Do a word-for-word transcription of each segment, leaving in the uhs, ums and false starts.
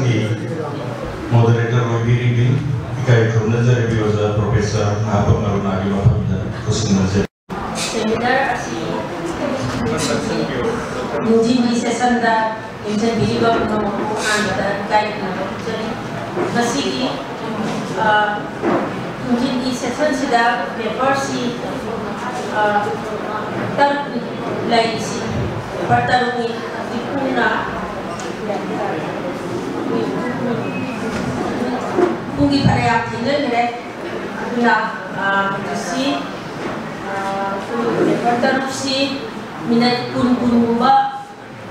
ꯒꯤ ꯃꯣꯗꯔꯦꯇꯔ ꯑꯣꯏꯕꯤꯔꯤꯕꯤ ꯏꯀꯥꯏ ꯈꯨꯝꯅꯖꯔꯤꯕꯤ ꯑꯣꯖꯥ ꯄ꯭ꯔꯣꯐꯦꯁꯔ ꯉꯥꯄꯝ ꯑꯔꯨꯅꯥꯒꯤ ꯃꯐꯝꯗ ꯈꯨꯠꯁꯨꯝꯅꯖꯔꯤ꯫ ꯁꯦꯃꯤꯅꯥꯔ ꯑꯁꯤ ꯅꯨꯡꯊꯤꯜꯒꯤ ꯁꯦꯁꯟꯗ ꯌꯦꯡꯁꯤꯟꯕꯤꯔꯤꯕ ꯄꯨꯝꯅꯃꯛꯄꯨ ꯑꯍꯥꯟꯕꯗ ꯏꯀꯥꯏ ꯈꯨꯝꯅꯕ ꯎꯠꯆꯔꯤ꯫ ꯃꯁꯤꯒꯤ, ꯑ, ꯅꯨꯡꯊꯤꯜꯒꯤ ꯁꯦꯁꯟꯁꯤꯗ ꯄꯦꯄꯔꯁꯤ, ꯑ, ꯇꯔꯨꯛ ꯂꯩꯔꯤꯁꯤ, ꯄꯦꯄꯔ ꯇꯔꯨꯛꯅꯤ꯫ ꯍꯧꯖꯤꯛ ꯄꯨꯡꯅ ꯄꯨꯡꯒꯤ ꯐꯅꯌꯥꯝ ꯊꯦꯡꯅꯈ꯭ꯔꯦ꯫ ꯑꯗꯨꯅ, ꯑ, ꯍꯧꯖꯤꯛꯁꯤ, ꯑ, ꯄꯦꯄꯔ ꯇꯔꯨꯛꯁꯤ ꯃꯤꯅꯠ ꯀꯨꯟ ꯀꯨꯟꯒꯨꯝꯕ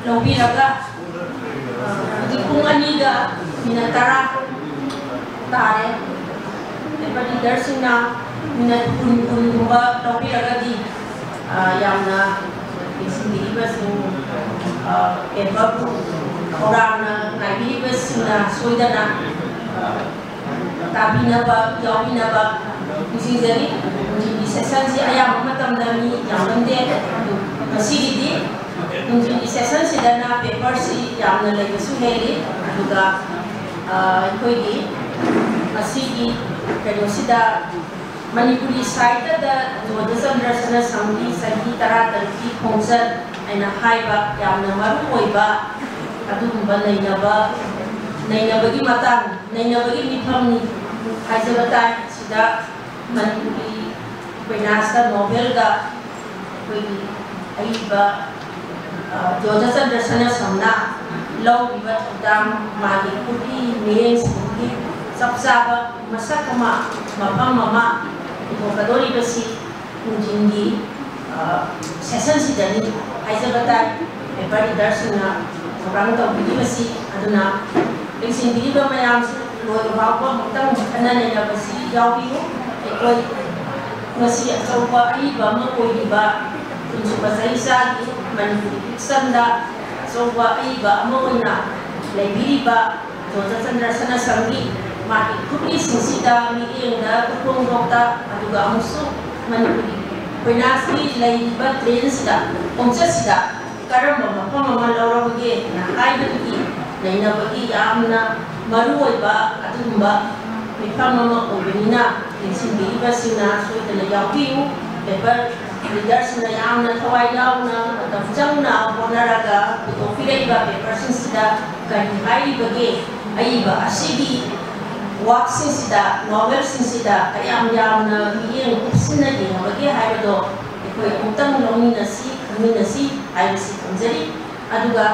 ꯂꯧꯕꯤꯔꯒ, ꯑ, ꯍꯧꯖꯤꯛ ꯄꯨꯡ ꯑꯅꯤꯒ ꯃꯤꯅꯠ ꯇꯔꯥ ꯇꯥꯔꯦ꯫ ꯄꯦꯄꯔ ꯔꯤꯗꯔꯁꯤꯡꯅ ꯃꯤꯅꯠ ꯀꯨꯟ ꯀꯨꯟꯒꯨꯝꯕ ꯂꯧꯕꯤꯔꯒꯗꯤ, ꯑ, ꯌꯥꯝꯅ ꯌꯦꯡꯁꯤꯟꯕꯤꯔꯤꯕꯁꯤꯡ, ꯑ, ꯄꯦꯄꯔꯕꯨ ꯈꯧꯔꯥꯡꯅ ꯉꯥꯏꯕꯤꯔꯤꯕꯁꯤꯡꯅ ꯁꯣꯏꯗꯅ, ꯑ, ꯇꯥꯕꯤꯅꯕ, ꯌꯥꯎꯕꯤꯅꯕ ꯅꯤꯡꯁꯤꯡꯖꯔꯤ꯫ ꯅꯨꯡꯊꯤꯜꯒꯤ ꯁꯦꯁꯟꯁꯤ ꯑꯌꯥꯝꯕ ꯃꯇꯝꯗ ꯃꯤ ꯌꯥꯝꯒꯟꯗꯦ꯫ ꯑꯗꯨ ꯉꯁꯤꯒꯤꯗꯤ ꯅꯨꯡꯊꯤꯜꯒꯤ ꯁꯦꯁꯟꯁꯤꯗꯅ ꯄꯦꯄꯔꯁꯤ ꯌꯥꯝꯅ ꯂꯩꯕꯁꯨ ꯍꯦꯜꯂꯤ꯫ ꯑꯗꯨꯒ, ꯑ, ꯑꯩꯈꯣꯏꯒꯤ ꯉꯁꯤꯒꯤ ꯀꯩꯅꯣꯁꯤꯗ ꯃꯅꯤꯄꯨꯔꯤ ꯁꯥꯍꯤꯇ꯭ꯌꯗ ꯖꯣꯙꯆꯟꯗ꯭ꯔ ꯁꯅꯥꯁꯝꯒꯤ ꯆꯍꯤ ꯇꯔꯥꯇꯔꯨꯛꯀꯤ ꯈꯣꯡꯆꯠ ꯍꯥꯏꯅ ꯍꯥꯏꯕ ꯌꯥꯝꯅ ꯃꯔꯨ ꯑꯣꯏꯕ ꯑꯗꯨꯒꯨꯝꯕ ꯅꯩꯅꯕ, ꯅꯩꯅꯕꯒꯤ ꯃꯇꯥꯡ, ꯅꯩꯅꯕꯒꯤ ꯃꯤꯐꯝꯅꯤ ꯍꯥꯏꯖꯕ ꯇꯥꯏ꯫ ꯁꯤꯗ ꯃꯅꯤꯄꯨꯔꯤ ꯎꯄꯟꯌꯥꯁꯇ, ꯅꯣꯚꯦꯜꯗ ꯑꯩꯈꯣꯏꯒꯤ ꯑꯏꯕ, ꯑ, ꯖꯣꯙꯆꯟꯗ꯭ꯔ ꯁꯅꯥꯁꯝꯅ ꯂꯧꯔꯤꯕ ꯊꯧꯗꯥꯡ, ꯃꯥꯒꯤ ꯈꯨꯠꯏ ꯃꯤꯠꯌꯦꯡꯁꯤꯡꯒꯤ ꯆꯞ ꯆꯥꯕ ꯃꯁꯛ ꯑꯃ, ꯃꯐꯝ ꯑꯃ ꯄꯨꯊꯣꯛꯀꯗꯧꯔꯤꯕꯁꯤ ꯅꯨꯡꯊꯤꯜꯒꯤ, ꯑ, ꯁꯦꯁꯟꯁꯤꯗꯅꯤ ꯍꯥꯏꯖꯕ ꯇꯥꯏ꯫ ꯄꯦꯄꯔ ꯔꯤꯗꯔꯁꯤꯡꯅ ꯊꯧꯔꯥꯡ ꯇꯧꯕꯤꯔꯤꯕꯁꯤ꯫ ꯑꯗꯨꯅ ꯌꯦꯡꯁꯤꯟꯕꯤꯔꯤꯕ ꯃꯌꯥꯝꯁꯨ ꯂꯣꯏꯕ ꯐꯥꯎꯕ ꯑꯃꯨꯛꯇꯪ ꯈꯟꯅ ꯅꯩꯅꯕꯁꯤ ꯌꯥꯎꯕꯤꯌꯨ꯫ ꯑꯩꯈꯣꯏ ꯉꯁꯤ ꯑꯆꯧꯕ ꯑꯏꯕ ꯑꯃ ꯑꯣꯏꯔꯤꯕ ꯀꯨꯟꯁꯨꯕ ꯆꯍꯤꯆꯥꯒꯤ ꯃꯅꯤꯄꯨꯔꯤ ꯐꯤꯛꯁꯟꯗ ꯑꯆꯧꯕ ꯑꯏꯕ ꯑꯃ ꯑꯣꯏꯅ ꯂꯩꯕꯤꯔꯤꯕ ꯖꯣꯙꯆꯟꯗ꯭ꯔ ꯁꯅꯥꯁꯝꯒꯤ ꯃꯥꯒꯤ ꯈꯨꯠꯏꯁꯤꯡꯁꯤꯗ, ꯃꯤꯠꯌꯦꯡꯗ, ꯈꯨꯐꯣꯡꯗꯣꯛꯇ, ꯑꯗꯨꯒ ꯑꯃꯨꯛꯁꯨ ꯃꯅꯤꯄꯨꯔꯤ ꯎꯄꯟꯌꯥꯁꯀꯤ ꯂꯩꯔꯤꯕ ꯇ꯭ꯔꯦꯟꯁꯤꯗ, ꯈꯣꯡꯆꯠꯁꯤꯗ ꯀꯔꯝꯕ ꯃꯐꯝ ꯑꯃ ꯂꯧꯔꯕꯒꯦꯅ ꯍꯥꯏꯕꯗꯨꯒꯤ ꯅꯩꯅꯕꯒꯤ ꯌꯥꯝꯅ ꯃꯔꯨꯑꯣꯏꯕ ꯑꯗꯨꯒꯨꯝꯕ ꯃꯤꯐꯝ ꯑꯃ ꯑꯣꯏꯕꯅꯤꯅ, ꯌꯦꯡꯁꯤꯟꯕꯤꯔꯤꯕꯁꯤꯡꯅ ꯁꯣꯏꯗꯅ ꯌꯥꯎꯕꯤꯌꯨ꯫ ꯄꯦꯄꯔ ꯔꯤꯗꯔꯁꯤꯡꯅ ꯌꯥꯝꯅ ꯊꯋꯥꯏ ꯌꯥꯎꯅ, ꯃꯇꯝ ꯆꯪꯅ ꯍꯣꯠꯅꯔꯒ ꯄꯨꯊꯣꯛꯄꯤꯔꯛꯏꯕ ꯄꯦꯄꯔꯁꯤꯡꯁꯤꯗ ꯀꯔꯤ ꯍꯥꯏꯔꯤꯕꯒꯦ, ꯑꯏꯕ ꯑꯁꯤꯒꯤ ꯋꯥꯛꯁꯤꯡꯁꯤꯗ, ꯅꯣꯚꯦꯜꯁꯤꯡꯁꯤꯗ ꯀꯌꯥꯝ ꯌꯥꯝꯅ ꯃꯤꯠꯌꯦꯡ ꯀꯨꯞꯁꯤꯟꯅ ꯌꯦꯡꯉꯕꯒꯦ ꯍꯥꯏꯕꯗꯣ ꯑꯩꯈꯣꯏ ꯑꯃꯨꯛꯇꯪ ꯂꯧꯃꯤꯟꯅꯁꯤ, ꯈꯪꯃꯤꯟꯅꯁꯤ ꯍꯥꯏꯕꯁꯤ ꯊꯝꯖꯔꯤ꯫ ꯑꯗꯨꯒ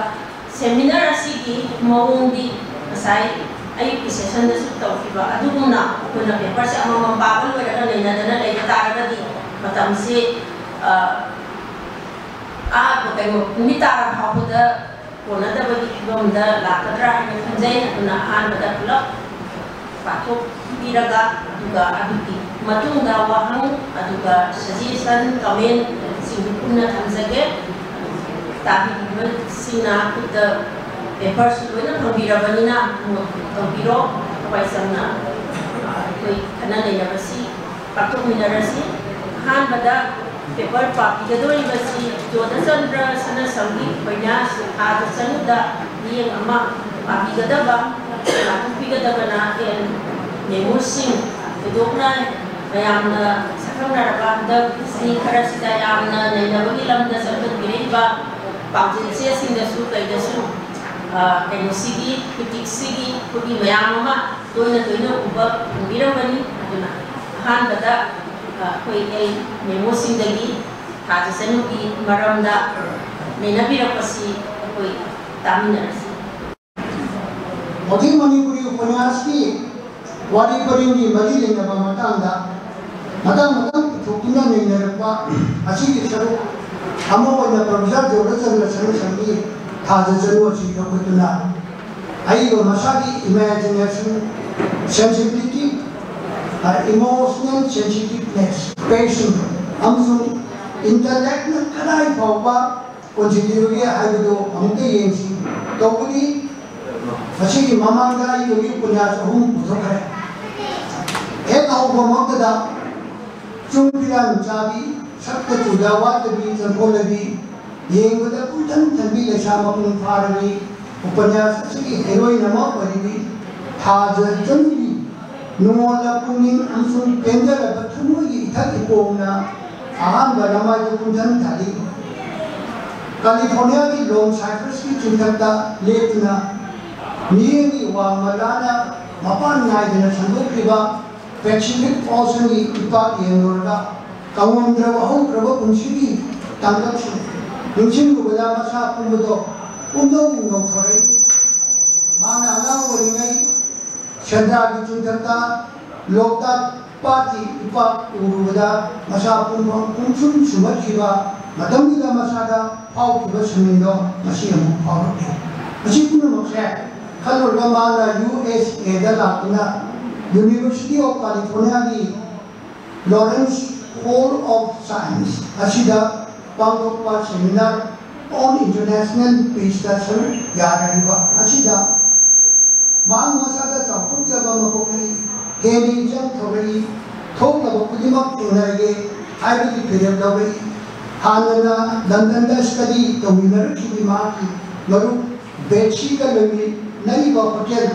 ꯁꯦꯃꯤꯅꯥꯔ ꯑꯁꯤꯒꯤ ꯃꯑꯣꯡꯗꯤ ꯉꯁꯥꯏ ꯑꯌꯨꯛꯀꯤ ꯁꯦꯁꯟꯗꯁꯨ ꯇꯧꯈꯤꯕ ꯑꯗꯨꯒꯨꯝꯅ ꯑꯩꯈꯣꯏꯅ ꯄꯦꯄꯔꯁꯦ ꯑꯃꯃꯝ ꯄꯥꯕ ꯂꯣꯏꯔꯒ ꯅꯩꯅꯗꯅ ꯂꯩꯕ ꯇꯥꯔꯒꯗꯤ ꯃꯇꯝꯁꯤ, ꯑ, ꯑꯥ, ꯀꯩꯅꯣ, ꯅꯨꯃꯤꯠ ꯇꯥꯔ ꯐꯥꯎꯕꯗ ꯀꯣꯟꯅꯗꯕꯒꯤ ꯐꯤꯕꯝꯗ ꯂꯥꯛꯀꯗ꯭ꯔꯥ ꯍꯥꯏꯅ ꯈꯟꯖꯩ꯫ ꯑꯗꯨꯅ ꯑꯍꯥꯟꯕꯗ ꯄꯨꯂꯞ ꯄꯥꯊꯣꯛꯄꯤꯔꯒ, ꯑꯗꯨꯒ ꯑꯗꯨꯒꯤ ꯃꯇꯨꯡꯗ ꯋꯥꯍꯪ, ꯑꯗꯨꯒ ꯁꯖꯦꯁꯟ, ꯀꯃꯦꯟꯁꯤꯡꯗꯨ ꯄꯨꯟꯅ ꯊꯝꯖꯒꯦ꯫ ꯇꯥꯕꯤꯔꯤꯕꯁꯤꯡꯅ ꯈꯨꯠꯇ ꯄꯦꯄꯔꯁꯨ ꯂꯣꯏꯅ ꯐꯪꯕꯤꯔꯕꯅꯤꯅ ꯅꯣꯠ ꯇꯧꯕꯤꯔꯣ꯫ ꯊꯋꯥꯏ ꯆꯪꯅ ꯑꯩꯈꯣꯏ ꯈꯟꯅ ꯅꯩꯅꯕꯁꯤ ꯄꯥꯡꯊꯣꯛꯃꯤꯟꯅꯔꯁꯤ꯫ ꯑꯍꯥꯟꯕꯗ ꯄꯦꯄꯔ ꯄꯥꯕꯤꯒꯗꯧꯔꯤꯕꯁꯤ ꯖꯣꯙꯆꯟꯗ꯭ꯔ ꯁꯅꯥꯁꯝꯒꯤ ꯎꯄꯟꯌꯥꯁ ꯊꯥꯖ ꯆꯅꯨꯗ ꯃꯤꯠꯌꯦꯡ ꯑꯃ ꯄꯥꯕꯤꯒꯗꯕ, ꯄꯥꯊꯣꯛꯄꯤꯒꯗꯕꯅ ꯑꯦꯟ ꯃꯦꯃꯨꯁꯤꯡ꯫ ꯊꯣꯏꯗꯣꯛꯅ ꯃꯌꯥꯝꯅ ꯁꯛꯈꯪꯅꯔꯕ ꯍꯟꯗꯛ ꯆꯍꯤ ꯈꯔꯁꯤꯗ ꯌꯥꯝꯅ ꯅꯩꯅꯕꯒꯤ ꯂꯝꯗ ꯆꯪꯁꯤꯟꯕꯤꯔꯛꯏꯕ ꯄꯥꯎꯖꯦꯜ ꯆꯦꯁꯤꯡꯗꯁꯨ ꯀꯩꯗꯁꯨ, ꯑ, ꯀꯩꯅꯣꯁꯤꯒꯤ, ꯀ꯭ꯔꯤꯇꯤꯛꯁꯤꯒꯤ ꯑꯩꯈꯣꯏꯒꯤ ꯃꯌꯥꯝ ꯑꯃ ꯇꯣꯏꯅ ꯇꯣꯏꯅ ꯎꯕ ꯐꯪꯕꯤꯔꯝꯒꯅꯤ꯫ ꯑꯗꯨꯅ ꯑꯍꯥꯟꯕꯗ, ꯑ, ꯑꯩꯈꯣꯏ ꯑꯦꯜ ꯃꯦꯃꯣꯁꯤꯡꯗꯒꯤ ꯊꯥꯖ ꯆꯅꯨꯒꯤ ꯃꯔꯝꯗ ꯅꯩꯅꯕꯤꯔꯛꯄꯁꯤ ꯑꯩꯈꯣꯏ ꯇꯥꯃꯤꯟꯅꯔꯁꯤ꯫ ꯍꯧꯖꯤꯛ ꯃꯅꯤꯄꯨꯔꯤ ꯎꯄꯟꯌꯥꯁꯀꯤ ꯋꯥꯔꯤ ꯄꯔꯤꯡꯒꯤ ꯃꯔꯤ ꯂꯩꯅꯕ ꯃꯇꯥꯡꯗ ꯃꯊꯪ ꯃꯊꯪ ꯄꯨꯊꯣꯛꯇꯨꯅ ꯅꯩꯅꯔꯛꯄ ꯑꯁꯤꯒꯤ ꯁꯔꯨꯛ ꯑꯃ ꯑꯣꯏꯅ ꯄ꯭ꯔꯣꯐꯦꯁꯔ ꯖꯣꯙꯆꯟꯗ꯭ꯔ ꯁꯅꯥꯁꯝꯒꯤ ꯊꯥꯖ ꯆꯅꯨ ꯑꯁꯤ ꯂꯧꯈꯠꯇꯨꯅ ꯑꯏꯕ ꯃꯁꯥꯒꯤ imagination, sensibility, emotional sensitiveness, passion ꯑꯃꯁꯨꯡ intellect ꯅ ꯀꯗꯥꯏ ꯐꯥꯎꯕ ꯀꯣꯟꯁꯤꯜꯂꯤꯕꯒꯦ ꯍꯥꯏꯕꯗꯨ ꯑꯃꯨꯛꯇ ꯌꯦꯡꯁꯤ꯫ ꯇꯧꯕꯗꯤ ꯃꯁꯤꯒꯤ ꯃꯃꯥꯡꯗ ꯑꯏꯕꯒꯤ ꯎꯄꯟꯌꯥꯁ ꯑꯍꯨꯝ ꯄꯨꯊꯣꯛꯈ꯭ꯔꯦ꯫ ꯍꯦꯛ ꯍꯧꯕꯃꯛꯇꯗ ꯆꯨꯡ ꯐꯤꯔꯥꯟ ꯆꯥꯕꯤ, ꯁꯛꯇ ꯆꯨꯗ ꯋꯥꯠꯇꯕꯤ, ꯆꯪꯈꯣꯜꯂꯕꯤ, ꯌꯦꯡꯕꯗ ꯄꯨꯡꯊꯟ ꯊꯟꯕꯤ, ꯂꯩꯁꯥ ꯃꯄꯨꯡ ꯐꯥꯔꯕꯤ, ꯎꯄꯅ꯭ꯌꯥꯁ ꯑꯁꯤꯒꯤ ꯍꯦꯔꯣꯏꯟ ꯑꯃ ꯑꯣꯏꯔꯤꯕꯤ ꯊꯥꯖ ꯏꯆꯟꯒꯤ ꯅꯨꯡꯉꯣꯜꯂ ꯄꯨꯛꯅꯤꯡ ꯑꯃꯁꯨꯡ ꯄꯦꯟꯖꯔꯕ ꯊꯃꯣꯏꯒꯤ ꯏꯊꯛ ꯏꯄꯣꯝꯅ ꯑꯍꯥꯟꯕ ꯂꯃꯥꯏꯗ ꯀꯨꯝꯊꯟ ꯊꯥꯔꯤ꯫ ꯀꯥꯂꯤꯐꯣꯔꯅꯤꯌꯥꯒꯤ ꯂꯣꯡ ꯁꯥꯏꯄ꯭ꯔꯁꯀꯤ ꯆꯤꯡꯊꯛꯇ ꯂꯦꯞꯇꯨꯅ ꯃꯤꯠꯌꯦꯡꯒꯤ ꯋꯥꯡꯃ ꯂꯥꯅ ꯃꯄꯥꯟ ꯅꯥꯏꯗꯅ ꯁꯟꯗꯣꯛꯈꯤꯕ ꯄꯦꯁꯤꯐꯤꯛ ꯑꯣꯁꯟꯒꯤ ꯏꯄꯥꯛ ꯌꯦꯡꯂꯨꯔꯒ ꯀꯪꯉꯝꯗ꯭ꯔꯕ ꯍꯧꯈ꯭ꯔꯕ ꯄꯨꯟꯁꯤꯒꯤ ꯇꯥꯡꯀꯛꯁꯤꯡ ꯅꯤꯡꯁꯤꯡꯂꯨꯕꯗ ꯃꯁꯥ ꯄꯨꯝꯕꯗꯣ ꯄꯨꯝꯅꯧ ꯅꯧꯊꯣꯔꯛꯏ꯫ ꯃꯍꯥꯛꯅ ꯑꯉꯥꯡ ꯑꯣꯏꯔꯤꯉꯩ ꯁꯦꯟꯗ꯭ꯔꯥꯒꯤ ꯆꯤꯡꯊꯛꯇ ꯂꯣꯛꯇꯥꯛ ꯄꯥꯠꯀꯤ ꯏꯄꯥꯛ ꯎꯔꯨꯕꯗ ꯃꯁꯥ ꯄꯨꯝꯐꯝ ꯄꯨꯝꯁꯨꯝ ꯁꯨꯝꯍꯠꯈꯤꯕ ꯃꯇꯝꯗꯨꯗ ꯃꯁꯥꯗ ꯐꯥꯎꯈꯤꯕ ꯁꯃꯤꯟꯗꯣ ꯉꯁꯤ ꯑꯃꯨꯛ ꯐꯥꯎꯔꯛꯂꯤ꯫ ꯃꯁꯤ ꯄꯨꯝꯅꯃꯛꯁꯦ ꯈꯜꯂꯨꯔꯒ ꯃꯍꯥꯛꯅ ꯌꯨ ꯑꯦꯁ ꯑꯦꯗ ꯂꯥꯛꯇꯨꯅ University of Californiaꯒꯤ Lawrence Hall of Science ꯑꯁꯤꯗ ꯄꯥꯡꯊꯣꯛꯄ seminar on international peaceꯇ ꯁꯔꯨꯛ ꯌꯥꯔꯤꯕ ꯑꯁꯤꯗ ꯃꯍꯥꯛ ꯃꯁꯥꯗ ꯆꯥꯎꯊꯣꯛꯆꯕ ꯑꯃ ꯄꯣꯛꯂꯛꯏ꯫ ꯍꯦꯟꯅ ꯏꯆꯪ ꯊꯧꯔꯛꯏ꯫ ꯊꯣꯛꯂꯕ ꯈꯨꯗꯤꯡꯃꯛ ꯊꯦꯡꯅꯔꯒꯦ ꯍꯥꯏꯕꯒꯤ ꯐꯤꯔꯦꯞ ꯂꯧꯔꯛꯏ꯫ ꯍꯥꯟꯅꯅ ꯂꯟꯗꯟꯗ study ꯇꯧꯃꯤꯟꯅꯔꯛꯈꯤꯕ ꯃꯍꯥꯛꯀꯤ ꯃꯔꯨꯞ ꯕꯦꯠꯁꯤꯒ ꯂꯩꯃꯤꯟꯅꯔꯤꯕ ꯍꯣꯇꯦꯜ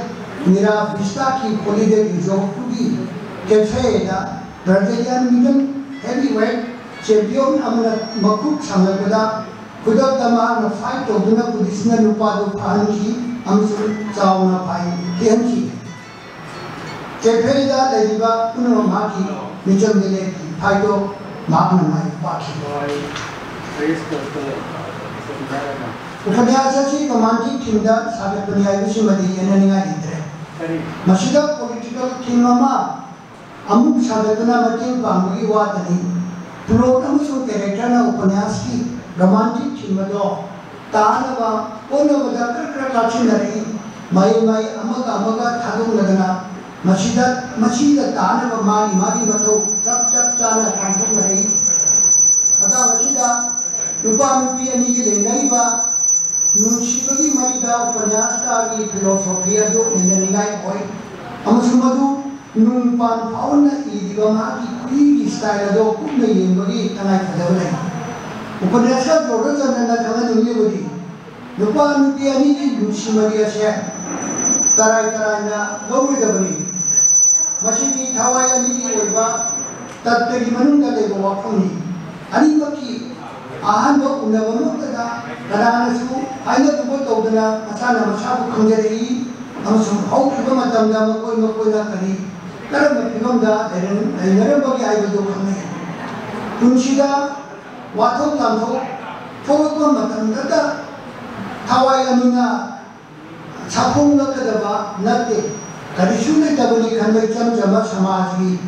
ꯃꯤꯔꯥ ꯚꯤꯁꯇꯥꯒꯤ holiday resortꯇꯨꯒꯤ cafeꯗ Brazilian middle heavyweight champion ꯑꯃꯅ ꯃꯈꯨꯠ ꯁꯝꯅꯕꯗ ꯈꯨꯗꯛꯇ ꯃꯍꯥꯛꯅ fight ꯇꯧꯗꯨꯅ ꯄꯨꯂꯤꯁꯅ ꯅꯨꯄꯥꯗꯨ ꯐꯥꯍꯟꯈꯤ ꯑꯃꯁꯨꯡ ꯆꯥꯎꯅ ꯐꯥꯏꯟ ꯊꯤꯍꯟꯈꯤ꯫ Cafeꯗ ꯂꯩꯔꯤꯕ ꯄꯨꯝꯅꯃꯛ ꯃꯍꯥꯛꯀꯤ ꯃꯤꯆꯪꯗ ꯂꯦꯞꯈꯤ꯫ Fightꯇꯣ ꯃꯍꯥꯛꯅ ꯃꯥꯏ ꯄꯥꯛꯈꯤ꯫ ꯎꯄꯅ꯭ꯌꯥꯁ ꯑꯁꯤ romantic themeꯗ ꯁꯥꯒꯠꯄꯅꯤ ꯍꯥꯏꯕꯁꯤꯃꯗꯤ ꯌꯦꯠꯅꯅꯤꯡꯉꯥꯏ ꯂꯩꯇ꯭ꯔꯦ꯫ ꯃꯁꯤꯗ political theme ꯑꯃ ꯑꯃꯨꯛ ꯁꯥꯒꯠꯇꯨꯅ ꯃꯇꯦꯡ ꯄꯥꯡꯕꯒꯤ ꯋꯥꯇꯅꯤ꯫ Plot ꯑꯃꯁꯨꯡ characterꯅ ꯎꯄꯅ꯭ꯌꯥꯁꯀꯤ romantic theme ꯑꯗꯣ ꯇꯥꯅꯕ ꯍꯣꯠꯅꯕꯗ ꯈꯔ ꯈꯔ ꯂꯥꯞꯁꯤꯟꯅꯔꯛꯏ꯫ ꯃꯍꯩ ꯃꯍꯩ ꯑꯃꯒ ꯑꯃꯒ ꯊꯥꯗꯣꯛꯅꯗꯅ ꯃꯁꯤꯗ ꯃꯁꯤꯗ ꯇꯥꯅꯕ ꯃꯥꯒꯤ ꯃꯥꯒꯤ ꯃꯊꯧ ꯆꯞ ꯆꯞ ꯆꯥꯅ ꯄꯥꯡꯊꯣꯛꯅꯔꯛꯏ꯫ ꯃꯇꯥꯡ ꯑꯁꯤꯗ ꯅꯨꯄꯥ ꯅꯨꯄꯤ ꯑꯅꯤꯒꯤ ꯂꯩꯅꯔꯤꯕ ꯅꯨꯡꯁꯤꯕꯒꯤ ꯃꯔꯤꯗ ꯎꯄꯅ꯭ꯌꯥꯁꯀꯥꯔꯒꯤ philosophy ꯑꯗꯨ ꯅꯩꯅꯅꯤꯡꯉꯥꯏ ꯑꯣꯏ ꯑꯃꯁꯨꯡ ꯃꯗꯨ ꯅꯨꯡ ꯄꯥꯟ ꯐꯥꯎꯅ ꯏꯔꯤꯕ ꯃꯍꯥꯛꯀꯤ ꯈꯨꯏꯒꯤ style ꯑꯗꯨ ꯀꯨꯞꯅ ꯌꯦꯡꯕꯒꯤ ꯇꯉꯥꯏꯐꯗꯕ ꯂꯩ꯫ ꯎꯄꯅ꯭ꯌꯥꯁꯀꯥꯔ ꯖꯣꯔꯗꯆꯟꯗ꯭ꯔꯅ ꯈꯪꯍꯟꯅꯤꯡꯂꯤꯕꯗꯤ ꯅꯨꯄꯥ ꯅꯨꯄꯤ ꯑꯅꯤꯒꯤ ꯅꯨꯡꯁꯤ ꯃꯔꯤ ꯑꯁꯦ ꯇꯔꯥꯏ ꯇꯔꯥꯏꯅ ꯂꯧꯔꯣꯏꯗꯕꯅꯤ꯫ ꯃꯁꯤꯗꯤ ꯊꯋꯥꯏ ꯑꯅꯤꯒꯤ ꯑꯣꯏꯕ ꯇꯠꯇꯒꯤ ꯃꯅꯨꯡꯗ ꯂꯩꯕ ꯋꯥꯐꯝꯅꯤ꯫ ꯑꯅꯤꯃꯛꯀꯤ ꯑꯍꯥꯟꯕ ꯎꯅꯕꯃꯛꯇꯗ ꯀꯅꯥꯅꯁꯨ ꯍꯥꯏꯅ ꯇꯧꯗꯅ ꯃꯁꯥꯅ ꯃꯁꯥꯕꯨ ꯈꯪꯖꯔꯛꯏ ꯑꯃꯁꯨꯡ ꯍꯧꯈꯤꯕ ꯃꯇꯝꯗ ꯃꯈꯣꯏ ꯃꯈꯣꯏꯅ ꯀꯔꯤ ꯀꯔꯝꯕ ꯐꯤꯕꯝꯗ ꯂꯩꯔꯝ-, ꯂꯩꯅꯔꯝꯕꯒꯦ ꯍꯥꯏꯕꯗꯨ ꯈꯪꯅꯩ꯫ ꯄꯨꯟꯁꯤꯗ ꯋꯥꯊꯣꯛ ꯂꯥꯟꯊꯣꯛ ꯊꯣꯛꯂꯛꯄ ꯃꯇꯝꯗꯇ ꯊꯋꯥꯏ ꯑꯅꯤꯅ ꯁꯥꯐꯣꯡꯂꯛꯀꯗꯕ ꯅꯠꯇꯦ꯫ ꯀꯔꯤꯁꯨ ꯂꯩꯇꯕꯅꯤ ꯈꯟꯕ ꯏꯆꯝ ꯆꯝꯕ ꯁꯃꯥꯖꯒꯤ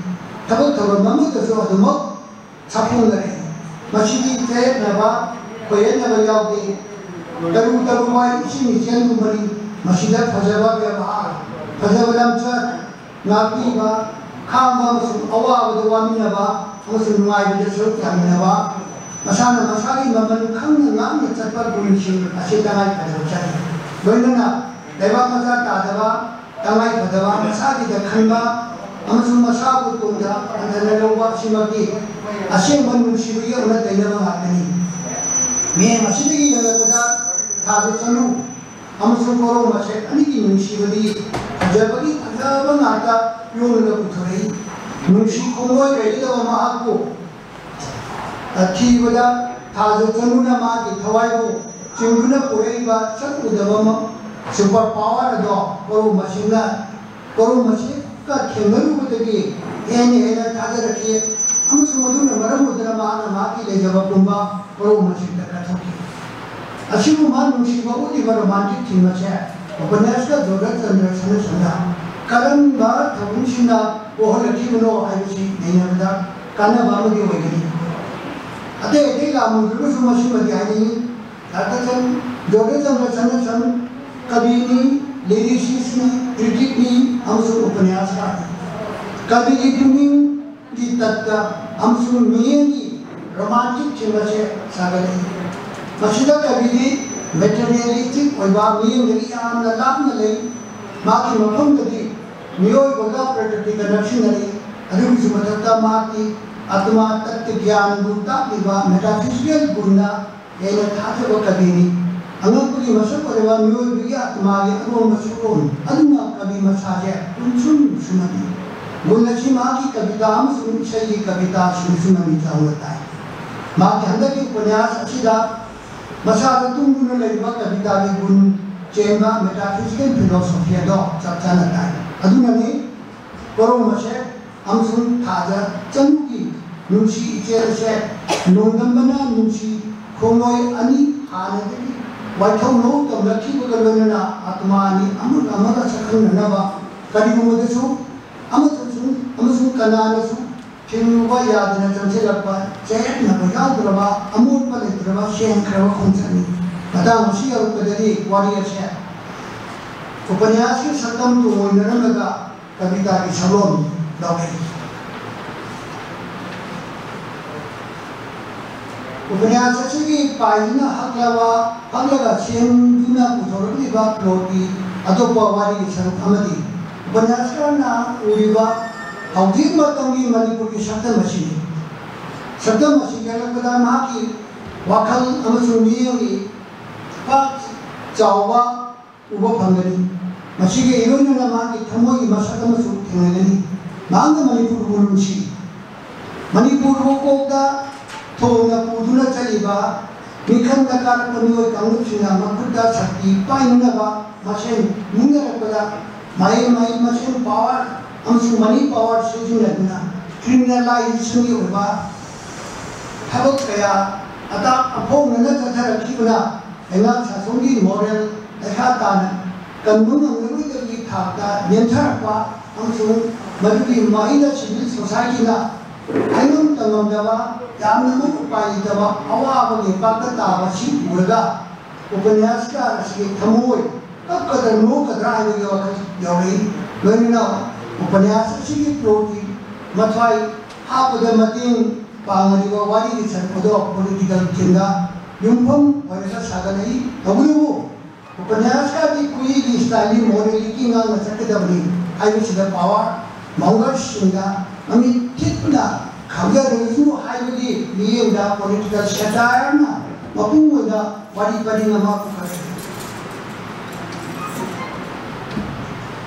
ꯊꯕꯛ ꯊꯧꯔꯝ ꯑꯃꯗꯁꯨ ꯑꯗꯨꯃꯛ ꯁꯥꯐꯣꯡꯅꯔꯛꯏ꯫ ꯃꯁꯤꯗꯤ ꯆꯌꯦꯠꯅꯕ, ꯈꯣꯏꯌꯦꯠꯅꯕ ꯌꯥꯎꯗꯦ꯫ ꯇꯔꯨ ꯇꯔꯨ ꯋꯥꯏ ꯏꯁꯤꯡ ꯏꯆꯦꯜꯒꯨꯝꯕꯅꯤ꯫ ꯃꯁꯤꯗ ꯐꯖꯕ ꯕꯦꯕꯥꯔ, ꯐꯖꯕ ꯂꯝꯆꯠ, ꯉꯥꯛꯄꯤꯕ, ꯈꯥꯡꯕ ꯑꯃꯁꯨꯡ ꯑꯋꯥꯕꯗ ꯋꯥꯃꯤꯟꯅꯕ ꯑꯃꯁꯨꯡ ꯅꯨꯡꯉꯥꯏꯕꯗ ꯁꯔꯨꯛ ꯌꯥꯃꯤꯟꯅꯕ, ꯃꯁꯥꯅ ꯃꯁꯥꯒꯤ ꯃꯃꯜ ꯈꯪꯅ ꯉꯥꯛꯅ ꯆꯠꯄ ꯒꯨꯟꯁꯤꯡ ꯑꯁꯤ ꯇꯉꯥꯏ ꯐꯗꯕ ꯆꯠꯂꯤ꯫ ꯂꯣꯏꯅꯅ ꯂꯩꯕꯥꯛ ꯃꯆꯥ ꯇꯥꯗꯕ, ꯇꯉꯥꯏ ꯐꯗꯕ, ꯃꯁꯥꯒꯤꯗ ꯈꯟꯕ ꯑꯃꯁꯨꯡ ꯃꯁꯥꯕꯨ ꯇꯨꯡꯗ ꯍꯟꯊꯅ ꯂꯧꯕ ꯑꯁꯤꯃꯛꯇꯤ ꯑꯁꯦꯡꯕ ꯅꯨꯡꯁꯤꯕꯒꯤ ꯑꯣꯟꯅ ꯇꯩꯅꯕ ꯉꯥꯛꯇꯅꯤ꯫ ꯃꯤꯠꯌꯦꯡ ꯑꯁꯤꯗꯒꯤ ꯌꯦꯡꯂꯛꯄꯗ ꯊꯥꯗ ꯆꯅꯨ ꯑꯃꯁꯨꯡ ꯀꯣꯔꯧ ꯃꯁꯦꯛ ꯑꯅꯤꯒꯤ ꯅꯨꯡꯁꯤꯕꯗꯤ ꯐꯖꯕꯒꯤ ꯐꯖꯕ ꯉꯥꯛꯇ ꯌꯣꯝꯂꯒ ꯄꯨꯊꯣꯔꯛꯏ꯫ ꯅꯨꯡꯁꯤ ꯈꯣꯡꯂꯣꯏ ꯂꯩꯒꯗꯕ ꯃꯍꯥꯛꯄꯨ ꯊꯤꯕꯗ ꯊꯥꯖ ꯆꯅꯨꯅ ꯃꯥꯒꯤ ꯊꯋꯥꯏꯕꯨ ꯆꯤꯡꯗꯨꯅ ꯄꯨꯔꯛꯏꯕ ꯁꯛ ꯎꯗꯕ ꯃ-, super power ꯑꯗꯣ ꯀꯣꯔꯧ ꯃꯁꯦꯛꯅ ꯀꯣꯔꯧ ꯃꯁꯦꯛꯀ ꯊꯦꯡꯅꯔꯨꯕꯗꯒꯤ ꯍꯦꯟꯅ ꯍꯦꯟꯅ ꯊꯥꯖꯔꯛꯈꯤ, ꯑꯃꯁꯨꯡ ꯃꯗꯨꯅ ꯃꯔꯝ ꯑꯣꯏꯗꯨꯅ ꯃꯍꯥꯛꯅ ꯃꯍꯥꯛꯀꯤ ꯂꯩꯖꯕ ꯄꯨꯝꯕ ꯀꯣꯔꯧ ꯃꯁꯦꯛꯇ ꯀꯠꯊꯣꯛꯈꯤ꯫ ꯑꯁꯤꯒꯨꯝꯕ ꯅꯨꯡꯁꯤꯕ ꯎꯠꯂꯤꯕ romantic theme ꯑꯁꯦ ꯎꯄꯅ꯭ꯌꯥꯁꯀ ꯖꯣꯔꯗꯥꯆꯟꯗ꯭ꯔ ꯁꯅꯥꯆꯟꯗ꯭ꯔ ꯀꯔꯝꯕ ꯊꯧꯑꯣꯡꯁꯤꯡꯅ ꯄꯣꯛꯍꯜꯂꯛꯈꯤꯕꯅꯣ ꯍꯥꯏꯕꯁꯤ ꯅꯩꯅꯕꯗ ꯀꯥꯟꯅꯕ ꯑꯃꯗꯤ ꯑꯣꯏꯒꯅꯤ꯫ ꯑꯇꯩ ꯑꯇꯩ ꯂꯥꯝꯃꯨꯗ꯭ꯔꯒꯁꯨ ꯃꯁꯤꯃꯗꯤ ꯍꯥꯏꯅꯤꯡꯏ, ꯗꯥꯛꯇꯔ ꯆꯟ-, ꯖꯣꯔꯗꯥꯆꯟꯗ꯭ꯔ ꯁꯅꯥꯆꯟꯗ꯭ꯔ ꯀꯕꯤꯅꯤ, lyricistꯅꯤ, criticꯅꯤ ꯑꯃꯁꯨꯡ ꯎꯄꯅ꯭ꯌꯥꯁꯀꯥꯔꯅꯤ꯫ ꯀꯕꯤꯒꯤ ꯄꯨꯛꯅꯤꯡꯒꯤ ꯇꯠꯇ ꯑꯃꯁꯨꯡ ꯃꯤꯠꯌꯦꯡꯒꯤ romantic theme ꯑꯁꯦ ꯁꯥꯒꯠꯂꯛꯏ꯫ ꯃꯁꯤꯗ ꯀꯕꯤꯗꯤ materialistic ꯑꯣꯏꯕ ꯃꯤꯠꯌꯦꯡꯗꯒꯤ ꯌꯥꯝꯅ ꯂꯥꯞꯅ ꯂꯩ꯫ ꯃꯍꯥꯛꯀꯤ ꯃꯐꯝꯗꯗꯤ ꯃꯤꯑꯣꯏꯕꯒ ꯄ꯭ꯔꯀ꯭ꯔꯤꯇꯤꯒ ꯅꯛꯁꯤꯟꯅꯔꯤ꯫ ꯑꯗꯨꯒꯤꯁꯨ ꯃꯊꯛꯇ ꯃꯍꯥꯛꯀꯤ ꯑꯇꯃꯥ ꯇꯠꯇ ꯒ꯭ꯌꯥꯟꯕꯨ ꯇꯥꯛꯂꯤꯕ metaphysical ꯒꯨꯟꯅ ꯍꯦꯟꯅ ꯊꯥꯖꯕ ꯀꯕꯤꯅꯤ꯫ ꯑꯉꯛꯄꯒꯤ ꯃꯁꯛ ꯑꯣꯏꯔꯕ ꯃꯤꯑꯣꯏꯕꯒꯤ ꯑꯥꯇꯃꯥꯒꯤ ꯑꯔꯣꯟꯕ ꯁꯛꯂꯣꯟ ꯑꯗꯨꯅ ꯀꯕꯤ ꯃꯁꯥꯁꯦ ꯄꯨꯟꯁꯨꯝ ꯁꯨꯝꯍꯜꯂꯤ꯫ ꯒꯨꯟ ꯑꯁꯤ ꯃꯍꯥꯛꯀꯤ ꯀꯕꯤꯇꯥ ꯑꯃꯁꯨꯡ ꯏꯁꯩꯒꯤ ꯀꯕꯤꯇꯥꯁꯤꯡꯁꯨ ꯃꯃꯤ ꯆꯥꯎꯅ ꯇꯥꯏ꯫ ꯃꯍꯥꯛꯀꯤ ꯍꯟꯗꯛꯀꯤ ꯎꯄꯟꯌꯥꯁ ꯑꯁꯤꯗ ꯃꯁꯥꯗ ꯇꯨꯡꯗꯨꯅ ꯂꯩꯔꯤꯕ ꯀꯕꯤꯇꯥꯒꯤ ꯒꯨꯟ ꯆꯦꯟꯕ metaphysical philosophy ꯑꯗꯣ ꯆꯞ ꯆꯥꯅ ꯇꯥꯏ꯫ ꯑꯗꯨꯅꯅꯤ ꯀꯣꯔꯧ ꯃꯁꯦ ꯑꯃꯁꯨꯡ ꯊꯥꯖ ꯆꯅꯨꯒꯤ ꯅꯨꯡꯁꯤ ꯏꯆꯦꯜ ꯑꯁꯦ ꯅꯣꯡꯗꯝꯕꯅ ꯅꯨꯡꯁꯤ ꯈꯣꯡꯂꯣꯏ ꯑꯅꯤ ꯍꯥꯟꯅꯗꯒꯤ ꯋꯥꯏꯊꯧꯅꯧ ꯇꯧꯅꯈꯤꯕꯒ ꯂꯣꯏꯅꯅ ꯑꯥꯇꯃꯥ ꯑꯅꯤ ꯑꯃꯒ ꯑꯃꯒ ꯁꯛꯈꯪꯅꯅꯕ ꯀꯔꯤꯒꯨꯝꯕꯗꯁꯨ ꯑꯃꯁꯨꯡ ꯑꯃꯁꯨꯡ ꯀꯅꯥꯅꯁꯨ ꯊꯤꯡꯂꯨꯕ ꯌꯥꯗꯅ ꯆꯪꯁꯤꯜꯂꯛꯄ ꯆꯌꯦꯠꯅꯕ ꯌꯥꯎꯗ꯭ꯔꯕ ꯑꯃꯣꯠꯄ ꯂꯩꯇ꯭ꯔꯕ ꯁꯦꯡꯈ꯭ꯔꯕ ꯈꯣꯡꯆꯠꯅꯤ꯫ ꯃꯇꯥꯡ ꯑꯁꯤ ꯌꯧꯔꯛꯄꯗꯗꯤ ꯋꯥꯔꯤ ꯑꯁꯦ ꯎꯄꯟꯌꯥꯁꯀꯤ ꯁꯛꯇꯝ ꯇꯣꯉꯣꯏꯅꯔꯝꯂꯒ ꯀꯕꯤꯇꯥꯒꯤ ꯁꯛꯂꯣꯟ ꯂꯧꯔꯛꯏ꯫ ꯎꯄꯟꯌꯥꯁ ꯑꯁꯤꯒꯤ ꯄꯥꯏꯗꯨꯅ ꯍꯛꯂꯕ ꯍꯛꯂꯒ ꯁꯦꯝꯗꯨꯅ ꯄꯨꯊꯣꯔꯛꯂꯤꯕ ꯄ꯭ꯂꯣꯠꯀꯤ ꯑꯇꯣꯞꯄ ꯋꯥꯔꯤꯒꯤ ꯁꯔꯨꯛ ꯑꯃꯗꯤ ꯎꯄꯟꯌꯥꯁꯀꯔꯅ ꯎꯔꯤꯕ ꯍꯧꯖꯤꯛ ꯃꯇꯝꯒꯤ ꯃꯅꯤꯄꯨꯔꯒꯤ ꯁꯛꯇꯝ ꯑꯁꯤꯅꯤ꯫ ꯁꯛꯇꯝ ꯑꯁꯤ ꯌꯦꯛꯂꯛꯄꯗ ꯃꯍꯥꯛꯀꯤ ꯋꯥꯈꯜ ꯑꯃꯁꯨꯡ ꯃꯤꯠꯌꯦꯡꯒꯤ ꯄꯥꯛ ꯆꯥꯎꯕ ꯎꯕ ꯐꯪꯒꯅꯤ꯫ ꯃꯁꯤꯒ ꯏꯔꯣꯏꯅꯅ ꯃꯍꯥꯛꯀꯤ ꯊꯃꯣꯏꯒꯤ ꯃꯁꯛ ꯑꯃꯁꯨ ꯊꯦꯡꯅꯒꯅꯤ꯫ ꯃꯍꯥꯛꯅ ꯃꯅꯤꯄꯨꯔꯕꯨ ꯅꯨꯡꯁꯤ꯫ ꯃꯅꯤꯄꯨꯔꯕꯨ ꯀꯣꯛꯇ ꯊꯣꯡꯅ ꯄꯨꯗꯨꯅ ꯆꯠꯂꯤꯕ ꯃꯤꯈꯜꯗ ꯀꯥꯔꯛꯄ ꯃꯤꯑꯣꯏ ꯀꯥꯡꯂꯨꯞꯁꯤꯡꯅ ꯃꯈꯨꯠꯇ ꯁꯛꯇꯤ ꯄꯥꯏꯅꯅꯕ ꯃꯁꯦꯟ ꯃꯨꯟꯅꯔꯛꯄꯗ ꯃꯍꯩ ꯃꯍꯩ ꯃꯁꯦꯟ power ꯑꯃꯁꯨꯡ money power ꯁꯤꯖꯤꯟꯅꯗꯨꯅ criminalizationꯒꯤ ꯑꯣꯏꯕ ꯊꯕꯛ ꯀꯌꯥ ꯑꯇꯥꯛ ꯑꯐꯣꯡꯅꯅ ꯆꯠꯊꯔꯛꯈꯤꯕꯅ ꯂꯩꯉꯥꯛ ꯁꯥꯁꯣꯟꯒꯤ moral ꯗꯁꯥ ꯇꯥꯅ ꯀꯟꯕ ꯉꯝꯂꯔꯣꯏꯗꯕꯒꯤ ꯊꯥꯛꯇ ꯅꯦꯝꯊꯔꯛꯄ ꯑꯃꯁꯨꯡ ꯃꯗꯨꯒꯤ ꯃꯍꯩꯅ civil societyꯅ ꯍꯥꯏꯉꯝ ꯇꯝꯉꯝꯗꯕ, ꯌꯥꯝꯅꯃꯛ ꯎꯄꯥꯏ ꯂꯩꯇꯕ ꯑꯋꯥꯕ ꯂꯩꯄꯥꯛꯇ ꯇꯥꯕ ꯑꯁꯤ ꯎꯔꯒ ꯎꯄꯟꯌꯥꯁꯀꯥꯔ ꯑꯁꯤꯒꯤ ꯊꯃꯣꯏ ꯀꯞꯀꯗ꯭ꯔꯥ ꯅꯣꯛꯀꯗ꯭ꯔꯥ ꯍꯥꯏꯕꯒꯤ ꯋꯥꯈꯜ ꯌꯥꯎꯔꯛꯏ꯫ ꯂꯣꯏꯅꯅ ꯎꯄꯟꯌꯥꯁ ꯑꯁꯤꯒꯤ ꯄ꯭ꯂꯣꯠꯀꯤ ꯃꯊ꯭ꯋꯥꯏ ꯍꯥꯞꯄꯗ ꯃꯇꯦꯡ ꯄꯥꯡꯂꯤꯕ ꯋꯥꯔꯤꯒꯤ ꯁꯔꯨꯛ ꯑꯗꯣ political ꯊꯤꯝꯗ ꯌꯨꯝꯐꯝ ꯑꯣꯏꯔꯒ ꯁꯥꯒꯠꯂꯛꯏ꯫ ꯇꯧꯕꯇꯕꯨ ꯎꯄꯟꯌꯥꯁꯀꯥꯔꯗꯤ ꯈꯨꯏꯒꯤ styleꯒꯤ morality ꯉꯥꯛꯅ ꯆꯠꯀꯗꯕꯅꯤ ꯍꯥꯏꯕꯁꯤꯗ power mongersꯁꯤꯡꯗ ꯃꯃꯤꯠ ꯊꯤꯠꯅ ꯈꯪꯖꯔꯒꯁꯨ ꯍꯥꯏꯕꯒꯤ ꯃꯤꯠꯌꯦꯡꯗ political satireꯅ ꯃꯄꯨꯡ ꯑꯣꯏꯅ ꯋꯥꯔꯤ ꯄꯔꯤꯡ ꯑꯃ ꯄꯨꯈꯠꯂꯦ꯫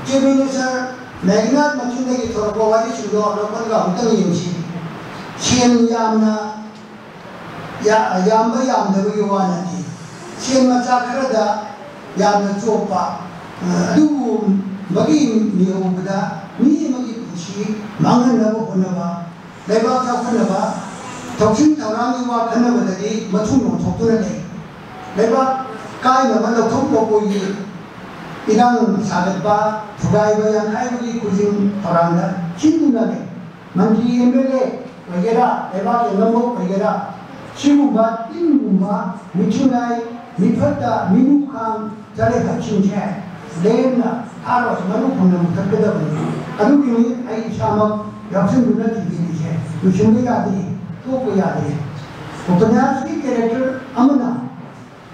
ꯆꯤꯐ ꯃꯤꯅꯤꯁꯇꯔ ꯃꯦꯘꯅꯥꯊ ꯃꯆꯤꯟꯗꯒꯤ ꯊꯣꯔꯛꯄ ꯋꯥꯔꯤꯁꯤꯡꯗꯣ ꯂꯧꯈꯠꯂꯒ ꯑꯃꯨꯛꯇꯪ ꯌꯦꯡꯁꯤ꯫ ꯁꯦꯟ ꯌꯥꯝꯅ ꯌꯥ-, ꯌꯥꯝꯕ ꯌꯥꯝꯗꯕꯒꯤ ꯋꯥ ꯅꯠꯇꯦ꯫ ꯁꯦꯟ ꯃꯆꯥ ꯈꯔꯗ ꯌꯥꯝꯅ ꯆꯣꯞꯄ, ꯑ, ꯑꯗꯨꯒꯨꯝꯕꯒꯤ ꯃꯤꯍꯧꯕꯗ ꯃꯤ ꯑꯃꯒꯤ ꯄꯨꯟꯁꯤ ꯃꯥꯡꯍꯟꯅꯕ ꯍꯣꯠꯅꯕ, ꯂꯩꯕꯥꯛ ꯆꯥꯎꯈꯠꯅꯕ ꯊꯧꯁꯤꯜ ꯊꯧꯔꯥꯡꯒꯤ ꯋꯥ ꯈꯟꯅꯕꯗꯗꯤ ꯃꯊꯨꯝ ꯂꯣꯟꯊꯣꯛꯇꯨꯅ ꯂꯩ꯫ ꯂꯩꯕꯥꯛ ꯀꯥꯏꯅꯕ ꯂꯧꯊꯣꯛ ꯂꯧꯄꯣꯏꯒꯤ ꯏꯔꯥꯡ ꯁꯥꯒꯠꯄ, ꯊꯨꯒꯥꯏꯕ ꯌꯥꯟꯈꯥꯏꯕꯒꯤ ꯈꯨꯖꯤꯡ ꯊꯧꯔꯥꯡꯗ ꯁꯤꯟꯗꯨꯅ ꯂꯩ꯫ ꯃꯟꯇ꯭ꯔꯤ, ꯑꯦꯝ ꯑꯦꯜ ꯑꯦ ꯑꯣꯏꯒꯦꯔꯥ, ꯂꯩꯕꯥꯛ ꯌꯦꯡꯉꯝꯕ ꯑꯣꯏꯒꯦꯔꯥ, ꯁꯤꯒꯨꯝꯕ ꯇꯤꯟꯒꯨꯝꯕ ꯃꯤꯊꯨꯡꯅꯥꯏ, ꯃꯤꯐꯠꯇ, ꯃꯤꯅꯨꯈꯥꯡ ꯆꯠꯂꯦꯐꯠꯁꯤꯡꯁꯦ ꯂꯦꯝꯅ ꯊꯥꯔꯣꯏ, ꯃꯔꯨ ꯐꯪꯅ ꯃꯨꯊꯠꯀꯗꯕꯅꯤ꯫ ꯑꯗꯨꯒꯤꯅꯤ ꯑꯩ ꯏꯁꯥꯃꯛ ꯌꯥꯎꯁꯤꯟꯗꯨꯅ ꯊꯤꯕꯤꯔꯤꯁꯦ꯫ ꯂꯣꯏꯁꯤꯟꯕ ꯌꯥꯗꯦ, ꯇꯣꯛꯄ ꯌꯥꯗꯦ꯫ ꯎꯄꯟꯌꯥꯁꯀꯤ ꯀꯦꯔꯦꯛꯇꯔ ꯑꯃꯅ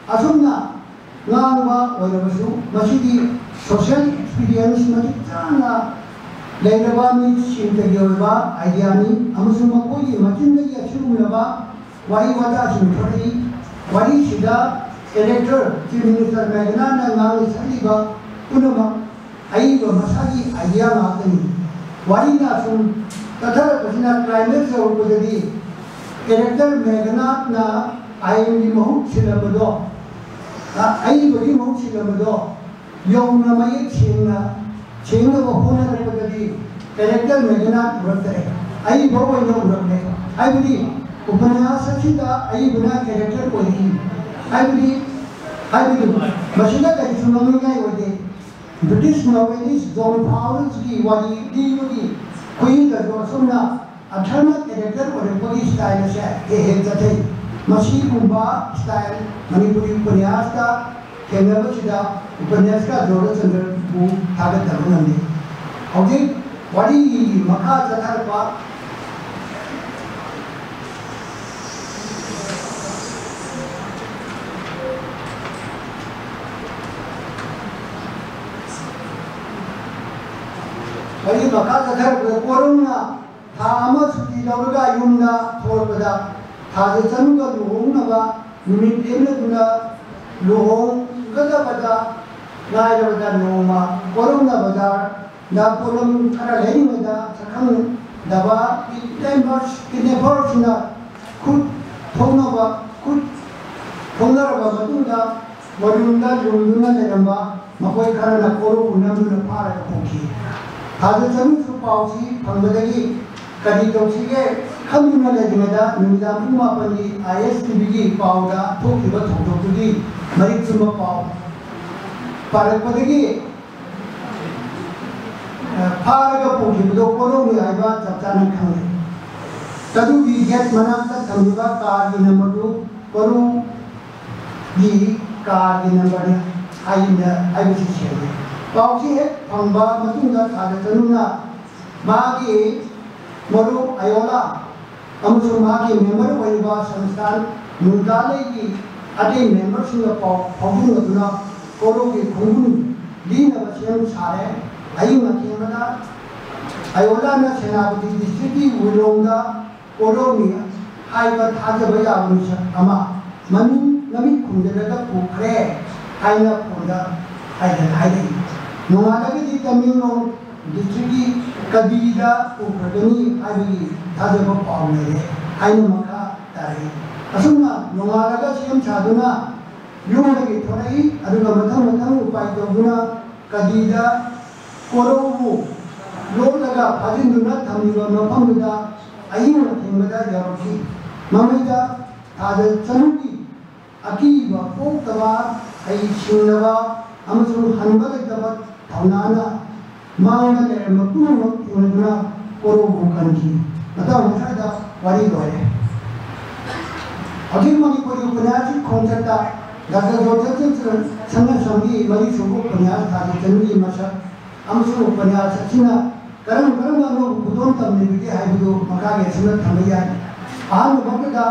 ꯑꯁꯨꯝꯅ ꯉꯥꯡꯕ ꯑꯣꯏꯔꯕꯁꯨ, ꯃꯁꯤꯗꯤ ꯁꯣꯁꯤꯌꯦꯜ ꯑꯦꯛꯁꯄꯤꯔꯤꯌꯦꯟꯁ ꯃꯇꯤꯛ ꯆꯥꯅ ꯂꯩꯔꯕ ꯃꯤꯁꯤꯡꯗꯒꯤ ꯑꯣꯏꯕ ꯑꯥꯏꯗꯤꯌꯥꯅꯤ, ꯑꯃꯁꯨꯡ ꯃꯈꯣꯏꯒꯤ ꯃꯆꯤꯟꯗꯒꯤ ꯑꯁꯤꯒꯨꯝꯂꯕ ꯋꯥꯍꯩ ꯋꯥꯇꯥꯁꯤꯡ ꯊꯣꯔꯛꯏ꯫ ꯋꯥꯔꯤꯁꯤꯗ ꯀꯦꯔꯦꯛꯇꯔ ꯆꯤꯐ ꯃꯤꯅꯤꯁꯇꯔ ꯃꯦꯘꯅꯥꯅ ꯉꯥꯡꯂꯤ ꯁꯛꯂꯤꯕ ꯄꯨꯝꯅꯃꯛ ꯑꯏꯕ ꯃꯁꯥꯒꯤ ꯑꯥꯏꯗꯤꯌꯥ ꯉꯥꯛꯇꯅꯤ꯫ ꯋꯥꯔꯤꯅ ꯑꯁꯨꯝ ꯆꯠꯊꯔꯛꯄꯁꯤꯅ ꯀ꯭ꯂꯥꯏꯃꯦꯛꯁ ꯌꯧꯔꯛꯄꯗꯗꯤ ꯀꯦꯔꯦꯛꯇꯔ ꯃꯦꯘꯅꯥꯊꯅ ꯑꯥꯏꯟꯒꯤ ꯃꯍꯨꯠ ꯁꯤꯜꯂꯝꯕꯗꯣ, ꯑ, ꯑꯏꯕꯒꯤ ꯃꯍꯨꯠ ꯁꯤꯜꯂꯝꯕꯗꯣ ꯌꯧꯅ ꯃꯌꯦꯛ ꯁꯦꯡꯅ ꯁꯦꯡꯅꯕ ꯍꯣꯠꯅꯔꯛꯄꯗꯗꯤ ꯀꯦꯔꯦꯛꯇꯔ ꯃꯦꯘꯅꯥꯊ ꯎꯔꯛꯇꯔꯦ, ꯑꯏꯕ ꯑꯣꯏꯅ ꯎꯔꯛꯂꯦ꯫ ꯍꯥꯏꯕꯗꯤ ꯎꯄꯟꯌꯥꯁ ꯑꯁꯤꯗ ꯑꯏꯕꯅ ꯀꯦꯔꯦꯛꯇꯔ ꯑꯣꯏꯔꯛꯏ꯫ ꯍꯥꯏꯕꯗꯤ, ꯍꯥꯏꯕꯗꯤ ꯃꯁꯤꯗ ꯀꯔꯤꯁꯨ ꯉꯥꯡꯅꯤꯡꯉꯥꯏ ꯑꯣꯏꯗꯦ꯫ ꯕ꯭ꯔꯤꯇꯤꯁ ꯅꯣꯕꯦꯂꯤꯁ ꯖꯣꯟ ꯐꯥꯎꯜꯁꯀꯤ ꯋꯥꯔꯤ ꯂꯤꯕꯒꯤ ꯈꯨꯍꯤꯗꯁꯨ ꯑꯁꯨꯝꯅ ꯑꯜꯇꯔꯅꯦꯠ ꯀꯦꯔꯦꯛꯇꯔ ꯑꯣꯏꯔꯛꯄꯒꯤ ꯁ꯭ꯇꯥꯏꯜ ꯑꯁꯦ ꯍꯦꯛ ꯍꯦꯛ ꯆꯠꯊꯩ꯫ ꯃꯁꯤꯒꯨꯝꯕ ꯁ꯭ꯇꯥꯏꯜ ꯃꯅꯤꯄꯨꯔꯤ ꯎꯄꯟꯌꯥꯁꯇ ꯊꯦꯡꯅꯕꯁꯤꯗ ꯎꯄꯟꯌꯥꯁꯀꯥꯔ ꯖꯣꯔꯆꯟꯗ꯭ꯔꯕꯨ ꯊꯥꯒꯠꯇꯕ ꯉꯝꯗꯦ꯫ ꯍꯧꯖꯤꯛ ꯋꯥꯔꯤ ꯃꯈꯥ ꯆꯠꯊꯔꯛꯄ ꯋꯥꯔꯤ ꯃꯈꯥ ꯆꯠꯊꯔꯛꯄꯗ ꯀꯣꯔꯧꯅ ꯊꯥ ꯑꯃ ꯁꯨꯇꯤ ꯂꯧꯔꯒ ꯌꯨꯝꯗ ꯊꯣꯛꯂꯛꯄꯗ ꯊꯥꯖ ꯆꯅꯨꯒ ꯂꯨꯍꯣꯡꯅꯕ ꯅꯨꯃꯤꯠ ꯂꯦꯞꯅꯗꯨꯅ ꯂꯨꯍꯣꯡꯒꯗꯕꯗ ꯉꯥꯏꯔꯕꯗ ꯅꯣꯡꯃ ꯀꯣꯔꯧꯅ ꯕꯖꯥꯔꯗ ꯄꯣꯠꯂꯝ ꯈꯔ ꯂꯩꯔꯤꯉꯩꯗ ꯁꯛꯈꯪꯗꯕ ꯀꯤꯗꯅꯦꯄꯔꯁ ꯀꯤꯗꯅꯦꯄꯔꯁꯤꯡꯅ ꯈꯨꯠ ꯊꯣꯛꯅꯕ ꯈꯨꯠ ꯊꯣꯛꯅꯔꯕ ꯃꯇꯨꯡꯗ ꯃꯔꯨꯝꯗ ꯂꯨꯝꯗꯨꯅ ꯂꯩꯔꯝꯕ ꯃꯈꯣꯏ ꯈꯔꯅ ꯀꯣꯔꯧꯕꯨ ꯅꯝꯗꯨꯅ ꯐꯥꯔꯒ ꯄꯨꯈꯤ꯫ ꯊꯥꯖ ꯆꯅꯨꯁꯨ ꯄꯥꯎꯁꯤ ꯐꯪꯕꯗꯒꯤ ꯀꯔꯤ ꯇꯧꯁꯤꯒꯦ ꯈꯟꯗꯨꯅ ꯂꯩꯔꯤꯉꯩꯗ ꯅꯨꯃꯤꯗꯥꯡ ꯄꯨꯡ ꯃꯥꯄꯟꯒꯤ ꯑꯥꯏ ꯑꯦꯁ ꯇꯤ ꯚꯤꯒꯤ ꯄꯥꯎꯗ ꯊꯣꯛꯈꯤꯕ ꯊꯧꯗꯣꯛꯇꯨꯒꯤ ꯃꯔꯤꯛ ꯆꯨꯝꯕ ꯄꯥꯎ ꯄꯥꯔꯛꯄꯗꯒꯤ ꯐꯥꯔꯒ ꯄꯨꯈꯤꯕꯗꯣ ꯀꯣꯔꯧꯅꯤ ꯍꯥꯏꯕ ꯆꯞ ꯆꯥꯅ ꯈꯪꯂꯦ꯫ ꯆꯅꯨꯒꯤ ꯒꯦꯠ ꯃꯅꯥꯛꯇ ꯊꯝꯂꯤꯕ ꯀꯥꯔꯒꯤ ꯅꯝꯕꯔꯗꯨ ꯀꯣꯔꯧꯒꯤ ꯀꯥꯔꯒꯤ ꯅꯝꯕꯔꯅꯤ ꯍꯥꯏꯅ ꯍꯥꯏꯕꯁꯤ ꯁꯦꯡꯂꯦ꯫ ꯄꯥꯎꯁꯤ ꯍꯦꯛ ꯐꯪꯕ ꯃꯇꯨꯡꯗ ꯊꯥꯖ ꯆꯅꯨꯅ ꯃꯥꯒꯤ ꯃꯔꯨꯞ ꯑꯌꯣꯂꯥ ꯑꯃꯁꯨꯡ ꯃꯍꯥꯛꯀꯤ ꯃꯦꯝꯕꯔ ꯑꯣꯏꯔꯤꯕ ꯁꯪꯁꯊꯥꯟ ꯅꯨꯡꯇꯥꯂꯩꯒꯤ ꯑꯇꯩ ꯃꯦꯝꯕꯔꯁꯤꯡꯒ ꯄꯥꯎ ꯐꯥꯎꯗꯣꯛꯅꯗꯨꯅ ꯀꯣꯔꯧꯒꯤ ꯈꯣꯡꯒꯨꯟ ꯂꯤꯅꯕ ꯁꯦꯝ ꯁꯥꯔꯦ꯫ ꯑꯍꯤꯡ ꯑꯊꯦꯡꯕꯗ ꯑꯌꯣꯂꯥꯅ ꯁꯦꯅꯥꯄꯇꯤ ꯗꯤꯁꯇ꯭ꯔꯤꯛꯀꯤ ꯋꯤꯂꯣꯡꯗ ꯀꯣꯔꯧꯅꯤ ꯍꯥꯏꯕ ꯊꯥꯖꯕ ꯌꯥꯕ ꯃꯤꯁꯛ ꯑꯃ ꯃꯃꯤꯡ ꯃꯃꯤꯠ ꯈꯨꯝꯖꯤꯜꯂꯒ ꯄꯨꯈ꯭ꯔꯦ ꯍꯥꯏꯅ ꯐꯣꯟꯗ ꯍꯥꯏꯗꯅ ꯍꯥꯏꯔꯛꯏ꯫ ꯅꯣꯡꯉꯥꯜꯂꯒꯗꯤ ꯇꯃꯦꯡꯂꯣꯡ ꯗꯤꯁꯇ꯭ꯔꯤꯛꯀꯤ ꯀꯗꯤꯗ ꯄꯨꯈ꯭ꯔꯒꯅꯤ ꯍꯥꯏꯕꯒꯤ ꯊꯥꯖꯕ ꯄꯥꯎ ꯂꯩꯔꯦ ꯍꯥꯏꯅ ꯃꯈꯥ ꯇꯥꯔꯛꯏ꯫ ꯑꯁꯨꯝꯅ ꯅꯣꯡꯉꯥꯜꯂꯒ ꯁꯦꯝ ꯁꯥꯗꯨꯅ ꯌꯨꯝꯗꯒꯤ ꯊꯣꯔꯛꯏ꯫ ꯑꯗꯨꯒ ꯃꯊꯪ ꯃꯊꯪ ꯎꯄꯥꯏ ꯇꯧꯗꯨꯅ ꯀꯗꯤꯗ ꯀꯣꯔꯧꯕꯨ ꯂꯣꯠꯂꯒ ꯐꯥꯖꯤꯟꯗꯨꯅ ꯊꯝꯂꯤꯕ ꯃꯐꯝꯗꯨꯗ ꯑꯍꯤꯡ ꯑꯊꯦꯡꯕꯗ ꯌꯧꯔꯛꯈꯤ꯫ ꯃꯃꯩꯗ ꯊꯥꯖ ꯆꯅꯨꯒꯤ ꯑꯀꯤꯕ ꯄꯣꯛꯇꯕ, ꯍꯩꯁꯤꯡꯂꯕ ꯑꯃꯁꯨꯡ ꯍꯟꯕ ꯂꯩꯇꯕ ꯊꯧꯅꯥꯅ ꯃꯥꯡꯗ ꯂꯩꯔꯝꯕ ꯄꯨꯝꯅꯃꯛ ꯊꯦꯡꯅꯗꯨꯅ ꯀꯣꯔꯧꯕꯨ ꯀꯟꯈꯤ꯫ ꯃꯇꯥꯡ ꯑꯁ꯭ꯋꯥꯏꯗ ꯋꯥꯔꯤ ꯂꯣꯏꯔꯦ꯫ ꯍꯧꯖꯤꯛ ꯃꯅꯤꯄꯨꯔꯤ ꯎꯄꯅ꯭ꯌꯥꯁꯀꯤ ꯈꯣꯡꯆꯠꯇ ꯗꯥꯛꯇꯔ ꯖꯣꯟꯁꯟ ꯁꯅꯥꯁꯝꯒꯤ ꯃꯔꯤꯁꯨꯕ ꯎꯄꯅ꯭ꯌꯥꯁ ꯊꯥꯖ ꯆꯅꯨꯒꯤ ꯃꯁꯛ ꯑꯃꯁꯨꯡ ꯎꯄꯅ꯭ꯌꯥꯁ ꯑꯁꯤꯅ ꯀꯔꯝ ꯀꯔꯝꯕ ꯑꯅꯧꯕ ꯈꯨꯗꯣꯜ ꯇꯝꯂꯤꯕꯒꯦ ꯍꯥꯏꯕꯗꯨ ꯃꯈꯥꯒꯤ ꯑꯁꯨꯝꯅ ꯊꯝꯕ ꯌꯥꯏ꯫ ꯑꯍꯥꯟꯕꯃꯛꯇꯗ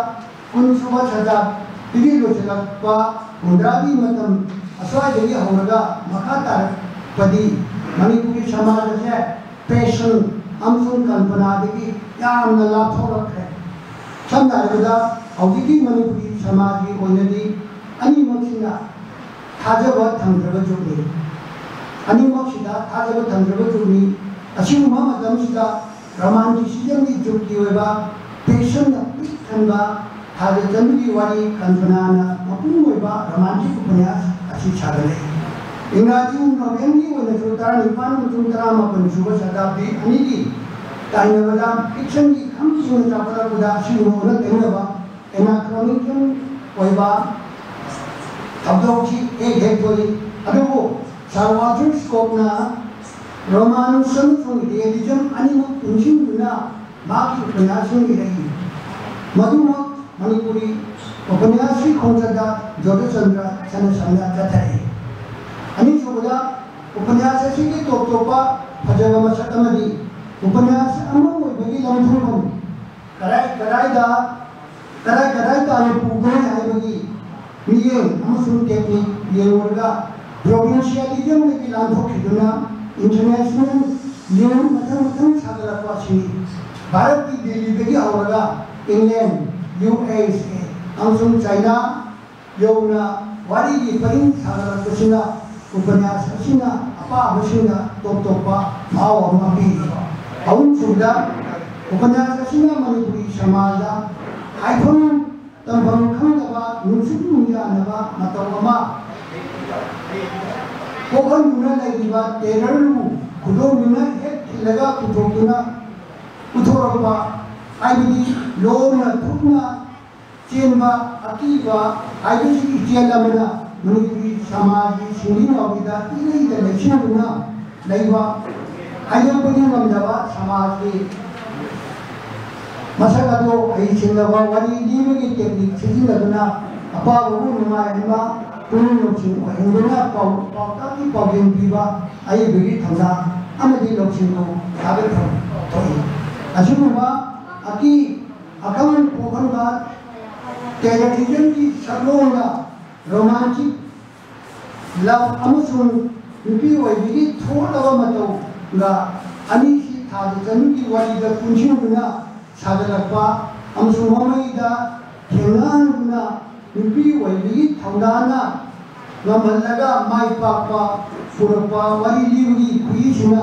ꯀꯨꯟꯁꯨꯕ ꯁꯇꯥꯕꯗꯤꯒꯤ ꯂꯣꯏꯁꯤꯜꯂꯛꯄ ꯍꯨꯝꯗ꯭ꯔꯥꯒꯤ ꯃꯇꯝ ꯑꯁ꯭ꯋꯥꯏꯗꯒꯤ ꯍꯧꯔꯒ ꯃꯈꯥ ꯇꯥꯔꯛꯄꯗꯤ ꯃꯅꯤꯄꯨꯔꯒꯤ ꯁꯃꯥꯖ ꯑꯁꯦ ꯄꯦꯁꯟ ꯑꯃꯁꯨꯡ ꯀꯜꯄꯅꯥꯗꯒꯤ ꯌꯥꯝꯅ ꯂꯥꯞꯊꯣꯛꯂꯛꯈ꯭ꯔꯦ꯫ ꯁꯝꯅ ꯍꯥꯏꯔꯕꯗ ꯍꯧꯖꯤꯛꯀꯤ ꯃꯅꯤꯄꯨꯔꯤ ꯁꯃꯥꯖꯒꯤ ꯑꯣꯏꯅꯗꯤ ꯑꯅꯤꯃꯛꯁꯤꯅ ꯊꯥꯖꯕ ꯊꯝꯗ꯭ꯔꯕ ꯖꯨꯒꯅꯤ꯫ ꯑꯅꯤꯃꯛꯁꯤꯗ ꯊꯥꯖꯕ ꯊꯝꯗ꯭ꯔꯕ ꯖꯨꯒꯅꯤ꯫ ꯑꯁꯤꯒꯨꯝꯕ ꯃꯇꯝꯁꯤꯗ ꯔꯣꯃꯥꯟꯇꯤꯁꯤꯖꯝꯒꯤ ꯖꯨꯒꯀꯤ ꯑꯣꯏꯕ ꯄꯦꯁꯟꯅ ꯄꯤꯛ ꯊꯟꯕ ꯊꯥꯖ ꯆꯅꯨꯒꯤ ꯋꯥꯔꯤ ꯀꯜꯄꯅꯥꯅ ꯃꯄꯨꯡ ꯑꯣꯏꯕ ꯔꯣꯃꯥꯟꯇꯤꯛ ꯎꯄꯟꯌꯥꯁ ꯑꯁꯤ ꯁꯥꯒꯠꯂꯛꯏ꯫ ꯏꯪꯒ꯭ꯔꯥꯖꯤ ꯅꯣꯕꯦꯜꯒꯤ ꯑꯣꯏꯅꯁꯨ ꯇꯔꯥꯅꯤꯄꯥꯟ ꯑꯃꯁꯨꯡ ꯇꯔꯥꯃꯥꯄꯟ ꯁꯨꯕ ꯁꯇꯥꯕꯗꯤ ꯑꯅꯤꯒꯤ ꯇꯥꯏꯅꯕꯗ ꯐꯤꯛꯁꯟꯒꯤ ꯈꯝꯁꯤꯡꯅ ꯆꯥꯎꯈꯠꯂꯛꯄꯗ ꯑꯁꯤꯒꯨꯝꯕ ꯑꯣꯟꯅ ꯇꯩꯅꯕ ꯑꯦꯅꯥꯀ꯭ꯔꯣꯅꯤꯖꯝ ꯑꯣꯏꯕ ꯊꯧꯗꯣꯛꯁꯤ ꯍꯦꯛ ꯍꯦꯛ ꯊꯣꯛꯏ꯫ ꯑꯗꯨꯕꯨ ꯁꯥꯔ ꯋꯥꯜꯇꯔ ꯁ꯭ꯀꯣꯠꯅ ꯔꯣꯃꯥꯟꯁ ꯑꯃꯁꯨꯡ ꯔꯤꯌꯦꯂꯤꯖꯝ ꯑꯅꯤꯃꯛ ꯄꯨꯟꯁꯤꯟꯗꯨꯅ ꯃꯍꯥꯛꯀꯤ ꯎꯄꯟꯌꯥꯁꯁꯤꯡ ꯏꯔꯛꯏ꯫ ꯃꯗꯨꯃꯛ ꯃꯅꯤꯄꯨꯔꯤ ꯎꯄꯟꯌꯥꯁꯀꯤ ꯈꯣꯡꯆꯠꯇ ꯖꯣꯙꯆꯟꯗ꯭ꯔ ꯁꯅꯥꯁꯝꯅ ꯆꯠꯊꯔꯛꯏ꯫ ꯑꯅꯤꯁꯨꯕꯗ, ꯎꯄꯟꯌꯥꯁ ꯑꯁꯤꯒꯤ ꯇꯣꯞ ꯇꯣꯞꯄ ꯐꯖꯕ ꯃꯁꯛ ꯑꯃꯗꯤ ꯎꯄꯟꯌꯥꯁ ꯑꯃ ꯑꯣꯏꯕꯒꯤ ꯂꯝꯊꯣꯡꯐꯝ ꯀꯗꯥꯏ ꯀꯗꯥꯏꯗ ꯀꯗꯥꯏ ꯀꯗꯥꯏ ꯇꯥꯅ ꯄꯨꯒꯅꯤ ꯍꯥꯏꯕꯒꯤ ꯃꯤꯠꯌꯦꯡ ꯑꯃꯁꯨꯡ ꯇꯦꯛꯅꯤꯛ ꯌꯦꯡꯂꯨꯔꯒ ꯄ꯭ꯔꯣꯚꯤꯟꯁꯤꯌꯥꯂꯤꯖꯝꯗꯒꯤ ꯂꯥꯟꯊꯣꯛꯈꯤꯗꯨꯅ ꯏꯟꯇꯔꯅꯦꯁꯅꯦꯜ ꯂꯤꯡ ꯃꯊꯪ ꯃꯊꯪ ꯁꯥꯒꯠꯂꯛꯄ ꯑꯁꯤꯅꯤ꯫ ꯚꯥꯔꯠꯀꯤ ꯗꯤꯜꯂꯤꯗꯒꯤ ꯍꯧꯔꯒ ꯏꯪꯂꯦꯟ, ꯌꯨ ꯑꯦꯁ ꯑꯦ ꯑꯃꯁꯨꯡ ꯆꯥꯏꯅꯥ ꯌꯧꯅ ꯋꯥꯔꯤꯒꯤ ꯄꯔꯤꯡ ꯁꯥꯒꯠꯂꯛꯄꯁꯤꯅ ꯎꯄꯟꯌꯥꯁ ꯑꯁꯤꯅ ꯑꯄꯥꯕꯁꯤꯡꯗ ꯇꯣꯞ ꯇꯣꯞꯄ ꯃꯍꯥꯎ ꯑꯃ ꯄꯤꯔꯤ꯫ ꯑꯍꯨꯝꯁꯨꯕꯗ, ꯎꯄꯟꯌꯥꯁ ꯑꯁꯤꯅ ꯃꯅꯤꯄꯨꯔꯤ ꯁꯃꯥꯖꯗ ꯍꯥꯏꯐꯝ ꯇꯝꯐꯝ ꯈꯪꯗꯕ ꯅꯨꯡꯁꯨꯛ ꯅꯨꯡꯖꯥꯅꯕ ꯃꯇꯧ ꯑꯃ ꯄꯣꯛꯍꯟꯗꯨꯅ ꯂꯩꯔꯤꯕ ꯇꯦꯔꯔꯕꯨ ꯈꯨꯗꯣꯝꯕꯤꯅ ꯍꯦꯛ ꯊꯤꯜꯂꯒ ꯄꯨꯊꯣꯛꯇꯨꯅ ꯄꯨꯊꯣꯔꯛꯄ ꯍꯥꯏꯕꯗꯤ ꯂꯣꯟꯅ ꯊꯨꯞꯅ ꯆꯦꯟꯕ ꯑꯀꯤꯕ ꯍꯥꯏꯕꯁꯤ ꯏꯆꯦꯜ ꯑꯃꯅ ꯃꯅꯤꯄꯨꯔꯤ ꯁꯃꯥꯖꯒꯤ ꯁꯤꯡꯂꯤ ꯅꯥꯎꯔꯤꯗ ꯏꯔꯩꯗ ꯂꯩꯁꯤꯟꯗꯨꯅ ꯂꯩꯕ ꯍꯥꯏꯗꯣꯛꯄꯗꯤ ꯉꯝꯗꯕ ꯁꯃꯥꯖꯒꯤ ꯃꯁꯛ ꯑꯗꯨ ꯍꯩꯁꯤꯡꯂꯕ ꯋꯥꯔꯤ ꯂꯤꯕꯒꯤ ꯇꯦꯛꯅꯤꯛ ꯁꯤꯖꯤꯟꯅꯗꯨꯅ ꯑꯄꯥꯕꯕꯨ ꯅꯨꯡꯉꯥꯏꯍꯟꯕ, ꯄꯨꯛꯅꯤꯡ ꯂꯧꯁꯤꯡ ꯑꯣꯏꯍꯟꯗꯨꯅ ꯄꯥꯎ-, ꯄꯥꯎꯇꯥꯛꯀꯤ ꯄꯥꯎꯖꯦꯜ ꯄꯤꯕ ꯑꯏꯕꯒꯤ ꯊꯧꯅꯥ ꯑꯃꯗꯤ ꯂꯧꯁꯤꯡꯕꯨ ꯊꯥꯒꯠꯐꯝ ꯊꯣꯛꯏ꯫ ꯑꯁꯤꯒꯨꯝꯕ ꯑꯀꯤ ꯑꯈꯪ ꯄꯣꯛꯍꯟꯕ ꯇꯦꯔꯣꯔꯤꯖꯝꯒꯤ ꯁꯛꯂꯣꯟꯗ ꯔꯣꯃꯥꯟꯇꯤꯛ ꯂꯚ ꯑꯃꯁꯨꯡ ꯅꯨꯄꯤ ꯑꯣꯏꯕꯤꯒꯤ ꯊꯣꯠꯂꯕ ꯃꯇꯧꯒ ꯑꯅꯤꯁꯤ ꯊꯥꯗ ꯆꯅꯨꯒꯤ ꯋꯥꯔꯤꯗ ꯄꯨꯟꯁꯤꯟꯗꯨꯅ ꯁꯥꯒꯠꯂꯛꯄ ꯑꯃꯁꯨꯡ ꯃꯃꯩꯗ ꯊꯦꯡꯅꯍꯟꯗꯨꯅ ꯅꯨꯄꯤ ꯑꯣꯏꯕꯒꯤ ꯊꯧꯅꯥꯅ ꯉꯝꯍꯜꯂꯒ ꯃꯥꯏ ꯄꯥꯛꯄ ꯄꯨꯔꯛꯄ ꯋꯥꯔꯤ ꯂꯤꯕꯒꯤ ꯈꯨꯍꯤꯁꯤꯅ,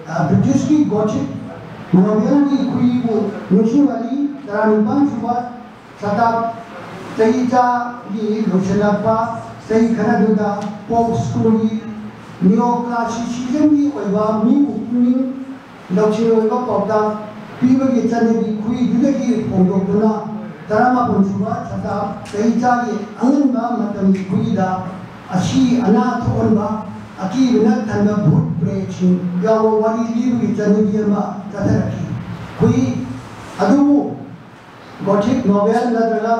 ꯑ, ꯕ꯭ꯔꯤꯇꯤꯁꯀꯤ ꯒꯣꯊꯤꯛ ꯅꯣꯚꯦꯜꯒꯤ ꯈꯨꯍꯤꯕꯨ ꯅꯤꯡꯁꯤꯡꯍꯜꯂꯤ꯫ ꯇꯔꯥꯅꯤꯄꯥꯟ ꯁꯨꯕ ꯁꯇꯥꯕ ꯆꯍꯤ ꯆꯥꯒꯤ ꯂꯣꯏꯁꯤꯜꯂꯛꯄ ꯆꯍꯤ ꯈꯔꯗꯨꯗ ꯄꯣꯞ ꯁ꯭ꯀꯨꯜꯒꯤ ꯅꯤꯑꯣ ꯀ꯭ꯂꯥꯁꯤꯁꯤꯖꯝꯒꯤ ꯑꯣꯏꯕ ꯃꯤꯕꯨ ꯄꯨꯛꯅꯤꯡ ꯂꯧꯁꯤꯡ ꯑꯣꯏꯕ ꯄꯥꯎꯇꯥꯛ ꯄꯤꯕꯒꯤ ꯆꯠꯅꯕꯤ ꯈꯨꯏꯗꯨꯗꯒꯤ ꯍꯣꯡꯗꯣꯛꯇꯨꯅ ꯇꯔꯥꯃꯥꯄꯟ ꯁꯨꯕ ꯁꯇꯥꯕ ꯆꯍꯤ ꯆꯥꯒꯤ ꯑꯉꯟꯕ ꯃꯇꯝꯒꯤ ꯈꯨꯏꯗ ꯑꯁꯤ ꯑꯅꯥ ꯊꯣꯛꯍꯟꯕ, ꯑꯀꯤꯕꯅ ꯊꯟꯕ ꯚꯨꯠ ꯄ꯭ꯔꯦꯠꯁꯤꯡ ꯌꯥꯎꯕ ꯋꯥꯔꯤ ꯂꯤꯕꯒꯤ ꯆꯠꯅꯕꯤ ꯑꯃ ꯆꯠꯊꯔꯛꯈꯤ꯫ ꯈꯨꯏ ꯑꯗꯨꯕꯨ ꯒꯣꯊꯤꯛ ꯅꯣꯚꯦꯜ ꯅꯠꯇ꯭ꯔꯒ,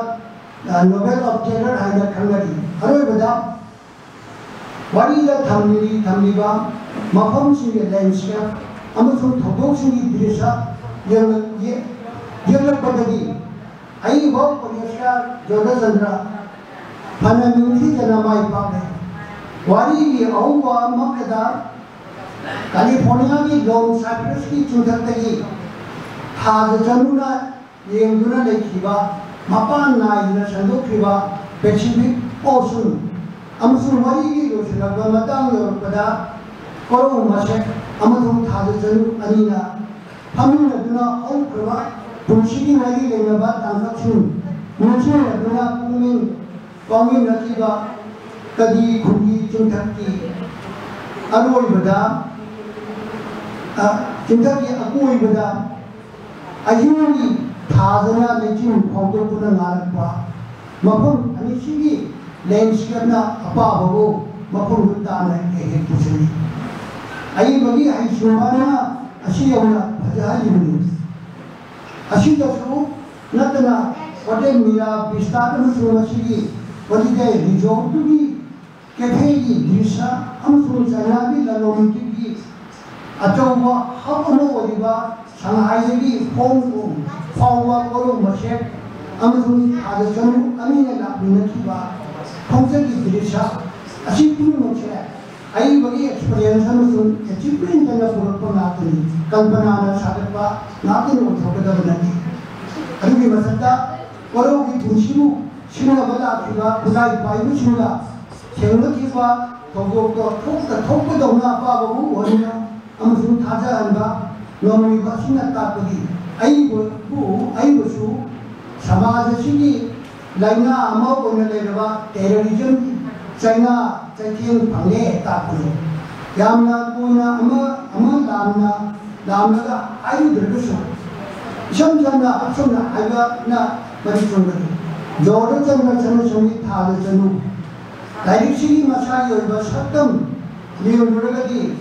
ꯑ, ꯅꯣꯚꯦꯜ ꯑꯣꯐ ꯇꯦꯔꯔ ꯍꯥꯏꯅ ꯈꯪꯅꯔꯤ꯫ ꯑꯔꯣꯏꯕꯗ ꯋꯥꯔꯤꯗ ꯊꯝꯂꯤ-, ꯊꯝꯂꯤꯕ ꯃꯐꯝꯁꯤꯡꯒꯤ ꯂꯦꯟꯁ꯭ꯀꯦꯞ ꯑꯃꯁꯨꯡ ꯊꯧꯗꯣꯛꯁꯤꯡꯒꯤ ꯗ꯭ꯔꯤꯁ꯭ꯌ ꯌꯦꯡꯂꯛ-, ꯌꯦ-, ꯌꯦꯛꯂꯛꯄꯗꯒꯤ ꯑꯏꯕ ꯄꯣꯂꯤꯁꯤꯌꯥ ꯖꯣꯙꯆꯟꯗ꯭ꯔ ꯐꯅ ꯅꯤꯡꯊꯤꯖꯅ ꯃꯥꯏ ꯄꯥꯛꯂꯦ꯫ ꯋꯥꯔꯤꯒꯤ ꯑꯍꯧꯕ ꯑꯃꯈꯛꯇ ꯀꯥꯂꯤꯐꯣꯔꯅꯤꯌꯥꯒꯤ ꯂꯣꯡ ꯁꯥꯏꯄ꯭ꯔꯁꯀꯤ ꯆꯤꯡꯊꯛꯇꯒꯤ ꯊꯥꯖ ꯆꯅꯨꯅ ꯌꯦꯡꯗꯨꯅ ꯂꯩꯈꯤꯕ, ꯃꯄꯥꯟ ꯅꯥꯏꯗꯅ ꯁꯟꯗꯣꯛꯈꯤꯕ ꯄꯦꯁꯤꯐꯤꯛ ꯑꯣꯁꯟ ꯑꯃꯁꯨꯡ ꯋꯥꯔꯤꯒꯤ ꯂꯣꯏꯁꯤꯜꯂꯛꯄ ꯃꯇꯥꯡ ꯌꯧꯔꯛꯄꯗ, ꯀꯣꯔꯧ ꯃꯁꯦꯛ ꯑꯃꯁꯨꯡ ꯊꯥꯖ ꯆꯅꯨ ꯑꯅꯤꯅ ꯐꯝꯃꯤꯟꯅꯗꯨꯅ ꯍꯧꯈ꯭ꯔꯕ ꯄꯨꯟꯁꯤꯒꯤ ꯃꯔꯤ ꯂꯩꯅꯕ ꯇꯥꯡꯀꯛꯁꯤꯡ ꯅꯤꯡꯁꯤꯡꯂꯗꯨꯅ ꯄꯨꯛꯅꯤꯡ ꯄꯥꯎꯃꯤꯟꯅꯈꯤꯕ ꯀꯗꯤ ꯈꯨꯟꯒꯤ ꯆꯤꯡꯊꯛꯀꯤ ꯑꯔꯣꯏꯕꯗ, ꯑ, ꯆꯤꯡꯊꯛꯀꯤ ꯑꯀꯣꯏꯕꯗ ꯑꯍꯤꯡꯒꯤ ꯊꯥꯖꯅ ꯂꯩꯆꯤꯟ ꯐꯣꯡꯗꯣꯛꯇꯨꯅ ꯉꯥꯜꯂꯛꯄ ꯃꯐꯝ ꯑꯅꯤꯁꯤꯒꯤ ꯂꯦꯟꯁ꯭ꯀꯦꯞꯅ ꯑꯄꯥꯕꯕꯨ ꯃꯐꯝꯗꯨ ꯇꯥꯅ ꯍꯦꯛ ꯍꯦꯛ ꯄꯨꯁꯤꯜꯂꯤ꯫ ꯑꯏꯕꯒꯤ ꯍꯩꯁꯤꯡꯕꯅ ꯑꯁꯤ ꯌꯧꯅ ꯐꯖꯍꯜꯂꯤꯕꯅꯤ꯫ ꯑꯁꯤꯗꯁꯨ ꯅꯠꯇꯅ ꯍꯣꯇꯦꯜ ꯃꯤꯔꯥ ꯕꯤꯁꯇꯥꯠ ꯑꯃꯁꯨꯡ ꯃꯁꯤꯒꯤ ꯍꯣꯂꯤꯗꯦ ꯔꯤꯖꯣꯔꯠꯇꯨꯒꯤ ꯀꯦꯐꯦꯒꯤ ꯗ꯭ꯔꯤꯁ꯭ꯌ ꯑꯃꯁꯨꯡ ꯆꯥꯏꯅꯥꯒꯤ ꯂꯂꯣꯟ ꯏꯇꯤꯛꯀꯤ ꯑꯆꯧꯕ ꯍꯕ ꯑꯃ ꯑꯣꯏꯔꯤꯕ ꯁꯪꯍꯥꯏꯗꯒꯤ ꯍꯣꯡ ꯀꯣꯡ ꯐꯥꯎꯕ ꯀꯣꯔꯧ ꯃꯁꯦꯛ ꯑꯃꯁꯨꯡ ꯊꯥꯗ ꯆꯅꯨ ꯑꯅꯤꯅ ꯂꯥꯛꯃꯤꯟꯅꯈꯤꯕ ꯈꯣꯡꯆꯠꯀꯤ ꯗ꯭ꯔꯤꯁ꯭ꯌ ꯑꯁꯤ ꯄꯨꯝꯅꯃꯛꯁꯦ ꯑꯏꯕꯒꯤ ꯑꯦꯛꯁꯄꯤꯔꯤꯌꯦꯟꯁ ꯑꯃꯁꯨꯡ ꯑꯦꯆꯤꯚꯃꯦꯟꯇꯅ ꯄꯨꯔꯛꯄ ꯉꯥꯛꯇꯅꯤ, ꯀꯜꯄꯅꯥꯅ ꯁꯥꯒꯠꯄ ꯉꯥꯛꯇꯅ ꯑꯣꯏꯊꯣꯛꯀꯗꯕ ꯅꯠꯇꯦ꯫ ꯑꯗꯨꯒꯤ ꯃꯊꯛꯇ ꯋꯥꯔꯧꯒꯤ ꯄꯨꯟꯁꯤꯕꯨ ꯁꯤꯟꯅꯕ ꯂꯥꯛꯈꯤꯕ ꯈꯨꯠꯂꯥꯏ ꯄꯥꯏꯕꯁꯤꯡꯒ ꯊꯦꯡꯅꯈꯤꯕ ꯊꯧꯗꯣꯛꯇꯣ ꯊꯣꯛꯇ ꯊꯣꯛꯄꯗꯧꯅ ꯑꯄꯥꯕꯕꯨ ꯎꯍꯟꯕ ꯑꯃꯁꯨꯡ ꯊꯥꯖꯍꯟꯕ ꯉꯝꯂꯤꯕ ꯑꯁꯤꯅ ꯇꯥꯛꯄꯗꯤ ꯑꯏꯕꯕꯨ, ꯑꯏꯕꯁꯨ ꯁꯃꯥꯖ ꯑꯁꯤꯒꯤ ꯂꯥꯏꯅꯥ ꯑꯃ ꯑꯣꯏꯅ ꯂꯩꯔꯕ terrorism, ꯆꯩꯅꯥ ꯆꯩꯊꯦꯡ ꯐꯪꯂꯦ ꯇꯥꯛꯄꯅꯤ꯫ ꯌꯥꯝꯅ ꯀꯨꯏꯅ ꯑꯃ ꯑꯃ ꯂꯥꯝꯅ ꯂꯥꯝꯂꯒ ꯍꯥꯏꯔꯨꯗ꯭ꯔꯒꯁꯨ, ꯏꯁꯝ ꯁꯝꯅ ꯑꯁꯨꯝꯅ ꯍꯥꯏꯕꯅ ꯃꯔꯤꯛ ꯆꯨꯝꯒꯅꯤ꯫ ꯖꯣꯔꯗ ꯆꯟꯗ꯭ꯔ ꯁꯅꯥꯁꯝꯒꯤ ꯊꯥꯗ ꯆꯅꯨ꯫ ꯂꯥꯏꯔꯤꯛꯁꯤꯒꯤ ꯃꯁꯥꯒꯤ ꯑꯣꯏꯕ ꯁꯛꯇꯝ ꯌꯦꯡꯂꯨꯔꯒꯗꯤ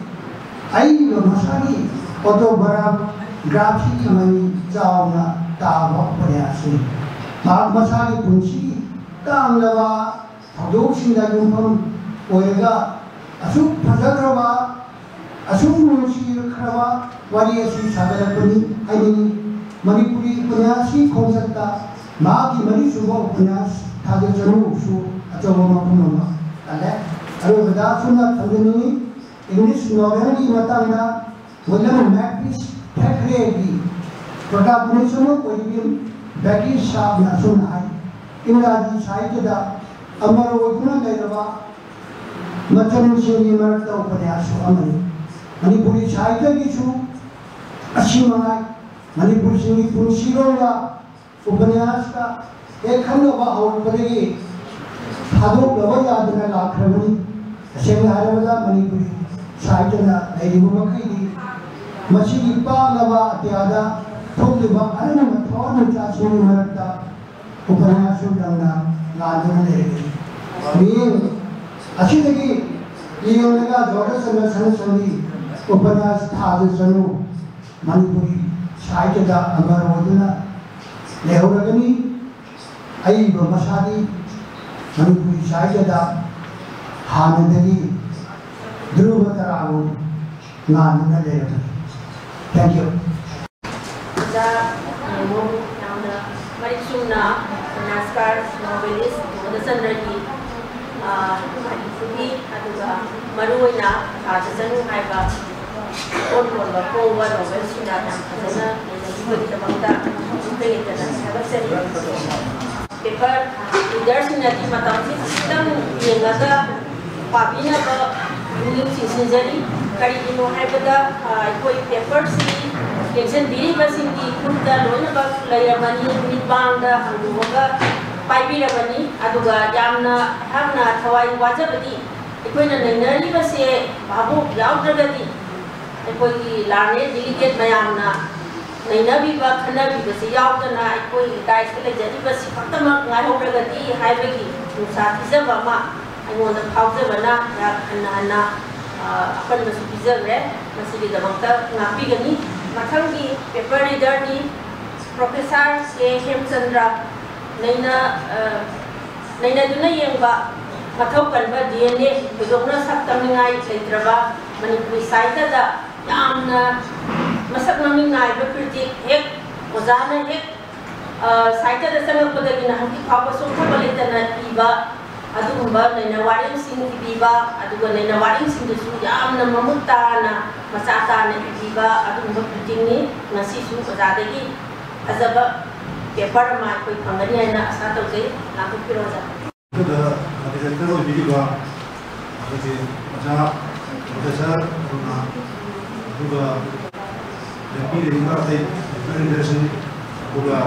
ꯑꯏꯕ ꯃꯁꯥꯒꯤ autobiographyꯒꯤ ꯃꯃꯤ ꯆꯥꯎꯅ ꯇꯥꯕ ꯎꯄꯟꯌꯥꯁꯅꯤ꯫ ꯃꯍꯥꯛ ꯃꯁꯥꯒꯤ ꯄꯨꯟꯁꯤꯒꯤ ꯇꯥꯡꯂꯕ ꯊꯧꯗꯣꯛꯁꯤꯡꯗ ꯌꯨꯝꯐꯝ ꯑꯣꯏꯔꯒ ꯑꯁꯨꯛ ꯐꯖꯈ꯭ꯔꯕ, ꯑꯁꯨꯛ ꯅꯨꯡꯁꯤꯈ꯭ꯔꯕ ꯋꯥꯔꯤ ꯑꯁꯤ ꯁꯥꯒꯠꯂꯛꯄꯅꯤ ꯍꯥꯏꯅꯤꯡꯏ꯫ ꯃꯅꯤꯄꯨꯔꯤ ꯎꯄꯟꯌꯥꯁꯤ ꯈꯣꯡꯆꯠꯇ ꯃꯍꯥꯛꯀꯤ ꯃꯔꯤꯁꯨꯕ ꯎꯄꯟꯌꯥꯁ ꯊꯥꯖ ꯆꯅꯨꯁꯨ ꯑꯆꯧꯕ ꯃꯐꯝ ꯑꯃ ꯀꯜꯂꯦ꯫ ꯑꯔꯣꯏꯕꯗ ꯑꯁꯨꯝꯅ ꯊꯝꯖꯅꯤꯡꯏ, English novelꯒꯤ ꯃꯇꯥꯡꯗ ꯋꯤꯂꯤꯌꯝ ꯃꯦꯛꯄꯤꯁ ꯊꯦꯀꯔꯦꯒꯤ protagonist ꯑꯃ ꯑꯣꯏꯔꯤꯕꯤ ꯕꯦꯀꯤ ꯁꯥꯕꯅ ꯑꯁꯨꯝꯅ ꯍꯥꯏ, "ꯏꯪꯒ꯭ꯔꯥꯖꯤ ꯁꯥꯍꯤꯇ꯭ꯌꯗ ꯑꯃꯔ ꯑꯣꯏꯗꯨꯅ ꯂꯩꯔꯕ ꯃꯆꯟꯁꯤꯡꯒꯤ ꯃꯔꯛꯇ ꯎꯄꯟꯌꯥꯁꯁꯨ ꯑꯃꯅꯤ꯫ ꯃꯅꯤꯄꯨꯔꯤ ꯁꯥꯍꯤꯇ꯭ꯌꯒꯤꯁꯨ ꯑꯁꯤ ꯃꯉꯥꯏ꯫ ꯃꯅꯤꯄꯨꯔꯤꯁꯤꯡꯒꯤ ꯄꯨꯟꯁꯤꯔꯣꯜꯒ ꯎꯄꯟꯌꯥꯁꯀ ꯍꯦꯛ ꯈꯪꯅꯕ ꯍꯧꯔꯛꯄꯗꯒꯤ ꯊꯥꯗꯣꯛꯅꯕ ꯌꯥꯗꯅ ꯂꯥꯛꯈ꯭ꯔꯕꯅꯤ꯫ ꯇꯁꯦꯡꯅ ꯍꯥꯏꯔꯕꯗ ꯃꯅꯤꯄꯨꯔꯤ ꯁꯥꯍꯤꯇ꯭ꯌꯅ ꯂꯩꯔꯤꯕ ꯃꯈꯩꯗꯤ ꯃꯁꯤꯒꯤ ꯄꯥꯛꯂꯕ ꯑꯇꯤꯌꯥꯗ ꯊꯣꯛꯂꯤꯕ ꯑꯔꯤꯕ ꯊꯋꯥꯟꯃꯤꯆꯥꯛꯁꯤꯡꯒꯤ ꯃꯔꯛꯇ ꯎꯄꯟꯌꯥꯁꯁꯨ ꯅꯪꯅ ꯉꯥꯟꯗꯨꯅ ꯂꯩꯔꯤꯕꯅꯤ꯫ ꯃꯤꯠꯌꯦꯡ ꯑꯁꯤꯗꯒꯤ ꯌꯦꯡꯂꯒ ꯖꯣꯔꯗ ꯆꯟꯗ꯭ꯔ ꯁꯅꯥꯁꯝꯒꯤ ꯎꯄꯟꯌꯥꯁ ꯊꯥꯖ ꯆꯅꯨ ꯃꯅꯤꯄꯨꯔꯤ ꯁꯥꯍꯤꯇ꯭ꯌꯗ ꯑꯃꯔ ꯑꯣꯏꯗꯨꯅ ꯂꯩꯍꯧꯔꯒꯅꯤ꯫ ꯑꯏꯕ ꯃꯁꯥꯗꯤ ꯃꯅꯤꯄꯨꯔꯤ ꯁꯥꯍꯤꯇ꯭ꯌꯗ ꯍꯥꯟꯅꯗꯒꯤ ꯙ꯭ꯔꯨꯕ ꯇꯔꯥꯒꯨꯝ ꯉꯥꯟꯗꯨꯅ ꯂꯩꯔꯕꯅꯤ꯫ Thank you꯫ ꯑꯣꯖꯥ ꯅꯦꯃꯣ ꯌꯥꯝꯅ ꯃꯔꯤꯛ ꯆꯨꯝꯅ ꯎꯄꯟꯌꯥꯁꯀꯥꯔ novelist ꯖꯣꯔꯗ ꯆꯟꯗ꯭ꯔꯒꯤ, ꯑ, ꯋꯥꯔꯤꯁꯤꯒꯤ, ꯑꯗꯨꯒ ꯃꯔꯨꯑꯣꯏꯅ ꯊꯥꯖ ꯆꯅꯨ ꯍꯥꯏꯕ ꯂꯣꯟꯕ ꯄꯣꯡꯕ ꯅꯣꯕꯦꯜꯁꯤꯡꯅ ꯌꯥꯝ ꯐꯖꯅ ꯅꯩꯅꯕꯤꯕꯒꯤꯗꯃꯛꯇ ꯍꯛꯊꯦꯡ ꯅꯤꯡꯊꯝꯅ ꯊꯥꯒꯠꯆꯔꯤ꯫ ꯄꯦꯄꯔ ꯔꯤꯗꯔꯁꯤꯡꯅꯗꯤ ꯃꯇꯝꯁꯤ ꯈꯤꯇꯪ ꯌꯦꯡꯉꯒ ꯄꯥꯕꯤꯅꯕ ꯄꯨꯛꯅꯤꯡ ꯆꯤꯡꯁꯤꯟꯖꯔꯤ꯫ ꯀꯔꯤꯒꯤꯅꯣ ꯍꯥꯏꯕꯗ, ꯑ, ꯑꯩꯈꯣꯏ ꯄꯦꯄꯔꯁꯤ ꯌꯦꯡꯁꯤꯟꯕꯤꯔꯤꯕꯁꯤꯡꯒꯤ ꯈꯨꯠꯇ ꯂꯣꯏꯅꯃꯛ ꯂꯩꯔꯕꯅꯤ, ꯃꯤꯠꯃꯥꯡꯗ ꯍꯥꯡꯗꯣꯛꯑꯒ ꯄꯥꯏꯕꯤꯔꯕꯅꯤ꯫ ꯑꯗꯨꯒ ꯌꯥꯝꯅ ꯑꯩꯍꯥꯛꯅ ꯊꯋꯥꯏ ꯋꯥꯖꯕꯗꯤ, ꯑꯩꯈꯣꯏꯅ ꯅꯩꯅꯔꯤꯕꯁꯦ ꯚꯥꯕꯣꯛ ꯌꯥꯎꯗ꯭ꯔꯒꯗꯤ ꯑꯩꯈꯣꯏꯒꯤ ꯂꯥꯔꯅꯦ ꯗꯤꯂꯤꯒꯦꯠ ꯃꯌꯥꯝꯅ ꯅꯩꯅꯕꯤꯕ, ꯈꯟꯅꯕꯤꯕꯁꯤ ꯌꯥꯎꯗꯅ ꯑꯩꯈꯣꯏꯒꯤ ꯗꯥꯏꯁꯇ ꯂꯩꯖꯔꯤꯕꯁꯤ ꯈꯛꯇꯃꯛ ꯉꯥꯏꯍꯧꯔꯒꯗꯤ ꯍꯥꯏꯕꯒꯤ ꯅꯨꯡꯁꯥ ꯊꯤꯖꯕ ꯑꯃ ꯑꯩꯉꯣꯟꯗ ꯐꯥꯎꯖꯕꯅ ꯑꯩꯍꯥꯛ ꯍꯟꯅ ꯍꯟꯅ, ꯑ, ꯑꯄꯟꯕꯁꯨ ꯄꯤꯖꯈ꯭ꯔꯦ꯫ ꯃꯁꯤꯒꯤꯗꯃꯛꯇ ꯉꯥꯛꯄꯤꯒꯅꯤ꯫ ꯃꯊꯪꯒꯤ ꯄꯦꯄꯔ ꯔꯤꯗꯔꯗꯤ ꯄ꯭ꯔꯣꯐꯦꯁꯥꯔ ꯀꯦ ꯍꯦꯝꯆꯟꯗ꯭ꯔ꯫ ꯅꯩꯅ-, ꯑ, ꯅꯩꯅꯗꯨꯅ ꯌꯦꯡꯕ, ꯃꯊꯧ ꯀꯟꯕ ꯗꯤ ꯑꯦꯟ ꯑꯦ, ꯊꯣꯏꯗꯣꯛꯅ ꯁꯛ ꯇꯝꯅꯤꯡꯉꯥꯏ ꯂꯩꯇ꯭ꯔꯕ ꯃꯅꯤꯄꯨꯔꯤ ꯁꯥꯍꯤꯇ꯭ꯌꯗ ꯌꯥꯝꯅ ꯃꯁꯛ ꯃꯃꯤꯡ ꯅꯥꯏꯕ ꯀ꯭ꯔꯤꯇꯤꯛ, ꯍꯦꯛ ꯑꯣꯖꯥꯅ ꯍꯦꯛ, ꯑ, ꯁꯥꯍꯤꯇ꯭ꯌꯗ ꯆꯪꯂꯛꯄꯗꯒꯤꯅ ꯍꯧꯖꯤꯛ ꯐꯥꯎꯕ ꯆꯣꯛꯊꯕ ꯂꯩꯇꯅ ꯏꯕ ꯑꯗꯨꯒꯨꯝꯕ ꯅꯩꯅ ꯋꯥꯔꯦꯡꯁꯤꯡ ꯏꯕꯤꯕ, ꯑꯗꯨꯒ ꯅꯩꯅ ꯋꯥꯔꯦꯡꯁꯤꯡꯗꯨꯁꯨ ꯌꯥꯝꯅ ꯃꯃꯨꯠ ꯇꯥꯅ, ꯃꯆꯥ ꯇꯥꯅ ꯏꯕꯤꯕ ꯑꯗꯨꯒꯨꯝꯕ ꯀ꯭ꯔꯤꯇꯤꯛꯅꯤ꯫ ꯉꯁꯤꯁꯨ ꯑꯣꯖꯥꯗꯒꯤ ꯐꯖꯕ ꯄꯦꯄꯔ ꯑꯃ ꯑꯩꯈꯣꯏ ꯐꯪꯒꯅꯤ ꯍꯥꯏꯅ ꯑꯁꯥ ꯇꯧꯖꯩ꯫ ꯂꯥꯡꯊꯣꯛꯄꯤꯔꯣ, ꯑꯣꯖꯥ꯫ ꯑꯗꯨꯗ ꯗꯥꯏꯔꯦꯛꯇꯔ ꯑꯣꯏꯕꯤꯔꯤꯕ ꯑꯩꯈꯣꯏꯒꯤ ꯑꯣꯖꯥ ꯄ꯭ꯔꯣꯐꯦꯁꯔ ꯑꯔꯨꯅꯥ, ꯑꯗꯨꯒ ꯂꯦꯞꯄꯤꯔꯤꯕ ꯑꯇꯩ ꯂꯤꯗꯔꯁꯤꯡ, ꯑꯗꯨꯒ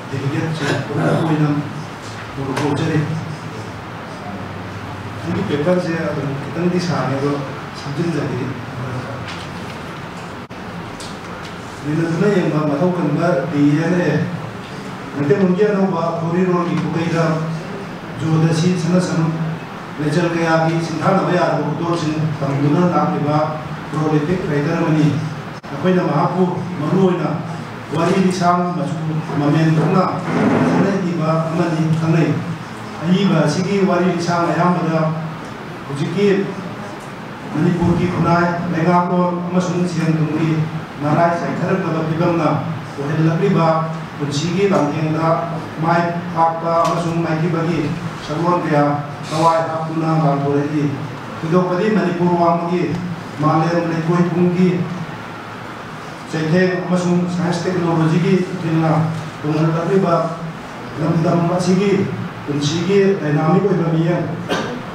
ꯗꯦꯂꯤꯒꯦꯠꯁꯤꯡ ꯄꯨꯝꯅꯃꯛ ꯑꯣꯏꯅ ꯐꯣꯡꯗꯣꯛꯆꯔꯤ꯫ ꯑꯩꯒꯤ ꯄꯦꯄꯔꯁꯦ ꯑꯗꯨꯝ ꯈꯤꯇꯪꯗꯤ ꯁꯥꯡꯉꯦ, ꯑꯗꯣ ꯁꯝꯖꯤꯟꯖꯒꯦ꯫ ꯅꯩꯅꯗꯨꯅ ꯌꯦꯡꯕ ꯃꯊꯧ ꯀꯟꯕ ꯗꯤ ꯑꯦꯟ ꯑꯦ꯫ ꯃꯩꯇꯩꯂꯣꯟꯒꯤ ꯑꯅꯧꯕ ꯈꯣꯔꯤꯔꯣꯜꯒꯤ ꯈꯨꯠꯀꯩꯗ ꯖꯨꯗ ꯁꯤ ꯁꯅꯁꯅꯨ ꯂꯩꯆꯜ ꯀꯌꯥꯒꯤ ꯁꯤꯡꯊꯥꯅꯕ ꯌꯥꯗꯕ ꯈꯨꯗꯣꯜꯁꯤꯡ ꯐꯪꯗꯨꯅ ꯂꯥꯛꯂꯤꯕ prolific writer ꯑꯃꯅꯤ꯫ ꯑꯩꯈꯣꯏꯅ ꯃꯍꯥꯛꯄꯨ ꯃꯔꯨꯑꯣꯏꯅ ꯋꯥꯔꯤ ꯂꯤꯁꯥꯡ ꯃꯆꯨ ꯃꯃꯦꯟ ꯊꯣꯛꯅ ꯐꯖꯅ ꯏꯕ ꯑꯃꯅꯤ ꯈꯪꯅꯩ꯫ ꯑꯏꯕ ꯑꯁꯤꯒꯤ ꯋꯥꯔꯤ ꯂꯤꯁꯥꯡ ꯑꯌꯥꯝꯕꯗ ꯍꯧꯖꯤꯛꯀꯤ ꯃꯅꯤꯄꯨꯔꯒꯤ ꯈꯨꯟꯅꯥꯏ, ꯂꯩꯉꯥꯛꯂꯣꯟ ꯑꯃꯁꯨꯡ ꯁꯦꯟ ꯊꯨꯝꯒꯤ ꯃꯔꯥꯏ ꯆꯥꯏꯊꯔꯛꯂꯕ ꯐꯤꯕꯝꯅ ꯑꯣꯏꯍꯜꯂꯛꯂꯤꯕ ꯄꯨꯟꯁꯤꯒꯤ ꯂꯥꯟꯊꯦꯡꯗ ꯃꯥꯏ ꯄꯥꯛꯄ ꯑꯃꯁꯨꯡ ꯃꯥꯏꯊꯤꯕꯒꯤ ꯁꯛꯂꯣꯟ ꯀꯌꯥ ꯊꯋꯥꯏ ꯍꯥꯞꯇꯨꯅ ꯂꯥꯟꯊꯣꯔꯛꯏ꯫ ꯊꯣꯏꯗꯣꯛꯄꯗꯤ ꯃꯅꯤꯄꯨꯔ ꯋꯥꯡꯃꯒꯤ ꯃꯥꯂꯦꯝ ꯂꯩꯀꯣꯏ ꯄꯨꯝꯒꯤ ꯆꯩꯊꯦꯡ ꯑꯃꯁꯨꯡ ꯁꯥꯏꯟꯁ ꯇꯦꯛꯅꯣꯂꯣꯖꯤꯒꯤ ꯏꯊꯤꯜꯅ ꯇꯨꯡꯍꯜꯂꯛꯂꯤꯕ ꯂꯝꯗꯝ ꯑꯁꯤꯒꯤ ꯄꯨꯟꯁꯤꯒꯤ ꯗꯥꯏꯅꯥꯃꯤꯛ ꯑꯣꯏꯕ ꯃꯤꯠꯌꯦꯡ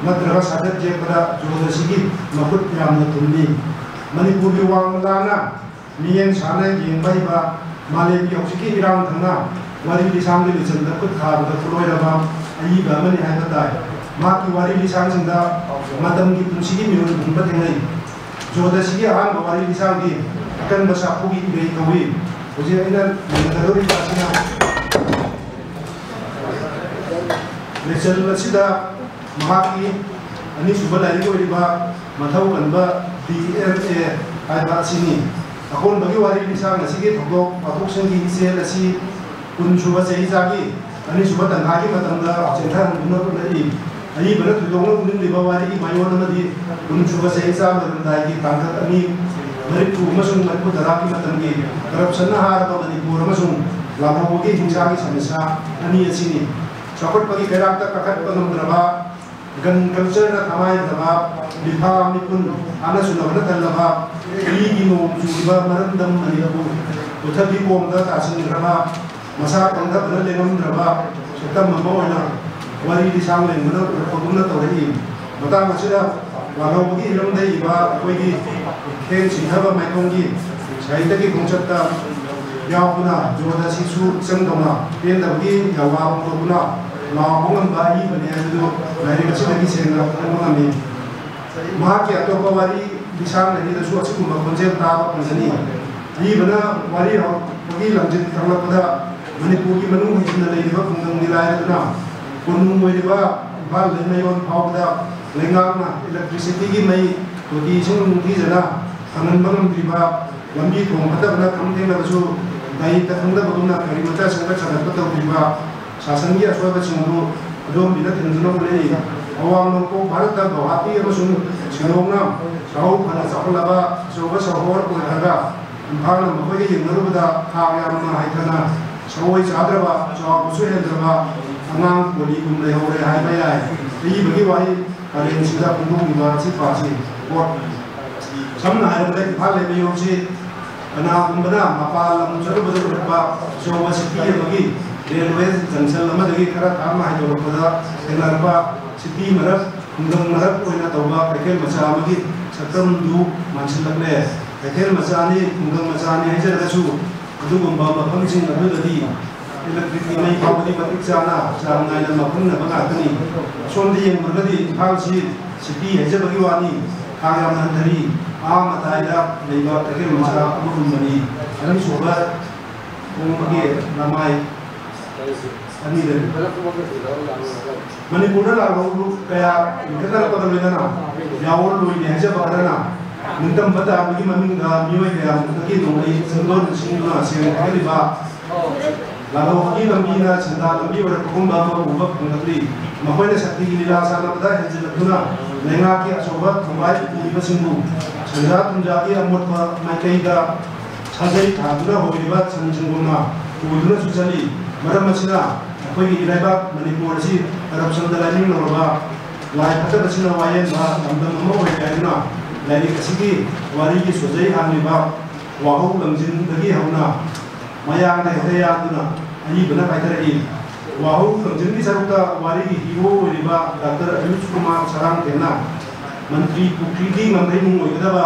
ꯅꯠꯇ꯭ꯔꯒ ꯁꯥꯖꯠ ꯌꯦꯛꯄꯗ ꯖꯣꯗꯁꯤꯒꯤ ꯃꯈꯨꯠ ꯌꯥꯝꯅ ꯊꯨꯝꯂꯤ꯫ ꯃꯅꯤꯄꯨꯔꯒꯤ ꯋꯥꯡꯃ ꯂꯥꯟꯅ ꯃꯤꯠꯌꯦꯡ ꯁꯥꯅ ꯌꯦꯡꯕ ꯍꯩꯕ ꯃꯥꯂꯦꯝꯒꯤ ꯍꯧꯖꯤꯛꯀꯤ ꯏꯔꯥꯡ ꯊꯧꯅꯥ ꯋꯥꯔꯤ ꯂꯤꯁꯥꯡꯒꯤ ꯂꯨꯆꯤꯡꯗ ꯈꯨꯠ ꯊꯥꯕꯗ ꯈꯨꯠꯂꯣꯏꯔꯕ ꯑꯏꯕ ꯑꯃꯅꯤ ꯍꯥꯏꯕ ꯇꯥꯏ꯫ ꯃꯍꯥꯛꯀꯤ ꯋꯥꯔꯤ ꯂꯤꯁꯥꯡꯁꯤꯡꯗ ꯃꯇꯝꯒꯤ ꯄꯨꯟꯁꯤꯒꯤ ꯃꯤꯍꯨꯟ ꯍꯨꯝꯕ ꯊꯦꯡꯅꯩ꯫ ꯖꯣꯗꯁꯤꯒꯤ ꯑꯍꯥꯟꯕ ꯋꯥꯔꯤ ꯂꯤꯁꯥꯡꯗꯤ ꯑꯀꯟꯕ ꯁꯥꯐꯨꯒꯤ ꯏꯔꯩ ꯀꯧꯏ꯫ ꯍꯧꯖꯤꯛ ꯑꯩꯅ ꯅꯩꯅꯒꯗꯧꯔꯤꯕ ꯑꯁꯤꯅ ꯂꯩꯆꯜ ꯑꯁꯤꯗ ꯃꯍꯥꯛꯀꯤ ꯑꯅꯤꯁꯨꯕ ꯂꯥꯏꯔꯤꯛ ꯑꯣꯏꯔꯤꯕ ꯃꯊꯧ ꯀꯟꯕ ꯗꯤ ꯑꯦꯜ ꯑꯦ ꯍꯥꯏꯕ ꯑꯁꯤꯅꯤ꯫ ꯑꯀꯣꯟꯕꯒꯤ ꯋꯥꯔꯤ ꯂꯤꯁꯥꯡ ꯑꯁꯤꯒꯤ ꯊꯧꯗꯣꯛ ꯋꯥꯊꯣꯛꯁꯤꯡꯒꯤ ꯏꯆꯦꯜ ꯑꯁꯤ ꯀꯨꯟ ꯁꯨꯕ ꯆꯍꯤꯆꯥꯒꯤ ꯑꯅꯤꯁꯨꯕ ꯇꯪꯈꯥꯏꯒꯤ ꯃꯇꯝꯗ ꯆꯦꯟꯊꯍꯟꯗꯨꯅ ꯎꯠꯂꯛꯏ꯫ ꯑꯏꯕꯅ ꯊꯣꯏꯗꯣꯛꯅ ꯎꯠꯅꯤꯡꯂꯤꯕ ꯋꯥꯔꯤꯒꯤ ꯃꯥꯏꯑꯣꯟ ꯑꯃꯗꯤ ꯀꯨꯟ ꯁꯨꯕ ꯆꯍꯤꯆꯥ ꯂꯣꯏꯔꯝꯗꯥꯏꯒꯤ ꯇꯥꯡꯀꯛ ꯑꯅꯤ, ꯃꯔꯤꯐꯨ ꯑꯃꯁꯨꯡ ꯃꯔꯤꯐꯨ ꯇꯔꯥꯒꯤ ꯃꯇꯝꯒꯤ ꯀꯔꯞꯁꯟꯅ ꯍꯥꯔꯕ ꯃꯅꯤꯄꯨꯔ ꯑꯃꯁꯨꯡ ꯂꯥꯜꯍꯧꯕꯒꯤ ꯍꯤꯡꯁꯥꯒꯤ ꯁꯃꯁ꯭ꯌꯥ ꯑꯅꯤ ꯑꯁꯤꯅꯤ꯫ ꯆꯥꯎꯈꯠꯄꯒꯤ ꯀꯩꯔꯥꯛꯇ ꯀꯥꯈꯠꯄ ꯉꯝꯗ꯭ꯔꯕ, ꯒꯟ ꯀꯜꯆꯔꯅ ꯊꯃꯥꯏꯈ꯭ꯔꯕ, ꯃꯤꯐꯥ ꯃꯤꯄꯨꯟ ꯍꯥꯠꯅ ꯁꯨꯅꯕꯅ ꯊꯜꯂꯕ, ꯃꯤꯒꯤ ꯅꯣꯡ ꯆꯨꯔꯤꯕ ꯃꯔꯝꯗꯝ ꯃꯅꯤꯄꯨꯔ, ꯄ꯭ꯔꯤꯊꯤꯕꯤ ꯀꯣꯝꯗ ꯇꯥꯁꯤꯟꯈ꯭ꯔꯕ, ꯃꯁꯥ ꯄꯪꯊꯕꯅ ꯂꯦꯡꯉꯝꯗ꯭ꯔꯕ ꯁꯛꯇꯝ ꯑꯃ ꯑꯣꯏꯅ ꯋꯥꯔꯤ ꯂꯤꯁꯥꯡ ꯂꯦꯡꯕꯅ ꯎꯔꯛꯄꯒꯨꯝꯅ ꯇꯧꯔꯛꯏ꯫ ꯃꯇꯥꯡ ꯑꯁꯤꯗ ꯂꯥꯜꯍꯧꯕꯒꯤ ꯍꯤꯔꯝꯗ ꯏꯕ ꯑꯩꯈꯣꯏꯒꯤ ꯏꯊꯦꯟ ꯁꯤꯡꯊꯕ ꯃꯥꯏꯊꯣꯡꯒꯤ ꯁꯥꯍꯤꯇ꯭ꯌꯒꯤ ꯈꯣꯡꯆꯠꯇ ꯌꯥꯎꯗꯨꯅ ꯖꯣꯗ ꯑꯁꯤꯁꯨ ꯏꯆꯪ ꯇꯧꯅ ꯄꯦꯟꯗꯕꯒꯤ ꯌꯥꯋꯥ ꯐꯣꯡꯗꯣꯛꯇꯨꯅ ꯂꯥꯎꯕ ꯉꯝꯕ ꯑꯏꯕꯅꯤ ꯍꯥꯏꯕꯗꯨ ꯂꯥꯏꯔꯤꯛ ꯑꯁꯤꯗꯒꯤ ꯁꯦꯡꯅ ꯈꯪꯕ ꯉꯝꯃꯤ꯫ ꯃꯍꯥꯛꯀꯤ ꯑꯇꯣꯞꯄ ꯋꯥꯔꯤ ꯂꯤꯁꯥꯡ ꯑꯅꯤꯗꯁꯨ ꯑꯁꯤꯒꯨꯝꯕ ꯈꯣꯟꯖꯦꯜ ꯇꯥꯕ ꯐꯪꯒꯅꯤ꯫ ꯑꯏꯕꯅ ꯋꯥꯔꯤ ꯍꯧꯔꯛꯄꯒꯤ ꯂꯝꯖꯤꯡ ꯊꯝꯂꯛꯄꯗ ꯃꯅꯤꯄꯨꯔꯒꯤ ꯃꯅꯨꯡ ꯍꯟꯖꯤꯟꯅ ꯂꯩꯔꯤꯕ ꯈꯨꯡꯒꯪꯅꯤ ꯂꯥꯏꯔꯗꯨꯅ ꯀꯣꯅꯨꯡ ꯑꯣꯏꯔꯤꯕ ꯏꯝꯐꯥꯜ ꯂꯩꯃꯌꯣꯟ ꯐꯥꯎꯕꯗ ꯂꯩꯉꯥꯛꯅ electricity ꯒꯤ ꯃꯩ, ꯇꯣꯇꯤ ꯏꯁꯤꯡ ꯅꯤꯡꯊꯤꯖꯅ ꯐꯪꯍꯟꯕ ꯉꯝꯗ꯭ꯔꯤꯕ, ꯂꯝꯕꯤ ꯊꯣꯡ ꯐꯠꯇꯕꯅ ꯈꯝ ꯊꯦꯡꯅꯕꯁꯨ ꯗꯥꯏꯔꯦꯛꯇ ꯈꯪꯗꯕꯒꯨꯝꯅ ꯒꯥꯔꯤ ꯃꯆꯥ ꯁꯦꯝꯒꯠ ꯁꯥꯒꯠꯄ ꯇꯧꯗ꯭ꯔꯤꯕ, ꯁꯥꯁꯟꯒꯤ ꯑꯁꯣꯏꯕꯁꯤꯡ ꯑꯗꯨ ꯑꯗꯣꯝꯒꯤꯅ ꯊꯦꯡꯅꯗꯨꯅ ꯎꯠꯂꯛꯏ꯫ ꯑꯋꯥꯡ ꯅꯣꯡꯄꯣꯛ ꯚꯥꯔꯠꯇ ꯒꯧꯍꯥꯇꯤ ꯑꯃꯁꯨꯡ ꯁꯤꯂꯣꯡꯅ ꯁꯥꯍꯧ ꯐꯅ ꯆꯥꯎꯈꯠꯂꯕ ꯑꯆꯧꯕ ꯁꯍꯔ ꯑꯣꯏꯈ꯭ꯔꯒ, ꯏꯝꯐꯥꯜꯅ ꯃꯈꯣꯏꯒ ꯌꯦꯡꯅꯔꯨꯕꯗ ꯊꯥꯛ ꯌꯥꯝꯅ ꯍꯟꯊꯅ, ꯁꯑꯣꯏ ꯆꯥꯗ꯭ꯔꯕ, ꯆꯥꯎꯕꯁꯨ ꯍꯦꯟꯗ꯭ꯔꯕ ꯑꯉꯥꯡ ꯀꯣꯂꯤꯒꯨꯝ ꯂꯩꯍꯧꯔꯦ ꯍꯥꯏꯕ ꯌꯥꯏ꯫ ꯑꯏꯕꯒꯤ ꯋꯥꯍꯩ ꯄꯔꯦꯡꯁꯤꯗ ꯐꯣꯡꯗꯣꯛꯂꯤꯕ ꯑꯁꯤ ꯄꯥꯁꯤ꯫ ꯀꯣꯠ꯫ ꯁꯝꯅ ꯍꯥꯏꯔꯕꯗ, ꯏꯝꯐꯥꯜ ꯂꯩꯃꯌꯣꯜꯁꯤ ꯀꯅꯥꯒꯨꯝꯕꯅ ꯃꯄꯥꯟ ꯂꯝ ꯆꯠꯂꯨꯕꯗ ꯎꯔꯛꯄ ꯑꯆꯧꯕ ꯁꯤꯇꯤ ꯑꯃꯒꯤ ꯔꯦꯜꯋꯦ ꯖꯪꯁꯟ ꯑꯃꯗꯒꯤ ꯈꯔ ꯊꯥꯞꯅ ꯍꯥꯏꯗꯣꯔꯛꯄꯗ ꯊꯦꯡꯅꯔꯛꯄ ꯁꯤꯇꯤ ꯃꯔꯛ, ꯈꯨꯡꯒꯪ ꯃꯔꯛ ꯑꯣꯏꯅ ꯇꯧꯕ ꯀꯩꯊꯦꯜ ꯃꯆꯥ ꯑꯃꯒꯤ ꯁꯛꯇꯝꯗꯨ ꯃꯥꯟꯁꯤꯜꯂꯛꯂꯦ꯫ ꯀꯩꯊꯦꯜ ꯃꯆꯥꯅꯤ, ꯈꯨꯡꯒꯪ ꯃꯆꯥꯅꯤ ꯍꯥꯏꯖꯔꯒꯁꯨ, ꯑꯗꯨꯒꯨꯝꯕ ꯃꯐꯝꯁꯤꯡ ꯑꯗꯨꯗꯗꯤ ꯏꯂꯦꯛꯇ꯭ꯔꯤꯛꯀꯤ ꯃꯩ ꯐꯥꯎꯕꯗꯤ ꯃꯇꯤꯛ ꯆꯥꯅ ꯆꯥꯡ ꯅꯥꯏꯅ ꯃꯐꯝꯅꯕ ꯉꯥꯛꯇꯅꯤ꯫ ꯑꯁꯣꯝꯗ ꯌꯦꯡꯂꯨꯔꯒꯗꯤ ꯏꯝꯐꯥꯜꯁꯤ ꯁꯤꯇꯤ ꯍꯥꯏꯖꯕꯒꯤ ꯋꯥꯅꯤ, ꯊꯥꯛ ꯌꯥꯝꯅ ꯍꯟꯊꯔꯤ꯫ ꯑꯥ ꯃꯇꯥꯏꯗ ꯂꯩꯕ ꯀꯩꯊꯦꯜ ꯃꯆꯥ ꯑꯃꯒꯨꯝꯕꯅꯤ꯫ ꯑꯅꯤꯁꯨꯕ ꯊꯣꯡꯕꯒꯤ ꯂꯃꯥꯏ ꯑꯅꯤꯗꯅꯤ꯫ ꯃꯅꯤꯄꯨꯔꯗ ꯂꯥꯜꯍꯧꯂꯨꯞ ꯀꯌꯥ ꯂꯤꯡꯈꯠꯅꯔꯛꯄꯒ ꯂꯣꯏꯅꯅ ꯌꯥꯑꯣꯟ ꯂꯣꯏꯅꯤ ꯍꯥꯏꯖꯕ ꯈꯔꯅ ꯅꯤꯡꯇꯝꯕ ꯇꯥꯕꯒꯤ ꯃꯃꯤꯡꯗ ꯃꯤꯑꯣꯏ ꯀꯌꯥꯃꯨꯛꯇꯒꯤ ꯅꯣꯡꯃꯩ ꯆꯤꯡꯗꯣꯟ ꯆꯤꯡꯗꯨꯅ ꯁꯦꯡꯅ ꯊꯥꯒꯠꯂꯤꯕ ꯂꯥꯜꯍꯧꯕꯒꯤ ꯂꯝꯕꯤꯅ ꯁꯦꯟꯗꯥꯟ ꯂꯝꯕꯤ ꯑꯣꯏꯔꯛꯄꯒꯨꯝꯕ ꯑꯃ ꯎꯕ ꯐꯪꯂꯛꯂꯤ꯫ ꯃꯈꯣꯏꯅ ꯁꯛꯇꯤꯒꯤ ꯂꯤꯂꯥ ꯁꯥꯟꯅꯕꯗ ꯍꯦꯟꯖꯤꯜꯂꯛꯇꯨꯅ ꯂꯩꯉꯥꯛꯀꯤ ꯑꯆꯧꯕ ꯊꯧꯒꯥꯏ ꯄꯨꯔꯤꯕꯁꯤꯡꯕꯨ ꯁꯦꯟꯖꯥ ꯊꯨꯝꯖꯥꯒꯤ ꯑꯃꯣꯠꯄ ꯃꯥꯏꯀꯩꯗ ꯁꯥꯖꯩ ꯊꯥꯗꯨꯅ ꯍꯧꯔꯤꯕ ꯁꯟꯁꯤꯡꯒꯨꯝꯅ ꯄꯨꯗꯨꯅꯁꯨ ꯆꯠꯂꯤ꯫ ꯃꯔꯝ ꯑꯁꯤꯅ ꯑꯩꯈꯣꯏꯒꯤ ꯏꯔꯩꯕꯥꯛ ꯃꯅꯤꯄꯨꯔ ꯑꯁꯤ ꯀꯔꯞꯁꯟꯗ ꯂꯥꯏꯅꯤꯡ ꯂꯧꯔꯕ, ꯂꯥꯏ ꯐꯠꯇꯕꯁꯤꯡꯅ ꯋꯥꯌꯦꯟꯕ ꯂꯝꯗꯝ ꯑꯃ ꯑꯣꯏꯔꯦ ꯍꯥꯏꯗꯨꯅ ꯂꯥꯏꯔꯤꯛ ꯑꯁꯤꯒꯤ ꯋꯥꯔꯤꯒꯤ ꯁꯣꯖꯩ ꯍꯥꯡꯂꯤꯕ ꯋꯥꯍꯧ ꯂꯪꯖꯤꯟꯗꯒꯤ ꯍꯧꯅ ꯃꯌꯥꯡꯗ ꯍꯦꯛꯇ ꯌꯥꯟꯗꯨꯅ ꯑꯏꯕꯅ ꯀꯥꯏꯊꯔꯛꯏ꯫ ꯋꯥꯍꯧ ꯂꯪꯖꯤꯟꯒꯤ ꯁꯔꯨꯛꯇ ꯋꯥꯔꯤꯒꯤ ꯍꯤꯔꯣ ꯑꯣꯏꯔꯤꯕ ꯗꯥꯛꯇꯔ ꯑꯌꯨꯁ ꯀꯨꯃꯥꯔ ꯁꯔꯥꯡꯊꯦꯝꯅ ꯃꯟꯇ꯭ꯔꯤ ꯄꯨꯈ꯭ꯔꯤꯒꯤ ꯉꯝꯈꯩ ꯅꯨꯡ ꯑꯣꯏꯒꯗꯕ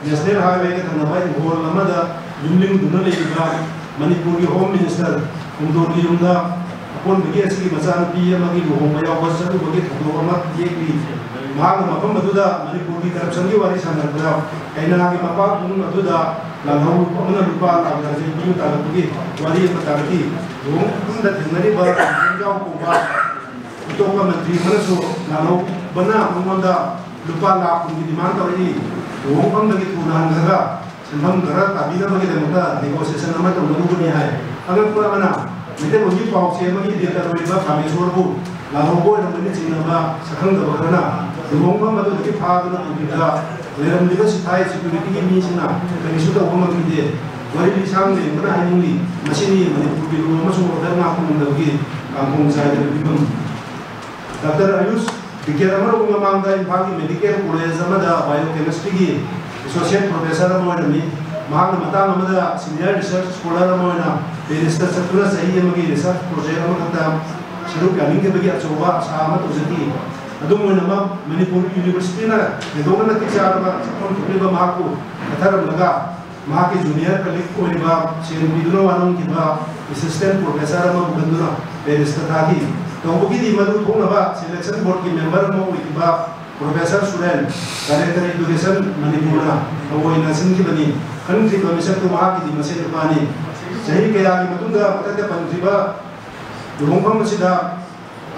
ꯅꯦꯁꯅꯦꯜ ꯍꯥꯏꯋꯦꯒ ꯊꯪꯅꯕ ꯏꯪꯈꯣꯜ ꯑꯃꯗ ꯌꯨꯝꯂꯤꯡꯗꯨꯅ ꯂꯩꯔꯤꯕ ꯃꯅꯤꯄꯨꯔꯒꯤ ꯍꯣꯝ ꯃꯤꯅꯤꯁꯇꯔ ꯈꯣꯡꯗꯣꯟꯒꯤ ꯌꯨꯝꯗ ꯑꯀꯣꯟꯕꯒꯤ ꯑꯁꯤꯒꯤ ꯃꯆꯥꯅꯨꯄꯤ ꯑꯃꯒꯤ ꯂꯨꯍꯣꯡꯕ ꯌꯥꯎꯕ ꯆꯠꯂꯨꯕꯒꯤ ꯊꯧꯗꯣꯛ ꯑꯃ ꯌꯦꯛꯂꯤ꯫ ꯃꯍꯥꯛꯅ ꯃꯐꯝ ꯑꯗꯨꯗ ꯃꯅꯤꯄꯨꯔꯒꯤ ꯀꯔꯞꯁꯟꯒꯤ ꯋꯥꯔꯤ ꯁꯥꯟꯅꯔꯛꯄꯗ ꯀꯩꯅꯥꯒꯤ ꯃꯄꯥꯛ ꯄꯨꯝ ꯑꯗꯨꯗ ꯂꯥꯜꯍꯧ ꯑꯃꯅ ꯂꯨꯄꯥ ꯂꯥꯈ ꯌꯥꯡꯈꯩ ꯄꯤꯕ ꯇꯥꯔꯛꯄꯒꯤ ꯋꯥꯔꯤ ꯑꯃ ꯇꯥꯔꯛꯈꯤ꯫ ꯂꯨꯍꯣꯡꯐꯝꯗ ꯊꯦꯡꯅꯔꯤꯕ ꯂꯝꯖꯥꯎ ꯀꯧꯕ ꯑꯇꯣꯞꯄ ꯃꯟꯇ꯭ꯔꯤ ꯑꯃꯅꯁꯨ ꯂꯥꯜꯍꯧꯕꯅ ꯃꯉꯣꯟꯗ ꯂꯨꯄꯥ ꯂꯥꯈ ꯀꯨꯟꯒꯤ ꯗꯤꯃꯥꯟ ꯇꯧꯔꯛꯏ꯫ ꯂꯨꯍꯣꯡꯐꯝꯗꯒꯤ ꯊꯨꯅ ꯍꯟꯈ꯭ꯔꯒ ꯁꯦꯟꯐꯝ ꯈꯔ ꯇꯥꯕꯤꯅꯕꯒꯤꯗꯃꯛꯇ ꯅꯦꯒꯣꯁꯤꯌꯦꯁꯟ ꯑꯃ ꯇꯧꯅꯔꯨꯕꯅꯤ ꯍꯥꯏ꯫ ꯑꯉꯛꯄ ꯑꯃꯅ, ꯃꯩꯇꯩꯂꯣꯟꯒꯤ ꯄꯥꯎꯆꯦ ꯑꯃꯒꯤ ꯏꯗꯤꯇꯔ ꯑꯣꯏꯔꯤꯕ ꯀꯥꯃꯦꯁꯣꯔꯕꯨ ꯂꯥꯜꯍꯧꯕ ꯑꯣꯏꯔꯝꯒꯅꯤ ꯆꯤꯡꯅꯕ ꯁꯛꯈꯪꯗꯕ ꯈꯔꯅ ꯂꯨꯍꯣꯡꯐꯝ ꯑꯗꯨꯗꯒꯤ ꯐꯥꯗꯨꯅ ꯄꯨꯈꯤꯕꯗ ꯂꯩꯔꯝꯂꯤꯕ ꯁꯤꯐꯥꯏ ꯁꯦꯀ꯭ꯌꯨꯔꯤꯇꯤꯒꯤ ꯃꯤꯁꯤꯡꯅ ꯀꯔꯤꯁꯨ ꯇꯧꯕ ꯉꯝꯈꯤꯗꯦ꯫ ꯋꯥꯔꯤ ꯂꯤꯁꯥꯡ ꯂꯦꯡꯕꯅ ꯍꯥꯏꯅꯤꯡꯂꯤ, ꯃꯁꯤꯅꯤ ꯃꯅꯤꯄꯨꯔꯒꯤ ꯂꯣ ꯑꯃꯁꯨꯡ ꯑꯣꯔꯗꯔ ꯉꯥꯛꯄ ꯉꯝꯗꯕꯒꯤ ꯀꯥꯡꯈꯣꯡ ꯆꯥꯏꯔꯕ ꯐꯤꯕꯝ꯫ ꯗꯥꯛꯇꯔ ꯑꯌꯨꯁ ꯗꯤꯀꯦꯠ ꯑꯃꯔꯣꯝꯒꯤ ꯃꯃꯥꯡꯗ ꯏꯝꯐꯥꯜꯒꯤ ꯃꯦꯗꯤꯀꯦꯜ ꯀꯣꯂꯦꯖ ꯑꯃꯗ ꯕꯥꯏꯑꯣꯀꯦꯃꯤꯁꯇ꯭ꯔꯤꯒꯤ ꯑꯦꯁꯣꯁꯤꯌꯦꯠ ꯄ꯭ꯔꯣꯐꯦꯁꯔ ꯑꯃ ꯑꯣꯏꯔꯝꯃꯤ꯫ ꯃꯍꯥꯛꯅ ꯃꯇꯥꯡ ꯑꯃꯗ ꯁꯤꯅꯤꯌꯔ ꯔꯤꯁꯔꯆ ꯁ꯭ꯀꯣꯂꯔ ꯑꯃ ꯑꯣꯏꯅ ꯄꯦꯔꯤꯁꯇ ꯆꯠꯇꯨꯅ ꯆꯍꯤ ꯑꯃꯒꯤ ꯔꯤꯁꯔꯆ ꯄ꯭ꯔꯣꯖꯦꯛ ꯑꯃꯈꯛꯇ ꯁꯔꯨꯛ ꯌꯥꯅꯤꯡꯗꯕꯒꯤ ꯑꯆꯧꯕ ꯑꯁꯥ ꯑꯃ ꯇꯧꯖꯈꯤ꯫ ꯑꯗꯨꯝ ꯑꯣꯏꯅꯃꯛ, ꯃꯅꯤꯄꯨꯔ ꯌꯨꯅꯤꯚꯔꯁꯤꯇꯤꯅ ꯊꯣꯏꯗꯣꯛꯅ ꯃꯇꯤꯛ ꯆꯥꯗꯕ ꯁꯛꯐꯝ ꯊꯣꯛꯂꯤꯕ ꯃꯍꯥꯛꯄꯨ ꯀꯠꯊꯔꯝꯂꯒ, ꯃꯍꯥꯛꯀꯤ ꯖꯨꯅꯤꯌꯔ ꯀꯂꯤꯛ ꯑꯣꯏꯔꯤꯕ ꯁꯦꯟ ꯄꯤꯗꯨꯅ ꯋꯥꯅꯣꯝꯈꯤꯕ ꯑꯦꯁꯤꯁꯇꯦꯟ ꯄ꯭ꯔꯣꯐꯦꯁꯔ ꯑꯃꯕꯨ ꯈꯟꯗꯨꯅ ꯄꯦꯔꯤꯁꯇ ꯊꯥꯈꯤ꯫ ꯇꯧꯕꯒꯤꯗꯤ, ꯃꯗꯨ ꯊꯣꯛꯅꯕ ꯁꯦꯂꯦꯛꯁꯟ ꯕꯣꯔꯗꯀꯤ ꯃꯦꯝꯕꯔ ꯑꯃ ꯑꯣꯏꯈꯤꯕ ꯄ꯭ꯔꯣꯐꯦꯁꯔ ꯁꯨꯔꯦꯟ, ꯗꯥꯏꯔꯦꯛꯇꯔ ꯑꯦꯗꯨꯀꯦꯁꯟ ꯃꯅꯤꯄꯨꯔꯅ ꯊꯑꯣꯏꯅ ꯁꯤꯟꯈꯤꯕꯅꯤ꯫ ꯈꯟꯈ꯭ꯔꯤꯕ ꯃꯤꯁꯛꯇꯨ ꯃꯍꯥꯛꯀꯤꯗꯤ ꯃꯁꯦꯟ ꯅꯨꯄꯥꯅꯤ꯫ ꯆꯍꯤ ꯀꯌꯥꯒꯤ ꯃꯇꯨꯡꯗ ꯃꯊꯛꯇ ꯄꯟꯈ꯭ꯔꯤꯕ ꯂꯨꯍꯣꯡꯐꯝ ꯑꯁꯤꯗ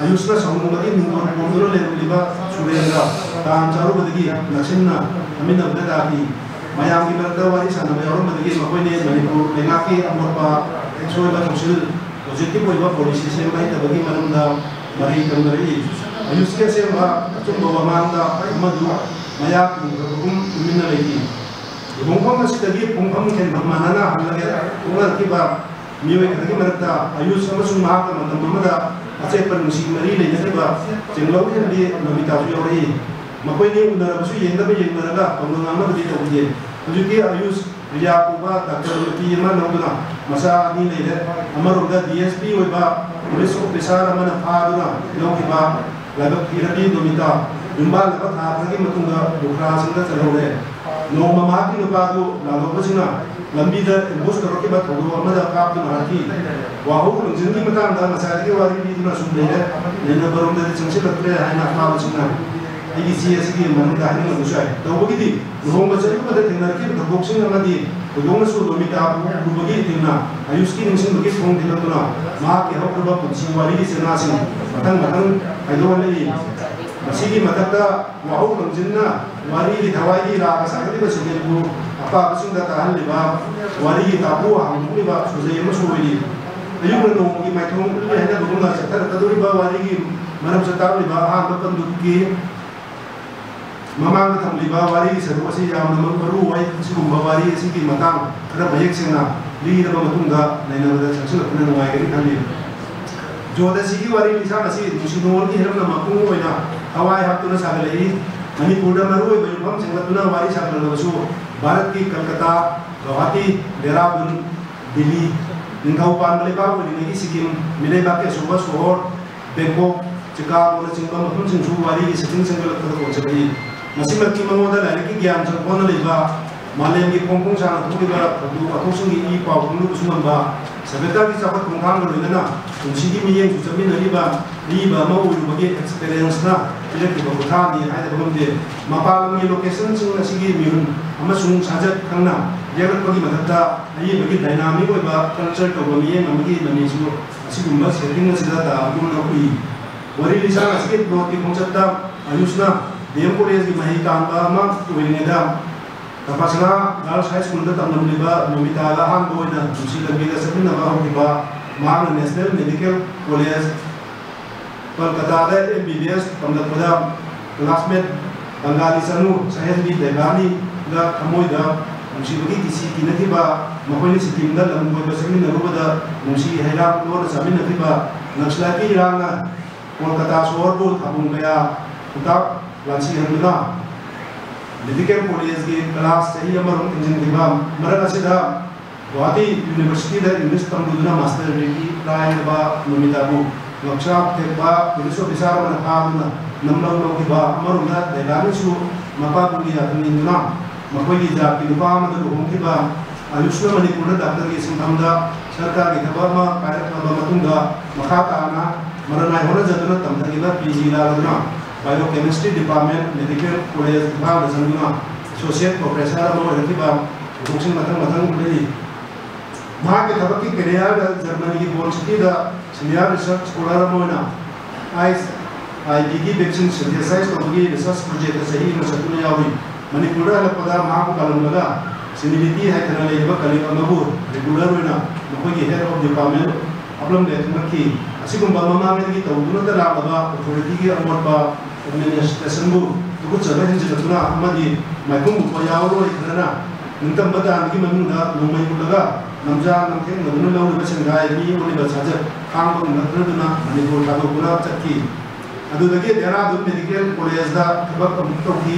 ꯑꯌꯨꯁꯅ ꯁꯥꯎꯅꯤꯡꯕꯒꯤ ꯅꯤꯡꯊꯧ ꯄꯣꯝꯗꯨꯅ ꯂꯩꯔꯝꯂꯤꯕ ꯁꯨꯔꯦꯟꯒ ꯇꯥꯟ ꯆꯥꯔꯨꯕꯗꯒꯤ ꯅꯛꯁꯤꯟꯅ ꯐꯝꯃꯤꯟꯅꯕꯗ ꯇꯥꯈꯤ꯫ ꯃꯌꯥꯝꯒꯤ ꯃꯔꯛꯇ ꯋꯥꯔꯤ ꯁꯥꯟꯅꯕ ꯌꯥꯎꯔꯝꯕꯗꯒꯤ ꯃꯈꯣꯏꯅ ꯃꯅꯤꯄꯨꯔ ꯂꯩꯉꯥꯛꯀꯤ ꯑꯃꯣꯠꯄ ꯑꯁꯣꯏꯕ ꯊꯧꯁꯤꯜ, ꯄꯣꯖꯤꯇꯤꯚ ꯑꯣꯏꯕ ꯄꯣꯂꯤꯁꯤ ꯁꯦꯝꯕ ꯍꯩꯇꯕꯒꯤ ꯃꯔꯝꯗ ꯃꯔꯩ ꯇꯧꯅꯔꯛꯏ꯫ ꯑꯌꯨꯁꯀꯤ ꯑꯁꯦꯡꯕ ꯑꯆꯨꯝꯕ ꯋꯥꯉꯥꯡꯗ ꯑꯃꯗꯨ ꯃꯌꯥ ꯀꯨꯝꯈ꯭ꯔꯕꯒꯨꯝ ꯇꯨꯃꯤꯟꯅ ꯂꯩꯈꯤ꯫ ꯂꯨꯍꯣꯡꯐꯝ ꯑꯁꯤꯗꯒꯤ ꯄꯨꯡꯐꯝ ꯈꯦꯟꯐꯝ ꯃꯥꯟꯅꯅ ꯍꯜꯂꯒꯦ ꯊꯣꯛꯅꯔꯛꯈꯤꯕ ꯃꯤꯑꯣꯏ ꯈꯔꯒꯤ ꯃꯔꯛꯇ ꯑꯌꯨꯁ ꯑꯃꯁꯨꯡ ꯃꯍꯥꯛꯀ ꯃꯇꯝ ꯑꯃꯗ ꯑꯆꯦꯠꯄ ꯅꯨꯡꯁꯤ ꯃꯔꯤ ꯂꯩꯅꯈꯤꯕ ꯆꯦꯡꯂꯧ ꯍꯦꯟꯕꯤ ꯅꯣꯕꯤꯇꯥꯁꯨ ꯌꯥꯎꯔꯛꯏ꯫ ꯃꯈꯣꯏꯅꯤ ꯎꯅꯔꯕꯁꯨ ꯌꯦꯡꯅꯕ ꯌꯦꯡꯅꯔꯒ ꯄꯥꯎꯅ ꯉꯥꯡꯅꯕꯗꯤ ꯇꯧꯈꯤꯗꯦ꯫ ꯍꯧꯖꯤꯛꯇꯤ ꯑꯌꯨꯁ ꯔꯤꯌꯥ ꯀꯧꯕ ꯗꯥꯛꯇꯔ ꯅꯨꯄꯤ ꯑꯃ ꯂꯧꯗꯨꯅ ꯃꯆꯥ ꯑꯅꯤ ꯂꯩꯔꯦ꯫ ꯑꯃꯔꯣꯝꯗ ꯗꯤ ꯑꯦꯁ ꯄꯤ ꯑꯣꯏꯕ ꯄꯨꯂꯤꯁ ꯑꯣꯐꯤꯁꯥꯔ ꯑꯃꯅ ꯐꯥꯗꯨꯅ ꯂꯧꯈꯤꯕ ꯂꯥꯏꯕꯛ ꯊꯤꯔꯕꯤ ꯅꯣꯕꯤꯇꯥ ꯌꯨꯝꯕꯥꯜꯂꯕ ꯊꯥ ꯈꯔꯒꯤ ꯃꯇꯨꯡꯗ ꯂꯨꯈ꯭ꯔꯥꯁꯤꯡꯗ ꯆꯠꯍꯧꯔꯦ꯫ ꯅꯣꯡꯃ ꯃꯍꯥꯛꯀꯤ ꯅꯨꯄꯥꯗꯨ ꯂꯥꯟꯊꯣꯛꯄꯁꯤꯡꯅ ꯂꯝꯕꯤꯗ ꯑꯦꯝꯕꯨꯁ ꯇꯧꯔꯛꯈꯤꯕ ꯊꯧꯗꯣꯛ ꯑꯃꯗ ꯀꯥꯞꯇꯨꯅ ꯍꯥꯠꯈꯤ꯫ ꯋꯥꯍꯧ ꯂꯪꯖꯤꯟꯒꯤ ꯃꯇꯥꯡꯗ ꯉꯁꯥꯏꯗꯒꯤ ꯋꯥꯔꯤ ꯂꯤꯗꯨꯅ ꯁꯨꯝ ꯂꯩꯔꯦ꯫ ꯅꯩꯅꯕꯔꯣꯝꯗꯗꯤ ꯆꯪꯁꯤꯜꯂꯛꯇ꯭ꯔꯦ ꯍꯥꯏꯅ ꯑꯄꯥꯕꯁꯤꯡꯅ ꯑꯩꯒꯤ ꯆꯦ ꯑꯁꯤꯒꯤ ꯃꯅꯨꯡꯗ ꯍꯥꯏꯅꯤꯡꯂꯝꯕꯁꯨ ꯌꯥꯏ꯫ ꯇꯧꯕꯒꯤꯗꯤ ꯂꯨꯍꯣꯡꯕ ꯆꯠꯂꯨꯕꯗ ꯊꯦꯡꯅꯔꯛꯈꯤꯕ ꯊꯧꯗꯣꯛꯁꯤꯡ ꯑꯃꯗꯤ ꯊꯣꯏꯗꯣꯛꯅꯁꯨ ꯅꯣꯃꯤꯇꯥꯕꯨ ꯎꯔꯨꯕꯒꯤ ꯏꯊꯤꯜꯅ ꯑꯌꯨꯁꯀꯤ ꯅꯤꯡꯁꯤꯡꯕꯒꯤ ꯊꯣꯡ ꯊꯤꯜꯂꯛꯇꯨꯅ ꯃꯍꯥꯛꯀꯤ ꯍꯧꯈ꯭ꯔꯕ ꯄꯨꯟꯁꯤ ꯋꯥꯔꯤꯒꯤ ꯆꯦꯅꯥꯁꯤꯡ ꯃꯊꯪ ꯃꯊꯪ ꯍꯥꯏꯗꯣꯛꯍꯜꯂꯛꯏ꯫ ꯃꯁꯤꯒꯤ ꯃꯊꯛꯇ ꯋꯥꯍꯧ ꯂꯪꯖꯤꯟꯅ ꯋꯥꯔꯤꯒꯤ ꯊꯋꯥꯏꯒꯤ ꯔꯥꯒ ꯁꯥꯒꯠꯂꯤꯕ ꯁꯤꯡꯖꯦꯜꯕꯨ ꯑꯄꯥꯕꯁꯤꯡꯗ ꯇꯥꯍꯜꯂꯤꯕ, ꯋꯥꯔꯤꯒꯤ ꯇꯥꯕꯨ ꯍꯥꯡꯗꯣꯛꯂꯤꯕ ꯁꯨꯖꯩ ꯑꯃꯁꯨ ꯑꯣꯏꯔꯤ꯫ ꯑꯌꯨꯛꯅ ꯅꯣꯡꯃꯒꯤ ꯃꯥꯏꯊꯣꯡ ꯎꯠꯂꯤ ꯍꯥꯏꯅꯕꯒꯨꯝꯅ ꯆꯠꯊꯔꯛꯀꯗꯧꯔꯤꯕ ꯋꯥꯔꯤꯒꯤ ꯃꯔꯝ ꯆꯠꯇꯥꯛꯂꯤꯕ ꯑꯍꯥꯟꯕ ꯄꯟꯗꯨꯞꯀꯤ ꯃꯃꯥꯡꯗ ꯊꯝꯂꯤꯕ ꯋꯥꯔꯤꯒꯤ ꯁꯔꯨꯛ ꯑꯁꯤ ꯌꯥꯝꯅꯃꯛ ꯃꯔꯨ ꯑꯣꯏ꯫ ꯑꯁꯤꯒꯨꯝꯕ ꯋꯥꯔꯤ ꯑꯁꯤꯒꯤ ꯃꯇꯥꯡ ꯈꯔ ꯃꯌꯦꯛ ꯁꯦꯡꯅ ꯂꯤꯔꯕ ꯃꯇꯨꯡꯗ ꯅꯩꯅꯕꯗ ꯆꯪꯁꯤꯜꯂꯛꯄꯅ ꯅꯨꯡꯉꯥꯏꯒꯅꯤ ꯈꯜꯂꯤ꯫ ꯖꯣꯗꯁꯤꯒꯤ ꯋꯥꯔꯤ ꯂꯤꯁꯥꯡ ꯑꯁꯤ ꯅꯨꯡꯁꯤ ꯅꯨꯡꯉꯣꯜꯒꯤ ꯍꯤꯔꯝꯅ ꯃꯄꯨꯡ ꯑꯣꯏꯅ ꯊꯋꯥꯏ ꯍꯥꯞꯇꯨꯅ ꯁꯥꯒꯠꯂꯛꯏ꯫ ꯃꯅꯤꯄꯨꯔꯗ ꯃꯔꯨꯑꯣꯏꯕ ꯌꯨꯝꯐꯝ ꯁꯦꯝꯒꯠꯇꯨꯅ ꯋꯥꯔꯤ ꯁꯥꯒꯠꯂꯕꯁꯨ, ꯚꯥꯔꯠꯀꯤ ꯀꯜꯀꯇꯥ, ꯒꯧꯍꯥꯇꯤ, ꯗꯦꯔꯥꯗꯨꯟ, ꯗꯤꯜꯂꯤ, ꯅꯤꯡꯊꯧ ꯄꯥꯟꯕ ꯂꯩꯕꯥꯛ ꯑꯣꯏꯔꯤꯉꯩꯒꯤ ꯁꯤꯛꯀꯤꯝ, ꯃꯤꯔꯩꯕꯥꯛꯀꯤ ꯑꯆꯧꯕ ꯁꯣꯍꯣꯔ ꯕꯦꯡꯀꯣꯛ, ꯆꯤꯀꯥꯒꯣꯅꯆꯤꯡꯕ ꯃꯐꯝꯁꯤꯡꯁꯨ ꯋꯥꯔꯤꯒꯤ ꯁꯦꯇꯤꯡ ꯁꯦꯝꯒꯠꯂꯛꯄꯗ ꯀꯣꯟꯁꯤꯜꯂꯛꯏ꯫ ꯃꯁꯤꯃꯛꯇꯤ ꯃꯉꯣꯟꯗ ꯂꯥꯏꯔꯤꯛꯀꯤ ꯒ꯭ꯌꯥꯟ ꯆꯪꯐꯣꯟꯅ ꯂꯩꯕ, ꯃꯥꯂꯦꯝꯒꯤ ꯈꯣꯡ ꯈꯣꯡ ꯁꯥꯡꯅ ꯊꯣꯛꯂꯤꯕ ꯊꯧꯗꯣꯛ ꯋꯥꯊꯣꯛꯁꯤꯡꯒꯤ ꯏ ꯄꯥꯎ ꯈꯪꯂꯨꯕꯁꯨ ꯉꯝꯕ, ꯁꯚ꯭ꯌꯇꯥꯒꯤ ꯆꯥꯎꯈꯠ ꯈꯣꯡꯊꯥꯡꯒ ꯂꯣꯏꯅꯅ ꯄꯨꯟꯁꯤꯒꯤ ꯃꯤꯠꯌꯦꯡꯁꯨ ꯆꯠꯃꯤꯟꯅꯔꯤꯕ ꯃꯤ ꯑꯃ ꯑꯣꯏꯔꯨꯕꯒꯤ ꯑꯦꯛꯁꯄꯤꯔꯤꯌꯦꯟꯁꯅ ꯄꯤꯔꯛꯈꯤꯕ ꯈꯨꯠꯊꯥꯅꯤ ꯍꯥꯏꯗꯕ ꯉꯝꯗꯦ꯫ ꯃꯄꯥꯟ ꯂꯝꯒꯤ ꯂꯣꯀꯦꯁꯟꯁꯤꯡ ꯑꯁꯤꯒꯤ ꯃꯤꯍꯨꯟ ꯑꯃꯁꯨꯡ ꯁꯥꯖꯠ ꯈꯪꯅ ꯌꯦꯛꯂꯛꯄꯒꯤ ꯃꯊꯛꯇ, ꯑꯏꯕꯒꯤ ꯗꯥꯏꯅꯥꯃꯤꯛ ꯑꯣꯏꯕ ꯀꯜꯆꯔ ꯇꯧꯕ ꯃꯤꯠꯌꯦꯡ ꯑꯃꯒꯤ ꯃꯃꯤꯁꯨ ꯑꯁꯤꯒꯨꯝꯕ ꯁꯦꯇꯤꯡ ꯑꯁꯤꯗ ꯇꯥꯕꯒꯨꯝꯅ ꯎꯏ꯫ ꯋꯥꯔꯤ ꯂꯤꯁꯥꯡ ꯑꯁꯤꯒꯤ ꯄ꯭ꯂꯣꯠꯀꯤ ꯈꯣꯡꯆꯠꯇ ꯑꯌꯨꯁꯅ ꯗꯤ ꯑꯦꯝ ꯀꯣꯂꯦꯖꯀꯤ ꯃꯍꯩ ꯇꯥꯟꯕ ꯑꯃ ꯑꯣꯏꯔꯤꯉꯩꯗ ꯇꯝꯐꯥꯁꯅꯥ ꯒꯥꯔꯜꯁ ꯍꯥꯏ ꯁ꯭ꯀꯨꯜꯗ ꯇꯝꯂꯝꯂꯤꯕ ꯅꯣꯃꯤꯇꯥꯒ ꯑꯍꯥꯟꯕ ꯑꯣꯏꯅ ꯄꯨꯟꯁꯤ ꯂꯝꯕꯤꯗ ꯆꯠꯃꯤꯟꯅꯕ ꯍꯧꯈꯤꯕ꯫ ꯃꯍꯥꯛꯅ ꯅꯦꯁꯅꯦꯜ ꯃꯦꯗꯤꯀꯦꯜ ꯀꯣꯂꯦꯖ ꯀꯜꯀꯇꯥꯗ ꯑꯦꯝ ꯕꯤ ꯕꯤ ꯑꯦꯁ ꯇꯝꯂꯛꯄꯗ ꯀ꯭ꯂꯥꯁꯃꯦꯠ ꯕꯪꯒꯥꯂꯤ ꯆꯅꯨ ꯁꯍꯦꯟꯕꯤ ꯗꯦꯕꯥꯅꯤꯒ ꯊꯃꯣꯏꯗ ꯅꯨꯡꯁꯤꯕꯒꯤ ꯀꯤꯁꯤ ꯀꯤꯅꯈꯤꯕ꯫ ꯃꯈꯣꯏꯅ ꯁꯤꯛꯀꯤꯝꯗ ꯂꯝ ꯀꯣꯏꯕ ꯆꯠꯃꯤꯟꯅꯔꯨꯕꯗ ꯅꯨꯡꯁꯤ ꯍꯩꯔꯥꯡ ꯂꯣꯟꯅ ꯆꯥꯃꯤꯟꯅꯈꯤꯕ꯫ ꯅꯛꯁꯂꯥꯏꯠꯀꯤ ꯏꯔꯥꯡꯅ ꯀꯣꯜꯀꯇꯥ ꯁꯣꯍꯔꯕꯨ ꯊꯥꯕꯨꯡ ꯀꯌꯥ ꯈꯨꯇꯥꯛ ꯂꯥꯟꯁꯤꯍꯟꯗꯨꯅ ꯃꯦꯗꯤꯀꯦꯜ ꯀꯣꯂꯦꯖꯀꯤ ꯀ꯭ꯂꯥꯁ ꯆꯍꯤ ꯑꯃꯔꯣꯝ ꯊꯤꯡꯖꯤꯟꯈꯤꯕ꯫ ꯃꯔꯛ ꯑꯁꯤꯗ ꯒꯨꯋꯥꯍꯥꯇꯤ ꯌꯨꯅꯤꯚꯔꯁꯤꯇꯤꯗ ꯏꯪꯂꯤꯁ ꯇꯝꯂꯨꯗꯨꯅ ꯃꯥꯁꯇꯔ ꯗꯤꯒ꯭ꯔꯤ ꯂꯥꯏꯔꯕ ꯅꯣꯃꯤꯇꯥꯕꯨ ꯉꯛꯁꯥ ꯊꯦꯛꯄ ꯄꯨꯂꯤꯁ ꯑꯣꯐꯤꯁꯥꯔ ꯑꯃꯅ ꯐꯥꯗꯨꯅ ꯅꯝꯂꯧ ꯂꯧꯈꯤꯕ꯫ ꯑꯃꯔꯣꯝꯗ ꯗꯦꯂꯥꯅꯤꯁꯨ ꯃꯄꯥꯕꯨꯡꯒꯤ ꯌꯥꯊꯪ ꯏꯟꯗꯨꯅ ꯃꯈꯣꯏꯒꯤ ꯖꯥꯠꯀꯤ ꯅꯨꯄꯥ ꯑꯃꯗ ꯂꯨꯍꯣꯡꯈꯤꯕ꯫ ꯑꯌꯨꯁꯅ ꯃꯅꯤꯄꯨꯔꯗ ꯗꯥꯛꯇꯔꯒꯤ ꯁꯤꯟꯐꯝꯗ ꯁꯔꯀꯥꯔꯒꯤ ꯊꯕꯛ ꯑꯃ ꯄꯥꯏꯔꯛꯂꯕ ꯃꯇꯨꯡꯗ ꯃꯈꯥ ꯇꯥꯅ ꯃꯔꯅꯥꯏ ꯍꯣꯠꯅꯖꯗꯨꯅ ꯇꯝꯊꯈꯤꯕ ꯄꯤ ꯖꯤ ꯂꯥꯛꯂꯗꯨꯅ biochemistry department medical college ꯏꯝꯐꯥꯜꯗ ꯆꯪꯗꯨꯅ ꯑꯦꯁꯣꯁꯤꯌꯦꯠ ꯄ꯭ꯔꯣꯐꯦꯁꯔ ꯑꯃ ꯑꯣꯏꯔꯛꯈꯤꯕ꯫ ꯊꯧꯗꯣꯛꯁꯤꯡ ꯃꯊꯪ ꯃꯊꯪ ꯎꯠꯂꯛꯏ꯫ ꯃꯍꯥꯛꯀꯤ ꯊꯕꯛꯀꯤ ꯀꯦꯔꯤꯌꯔꯗ ꯖꯔꯃꯅꯤꯒꯤ ꯕꯣꯟ ꯁꯤꯇꯤꯗ ꯁꯤꯅꯤꯌꯔ ꯔꯤꯁꯔꯆ ꯁ꯭ꯀꯣꯂꯔ ꯑꯃ ꯑꯣꯏꯅ ꯑꯥꯏꯁ ꯑꯥꯏ ꯚꯤꯒꯤ ꯚꯦꯛꯁꯤꯟ ꯁꯤꯟꯊꯦꯁꯥꯏꯁ ꯇꯧꯕꯒꯤ ꯔꯤꯁꯔꯆ ꯄ꯭ꯔꯣꯖꯦꯛꯇ ꯆꯍꯤ ꯑꯃ ꯆꯠꯇꯨꯅ ꯌꯥꯎꯔꯤ꯫ ꯃꯅꯤꯄꯨꯔꯗ ꯍꯜꯂꯛꯄꯗ ꯃꯍꯥꯛꯄꯨ ꯀꯥꯜꯂꯝꯂꯒ ꯁꯤꯅꯤꯂꯤꯇꯤ ꯍꯥꯏꯗꯅ ꯂꯩꯔꯤꯕ ꯀꯂꯤꯛ ꯑꯃꯕꯨ ꯔꯤꯒꯨꯂꯔ ꯑꯣꯏꯅ ꯃꯈꯣꯏꯒꯤ ꯍꯦꯗ ꯑꯣꯐ ꯗꯤꯄꯥꯔꯠꯃꯦꯟ ꯍꯥꯞꯂꯝꯂꯦ ꯈꯪꯂꯛꯈꯤ꯫ ꯑꯁꯤꯒꯨꯝꯕ ꯃꯃꯥꯡꯉꯩꯗꯒꯤ ꯇꯧꯗꯨꯅꯇ ꯂꯥꯛꯂꯕ ꯑꯣꯊꯣꯔꯤꯇꯤꯒꯤ ꯑꯃꯣꯠꯄ ꯑꯦꯗꯃꯤꯅꯤꯁꯇ꯭ꯔꯦꯁꯟꯕꯨ ꯇꯨꯀꯠꯆꯕ ꯍꯦꯟꯖꯤꯜꯂꯛꯇꯨꯅ ꯑꯃꯗꯤ ꯃꯥꯏꯈꯨꯝ ꯃꯨꯛꯄ ꯌꯥꯎꯔꯣꯏ ꯈꯔꯅ ꯅꯤꯡꯇꯝꯕ ꯇꯥꯟꯕꯒꯤ ꯃꯅꯨꯡꯗ ꯅꯣꯡꯃꯩ ꯎꯠꯂꯒ ꯂꯝꯖꯥ ꯂꯝꯊꯦꯡꯅꯗꯨꯅ ꯂꯧꯔꯤꯕ ꯁꯦꯟꯗꯥꯏ ꯃꯤ ꯑꯣꯜꯂꯤꯕ ꯁꯥꯖꯠ ꯈꯥꯡꯕ ꯉꯝꯂꯛꯇ꯭ꯔꯗꯨꯅ ꯃꯅꯤꯄꯨꯔ ꯊꯥꯗꯣꯛꯇꯨꯅ ꯆꯠꯈꯤ꯫ ꯑꯗꯨꯗꯒꯤ ꯗꯦꯍꯔꯥꯗꯨꯟ ꯃꯦꯗꯤꯀꯦꯜ ꯀꯣꯂꯦꯖꯇ ꯊꯕꯛ ꯑꯃꯨꯛ ꯇꯧꯈꯤ꯫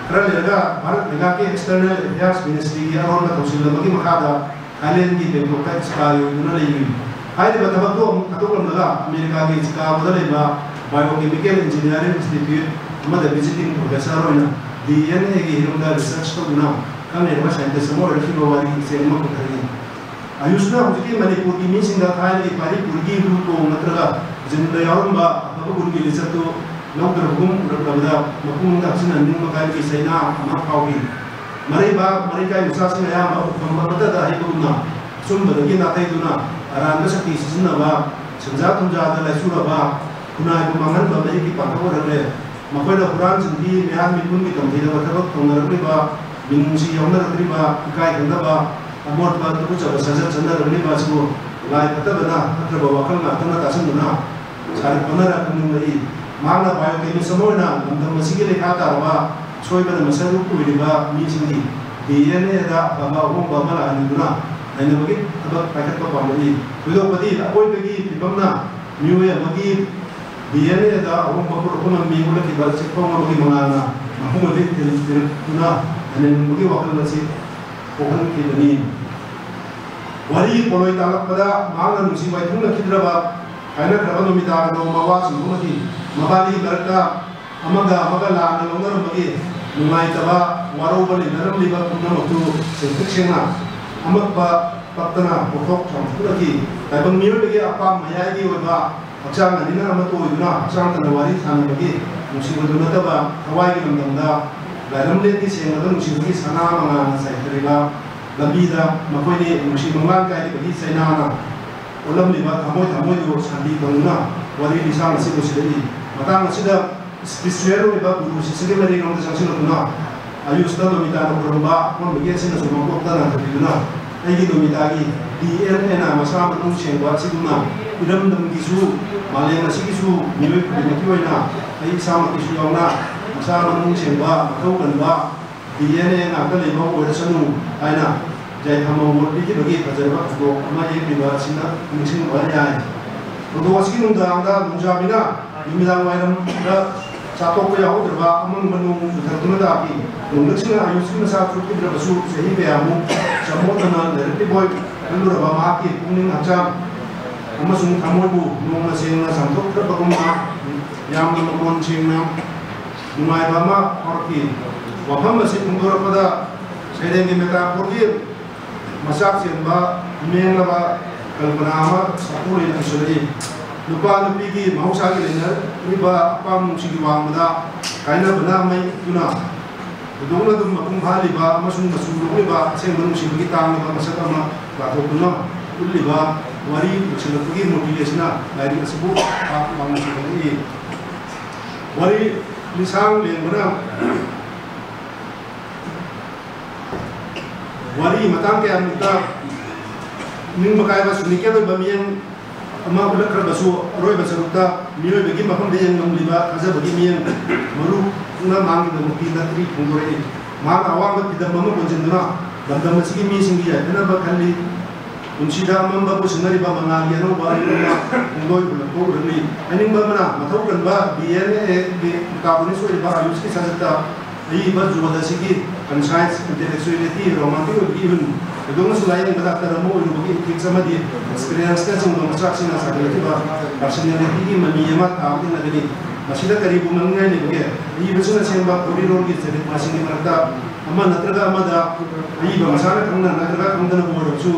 ꯈꯔ ꯂꯩꯔꯒ ꯚꯥꯔꯠ ꯂꯩꯉꯥꯛꯀꯤ ꯑꯦꯛꯁꯇꯔꯅꯦꯜ ꯑꯦꯐꯤꯌꯔꯁ ꯃꯤꯅꯤꯁꯇ꯭ꯔꯤꯒꯤ ꯑꯔꯣꯟꯕ ꯊꯧꯁꯤꯜ ꯑꯃꯒꯤ ꯃꯈꯥꯗ ꯊꯥꯏꯂꯦꯟꯒꯤ ꯕꯦꯡꯀꯣꯛꯇ ꯁꯤꯄꯥꯍꯤ ꯑꯣꯏꯗꯨꯅ ꯂꯩꯔꯤ꯫ ꯍꯥꯏꯔꯤꯕ ꯊꯕꯛꯇꯨ ꯑꯃꯨꯛ ꯊꯥꯗꯣꯛꯂꯝꯂꯒ ꯑꯃꯦꯔꯤꯀꯥꯒꯤ ꯆꯤꯀꯥꯒꯣꯗ ꯂꯩꯕ ꯕꯥꯏꯑꯣꯀꯦꯃꯤꯀꯦꯜ ꯏꯟꯖꯤꯅꯤꯌꯥꯔꯤꯡ ꯏꯟꯁꯇꯤꯇ꯭ꯌꯨꯠ ꯑꯃꯗ ꯚꯤꯖꯤꯇꯤꯡ ꯄ꯭ꯔꯣꯐꯦꯁꯔ ꯑꯣꯏꯅ ꯗꯤ ꯑꯦꯟ ꯑꯦꯒꯤ ꯍꯤꯔꯝꯗ ꯔꯤꯁꯔꯆ ꯇꯧꯗꯨꯅ ꯈꯪ ꯍꯩꯔꯕ ꯁꯥꯏꯟꯇꯤꯁ ꯑꯃ ꯑꯣꯏꯔꯛꯈꯤꯕ ꯋꯥꯔꯤ ꯏꯆꯦ ꯑꯃ ꯄꯨꯊꯔꯛꯏ꯫ ꯑꯥꯌꯨꯁꯅ ꯍꯧꯖꯤꯛꯀꯤ ꯃꯅꯤꯄꯨꯔꯒꯤ ꯃꯤꯁꯤꯡꯗ ꯊꯥꯏꯅꯒꯤ ꯄꯥꯔꯤ ꯄꯨꯔꯤꯒꯤ ꯂꯨ ꯇꯣꯡ ꯅꯠꯇ꯭ꯔꯒ ꯖꯤꯟꯗ ꯌꯥꯎꯔꯝꯕ ꯑꯐꯕ ꯒꯨꯟꯒꯤ ꯂꯤꯆꯠꯇꯨ ꯂꯧꯗ꯭ꯔꯕꯒꯨꯝ ꯎꯔꯛꯂꯕꯗ ꯃꯄꯨꯡꯗ ꯍꯛꯆꯤꯟꯅꯅꯤꯡꯕ ꯀꯥꯏꯕꯒꯤ ꯆꯩꯅꯥ ꯑꯃ ꯐꯥꯎꯏ꯫ ꯃꯔꯩꯕꯥꯛ ꯃꯔꯩꯀꯥꯏ ꯃꯆꯥꯁꯤꯡ ꯑꯌꯥꯝꯕ ꯎꯐꯝ ꯑꯃꯠꯇꯗ ꯍꯩꯕꯒꯨꯝꯅ ꯑꯆꯨꯝꯕꯗꯒꯤ ꯅꯥꯊꯩꯗꯨꯅ ꯑꯔꯥꯟꯕ ꯁꯛꯇꯤ ꯁꯤꯖꯤꯟꯅꯕ, ꯁꯦꯟꯖꯥ ꯊꯨꯝꯖꯥꯗ ꯂꯥꯏꯆꯨꯔꯕ, ꯈꯨꯟꯅꯥꯏꯕꯨ ꯃꯥꯡꯍꯟꯕ ꯃꯍꯤꯛꯀꯤ ꯄꯥꯡꯊꯛ ꯑꯣꯏꯔꯛꯂꯦ꯫ ꯃꯈꯣꯏꯅ ꯍꯨꯔꯥꯟ ꯆꯤꯟꯊꯤ, ꯃꯤꯍꯥꯠ ꯃꯤꯄꯨꯟꯒꯤ ꯇꯝꯊꯤꯔꯕ ꯊꯕꯛ ꯊꯣꯡꯅꯔꯛꯂꯤꯕ, ꯃꯤꯅꯨꯡꯁꯤ ꯌꯥꯎꯅꯔꯛꯇ꯭ꯔꯤꯕ, ꯏꯀꯥꯏ ꯈꯪꯗꯕ, ꯑꯃꯣꯠꯄ ꯇꯨꯀꯠꯆꯕ ꯁꯥꯖꯠ ꯆꯠꯅꯔꯛꯂꯤꯕ ꯑꯁꯤꯕꯨ ꯂꯥꯏ ꯐꯠꯇꯕꯅ ꯐꯠꯇ꯭ꯔꯕ ꯋꯥꯈꯜ ꯉꯥꯛꯇꯅ ꯇꯥꯁꯤꯟꯗꯨꯅ ꯁꯥꯔꯛꯄꯅꯔ ꯈꯪꯅꯤꯡꯂꯛꯏ꯫ ꯃꯍꯥꯛꯅ ꯕꯥꯏꯑꯣꯀꯦꯃꯤꯁ ꯑꯃ ꯑꯣꯏꯅ ꯂꯝꯗꯝ ꯑꯁꯤꯒꯤ ꯂꯩꯈꯥ ꯇꯥꯔꯕ ꯑꯁꯣꯏꯕꯅ ꯃꯁꯛ ꯑꯣꯏꯔꯤꯕ ꯃꯤꯁꯤꯡꯒꯤ ꯗꯤ ꯑꯦꯟ ꯑꯦꯗ ꯑꯐꯕ ꯑꯍꯣꯡꯕ ꯑꯃ ꯂꯥꯛꯍꯟꯅꯤꯡꯗꯨꯅ ꯅꯩꯅꯕꯒꯤ ꯊꯕꯛ ꯄꯥꯏꯈꯠꯄ ꯄꯥꯝꯂꯛꯏ꯫ ꯊꯣꯏꯗꯣꯛꯄꯗꯤ ꯑꯀꯣꯏꯕꯒꯤ ꯐꯤꯕꯝꯅ ꯃꯤꯑꯣꯏ ꯑꯃꯒꯤ ꯗꯤ ꯑꯦꯟ ꯑꯦꯗ ꯑꯍꯣꯡꯕ ꯄꯨꯔꯛꯄ ꯉꯝꯃꯤ ꯎꯠꯂꯛꯈꯤꯕ ꯆꯦꯛꯊꯣꯡ ꯑꯃꯒꯤ ꯃꯉꯥꯜꯅ ꯃꯐꯝ ꯑꯗꯨ ꯊꯤꯔꯛꯇꯨꯅ ꯅꯩꯅꯅꯤꯡꯕꯒꯤ ꯋꯥꯈꯜ ꯑꯁꯤ ꯄꯣꯛꯍꯟꯈꯤꯕꯅꯤ꯫ ꯋꯥꯔꯤ ꯄꯣꯂꯣꯏ ꯇꯥꯂꯛꯄꯗ ꯃꯍꯥꯛꯅ ꯅꯨꯡꯁꯤ ꯋꯥꯏꯊꯨꯡꯅꯈꯤꯗ꯭ꯔꯕ ꯀꯥꯏꯅꯈ꯭ꯔꯕ ꯅꯨꯃꯤꯗꯥꯡ ꯅꯣꯡꯃ ꯋꯥ ꯆꯨꯝꯊꯣꯛꯅꯈꯤ꯫ ꯃꯕꯥꯅꯤꯒꯤ ꯃꯔꯛꯇ ꯑꯃꯒ ꯑꯃꯒ ꯂꯥꯟꯅ ꯂꯧꯅꯔꯝꯕꯒꯤ ꯅꯨꯡꯉꯥꯏꯇꯕ, ꯋꯥꯔꯧꯕ ꯂꯩꯅꯔꯝꯂꯤꯕ ꯄꯨꯝꯅꯃꯛꯇꯨ ꯆꯦꯟꯊꯣꯛ ꯁꯦꯡꯅ ꯑꯃꯛꯄ ꯄꯛꯇꯅ ꯄꯣꯛꯊꯣꯛ ꯆꯥꯎꯊꯣꯛꯅꯈꯤ꯫ ꯇꯥꯏꯕꯪ ꯃꯤꯑꯣꯏꯕꯒꯤ ꯑꯄꯥꯝ ꯃꯌꯥꯏꯒꯤ ꯑꯣꯏꯕ ꯍꯛꯆꯥꯡ ꯑꯅꯤꯅ ꯑꯃꯠꯇ ꯑꯣꯏꯗꯨꯅ ꯍꯛꯆꯥꯡ ꯇꯟꯅ ꯋꯥꯔꯤ ꯁꯥꯟꯅꯕꯒꯤ ꯅꯨꯡꯁꯤꯕꯗꯨ ꯅꯠꯇꯕ ꯊꯋꯥꯏꯒꯤ ꯂꯝꯗꯝꯗ ꯂꯥꯏꯔꯝꯂꯦꯟꯒꯤ ꯁꯦꯡꯂꯕ ꯅꯨꯡꯁꯤꯕꯒꯤ ꯁꯅꯥ ꯃꯉꯥꯜꯅ ꯆꯥꯏꯊꯔꯤꯕ ꯂꯝꯕꯤꯗ ꯃꯈꯣꯏꯅꯤ ꯅꯨꯡꯁꯤ ꯃꯪꯂꯥꯟ ꯀꯥꯏꯔꯤꯕꯒꯤ ꯆꯩꯅꯥꯅ ꯑꯣꯠꯂꯝꯂꯤꯕ ꯊꯃꯣꯏ ꯊꯃꯣꯏꯗꯨ ꯁꯥꯟꯇꯤ ꯐꯪꯗꯨꯅ ꯋꯥꯔꯤ ꯂꯤꯁꯥꯡ ꯑꯁꯤ ꯂꯣꯏꯁꯤꯜꯂꯛꯏ꯫ ꯃꯇꯥꯡ ꯑꯁꯤꯗ ꯏꯁꯄꯤꯔꯤꯆꯨꯋꯦꯜ ꯑꯣꯏꯕ ꯒꯨꯔꯨ ꯁꯤꯁ꯭ꯌꯒꯤ ꯃꯔꯤꯔꯣꯝꯗ ꯆꯪꯁꯤꯜꯂꯛꯇꯨꯅ ꯑꯥꯌꯨꯁꯇ ꯅꯣꯃꯤꯇꯥꯅ ꯈꯨꯔꯨꯝꯕ ꯑꯀꯣꯟꯕꯒꯤ ꯑꯁꯤꯅꯁꯨ ꯃꯀꯣꯛꯇ ꯅꯥꯟꯊꯕꯤꯗꯨꯅ ꯑꯩꯒꯤ ꯅꯣꯃꯤꯇꯥꯒꯤ ꯗꯤ ꯑꯦꯟ ꯑꯦꯅ ꯃꯁꯥ ꯃꯅꯨꯡ ꯁꯦꯡꯕ ꯑꯁꯤꯒꯨꯝꯅ ꯏꯔꯝꯗꯝꯒꯤꯁꯨ ꯃꯥꯂꯦꯝ ꯑꯁꯤꯒꯤꯁꯨ ꯃꯤꯑꯣꯏ ꯈꯨꯗꯤꯡꯃꯛꯀꯤ ꯑꯣꯏꯅ ꯑꯩ ꯏꯁꯥꯃꯛꯀꯤꯁꯨ ꯌꯥꯎꯅ ꯃꯁꯥ ꯃꯅꯨꯡ ꯁꯦꯡꯕ ꯃꯊꯧ ꯀꯟꯕ ꯗꯤ ꯑꯦꯟ ꯑꯦ ꯉꯥꯛꯇ ꯂꯩꯕ ꯑꯣꯏꯔꯁꯅꯨ ꯍꯥꯏꯅ ꯌꯥꯏꯐꯝ ꯑꯃ ꯄꯤꯈꯤꯕꯒꯤ ꯐꯖꯔꯕ ꯊꯧꯗꯣꯛ ꯑꯃ ꯌꯦꯛꯂꯤꯕ ꯑꯁꯤꯅ ꯅꯤꯡꯁꯤꯡꯕ ꯌꯥꯏ꯫ ꯊꯧꯗꯣꯛ ꯑꯁꯤꯒꯤ ꯅꯨꯡꯗꯥꯡꯗ ꯅꯣꯡꯖꯥꯕꯤꯅ ꯅꯨꯃꯤꯗꯥꯡ ꯋꯥꯏꯔꯝꯗ ꯆꯥꯊꯣꯛꯄ ꯌꯥꯍꯧꯗ꯭ꯔꯕ ꯑꯃꯝꯕ ꯅꯣꯡ ꯃꯊꯛꯇꯨꯅ ꯇꯥꯈꯤ꯫ ꯅꯣꯡꯂꯛꯁꯤꯡꯅ ꯑꯌꯨꯛꯁꯤꯡ ꯃꯁꯥ ꯐꯨꯠꯈꯤꯗ꯭ꯔꯕꯁꯨ, ꯆꯍꯤ ꯀꯌꯥꯃꯨꯛ ꯆꯃꯣꯠꯅꯅ ꯂꯥꯏꯔꯛ ꯇꯤꯕꯣꯏ ꯈꯜꯂꯨꯔꯕ ꯃꯍꯥꯛꯀꯤ ꯄꯨꯛꯅꯤꯡ ꯍꯛꯆꯥꯡ ꯑꯃꯁꯨꯡ ꯊꯃꯣꯏꯕꯨ ꯅꯣꯡꯅ ꯁꯦꯡꯅ ꯆꯥꯝꯊꯣꯛꯈ꯭ꯔꯕꯒꯨꯝꯅ ꯌꯥꯝꯅ ꯃꯃꯣꯟ ꯁꯦꯡꯅ ꯅꯨꯡꯉꯥꯏꯕ ꯑꯃ ꯐꯥꯎꯔꯛꯈꯤ꯫ ꯋꯥꯐꯝ ꯑꯁꯤ ꯐꯣꯡꯗꯣꯔꯛꯄꯗ ꯁꯩꯔꯦꯡꯒꯤ ꯃꯦꯇꯥꯐꯣꯔꯒꯤ ꯃꯆꯥꯛ ꯆꯦꯟꯕ ꯃꯦꯡꯂꯕ ꯀꯜꯄꯅꯥ ꯑꯃ ꯁꯥꯐꯨ ꯑꯣꯏꯅ ꯍꯩꯁꯤꯜꯂꯛꯏ꯫ ꯅꯨꯄꯥ ꯅꯨꯄꯤꯒꯤ ꯃꯍꯧꯁꯥꯒꯤ ꯂꯩꯅꯔꯤꯕ ꯑꯄꯥꯝ ꯅꯨꯡꯁꯤꯒꯤ ꯋꯥꯡꯃꯗ ꯀꯥꯏꯅꯕꯅ ꯃꯩ ꯎꯠꯇꯨꯅ ꯊꯣꯏꯗꯣꯛꯅ ꯑꯗꯨꯝ ꯃꯄꯨꯡ ꯐꯥꯍꯜꯂꯤꯕ ꯑꯃꯁꯨꯡ ꯃꯆꯨ ꯂꯣꯛꯂꯤꯕ ꯑꯁꯦꯡꯕ ꯅꯨꯡꯁꯤꯕꯒꯤ ꯇꯥꯡꯂꯕ ꯃꯁꯛ ꯑꯃ ꯂꯥꯊꯣꯛꯇꯨꯅ ꯎꯠꯂꯤꯕ ꯋꯥꯔꯤ ꯂꯣꯏꯁꯤꯜꯂꯛꯄꯒꯤ ꯃꯨꯔꯇꯤ ꯑꯁꯤꯅ ꯂꯥꯏꯔꯤꯛ ꯑꯁꯤꯕꯨ ꯄꯥꯛ ꯂꯥꯎꯅ ꯆꯤꯡꯈꯠꯂꯛꯏ꯫ ꯋꯥꯔꯤ ꯂꯤꯁꯥꯡ ꯂꯦꯡꯕꯅ ꯋꯥꯔꯤ ꯃꯇꯥꯡ ꯀꯌꯥꯃꯨꯛꯇ ꯅꯤꯡꯕ ꯀꯥꯏꯕ ꯁꯤꯒꯅꯤꯐꯤꯀꯦꯟ ꯑꯣꯏꯕ ꯃꯤꯠꯌꯦꯡ ꯑꯃ ꯎꯠꯂꯛꯈ꯭ꯔꯕꯁꯨ, ꯑꯔꯣꯏꯕ ꯁꯔꯨꯛꯇ ꯃꯤꯑꯣꯏꯕꯒꯤ ꯃꯐꯝꯗ ꯌꯦꯡꯂꯝꯂꯤꯕ ꯊꯥꯖꯕꯒꯤ ꯃꯤꯠꯌꯦꯡ ꯃꯔꯨꯅ ꯃꯥꯡꯈꯤꯕ ꯅꯨꯄꯤ ꯅꯠꯇ꯭ꯔꯤ ꯐꯣꯡꯗꯣꯔꯛꯏ꯫ ꯃꯍꯥꯛꯅ ꯑꯋꯥꯡꯕ ꯐꯤꯗꯝ ꯑꯃ ꯀꯣꯟꯁꯤꯟꯗꯨꯅ ꯂꯝꯗꯝ ꯑꯁꯤꯒꯤ ꯃꯤꯁꯤꯡꯒꯤ ꯌꯥꯏꯐꯅꯕ ꯈꯜꯂꯤ꯫ ꯄꯨꯟꯁꯤꯗ ꯑꯃꯝꯕ ꯄꯨꯁꯤꯟꯅꯔꯤꯕ ꯃꯉꯥꯜꯒꯤ ꯑꯅꯧꯕ ꯑꯔꯤꯕ ꯄꯨꯡꯂꯣꯏ ꯍꯨꯜꯂꯛꯄ ꯎꯔꯝꯃꯤ꯫ ꯍꯥꯏꯅꯤꯡꯕ ꯑꯃꯅ, ꯃꯊꯧ ꯀꯟꯕ ꯗꯤ ꯑꯦꯟ ꯑꯦꯒꯤ ꯃꯦꯇꯥꯕꯣꯂꯤꯁ ꯑꯣꯏꯔꯤꯕ ꯑꯌꯨꯁꯀꯤ ꯁꯥꯖꯠꯇ ꯑꯏꯕ ꯖꯨꯒꯣꯜ ꯑꯁꯤꯒꯤ ꯀꯟꯁꯥꯏꯟꯁ, ꯏꯟꯇꯦꯂꯦꯛꯆꯨꯑꯦꯂꯤꯇꯤ, ꯔꯣꯃꯥꯟꯇꯤꯛ ꯑꯣꯏꯕꯒꯤ ꯏꯍꯨꯜ, ꯊꯣꯏꯗꯣꯛꯅꯁꯨ ꯂꯥꯌꯦꯡꯕ ꯗꯥꯛꯇꯔ ꯑꯃ ꯑꯣꯏꯔꯨꯕꯒꯤ ꯏꯊꯤꯛꯁ ꯑꯃꯗꯤ ꯑꯦꯛꯁꯄꯤꯔꯤꯌꯦꯟꯁꯅꯆꯤꯡꯕ ꯃꯆꯥꯛꯁꯤꯡꯅ ꯁꯥꯒꯠꯂꯛꯈꯤꯕ ꯄꯔꯁꯅꯦꯂꯤꯇꯤꯒꯤ ꯃꯃꯤ ꯑꯃ ꯇꯥꯕ ꯊꯦꯡꯅꯒꯅꯤ꯫ ꯃꯁꯤꯗ ꯀꯔꯤꯕꯨ ꯉꯛꯅꯤꯡꯉꯥꯏ ꯂꯩꯕꯒꯦ? ꯑꯏꯕꯁꯤꯡꯅ ꯁꯦꯝꯕ ꯐꯨꯔꯤꯔꯣꯜꯒꯤ ꯆꯔꯤꯇ꯭ꯔꯁꯤꯡꯒꯤ ꯃꯔꯛꯇ ꯑꯃ ꯅꯠꯇ꯭ꯔꯒ ꯑꯃꯗ ꯑꯏꯕ ꯃꯁꯥꯅ ꯈꯪꯅ ꯅꯠꯇ꯭ꯔꯒ ꯈꯪꯗꯅꯕꯨ ꯑꯣꯏꯔꯕꯁꯨ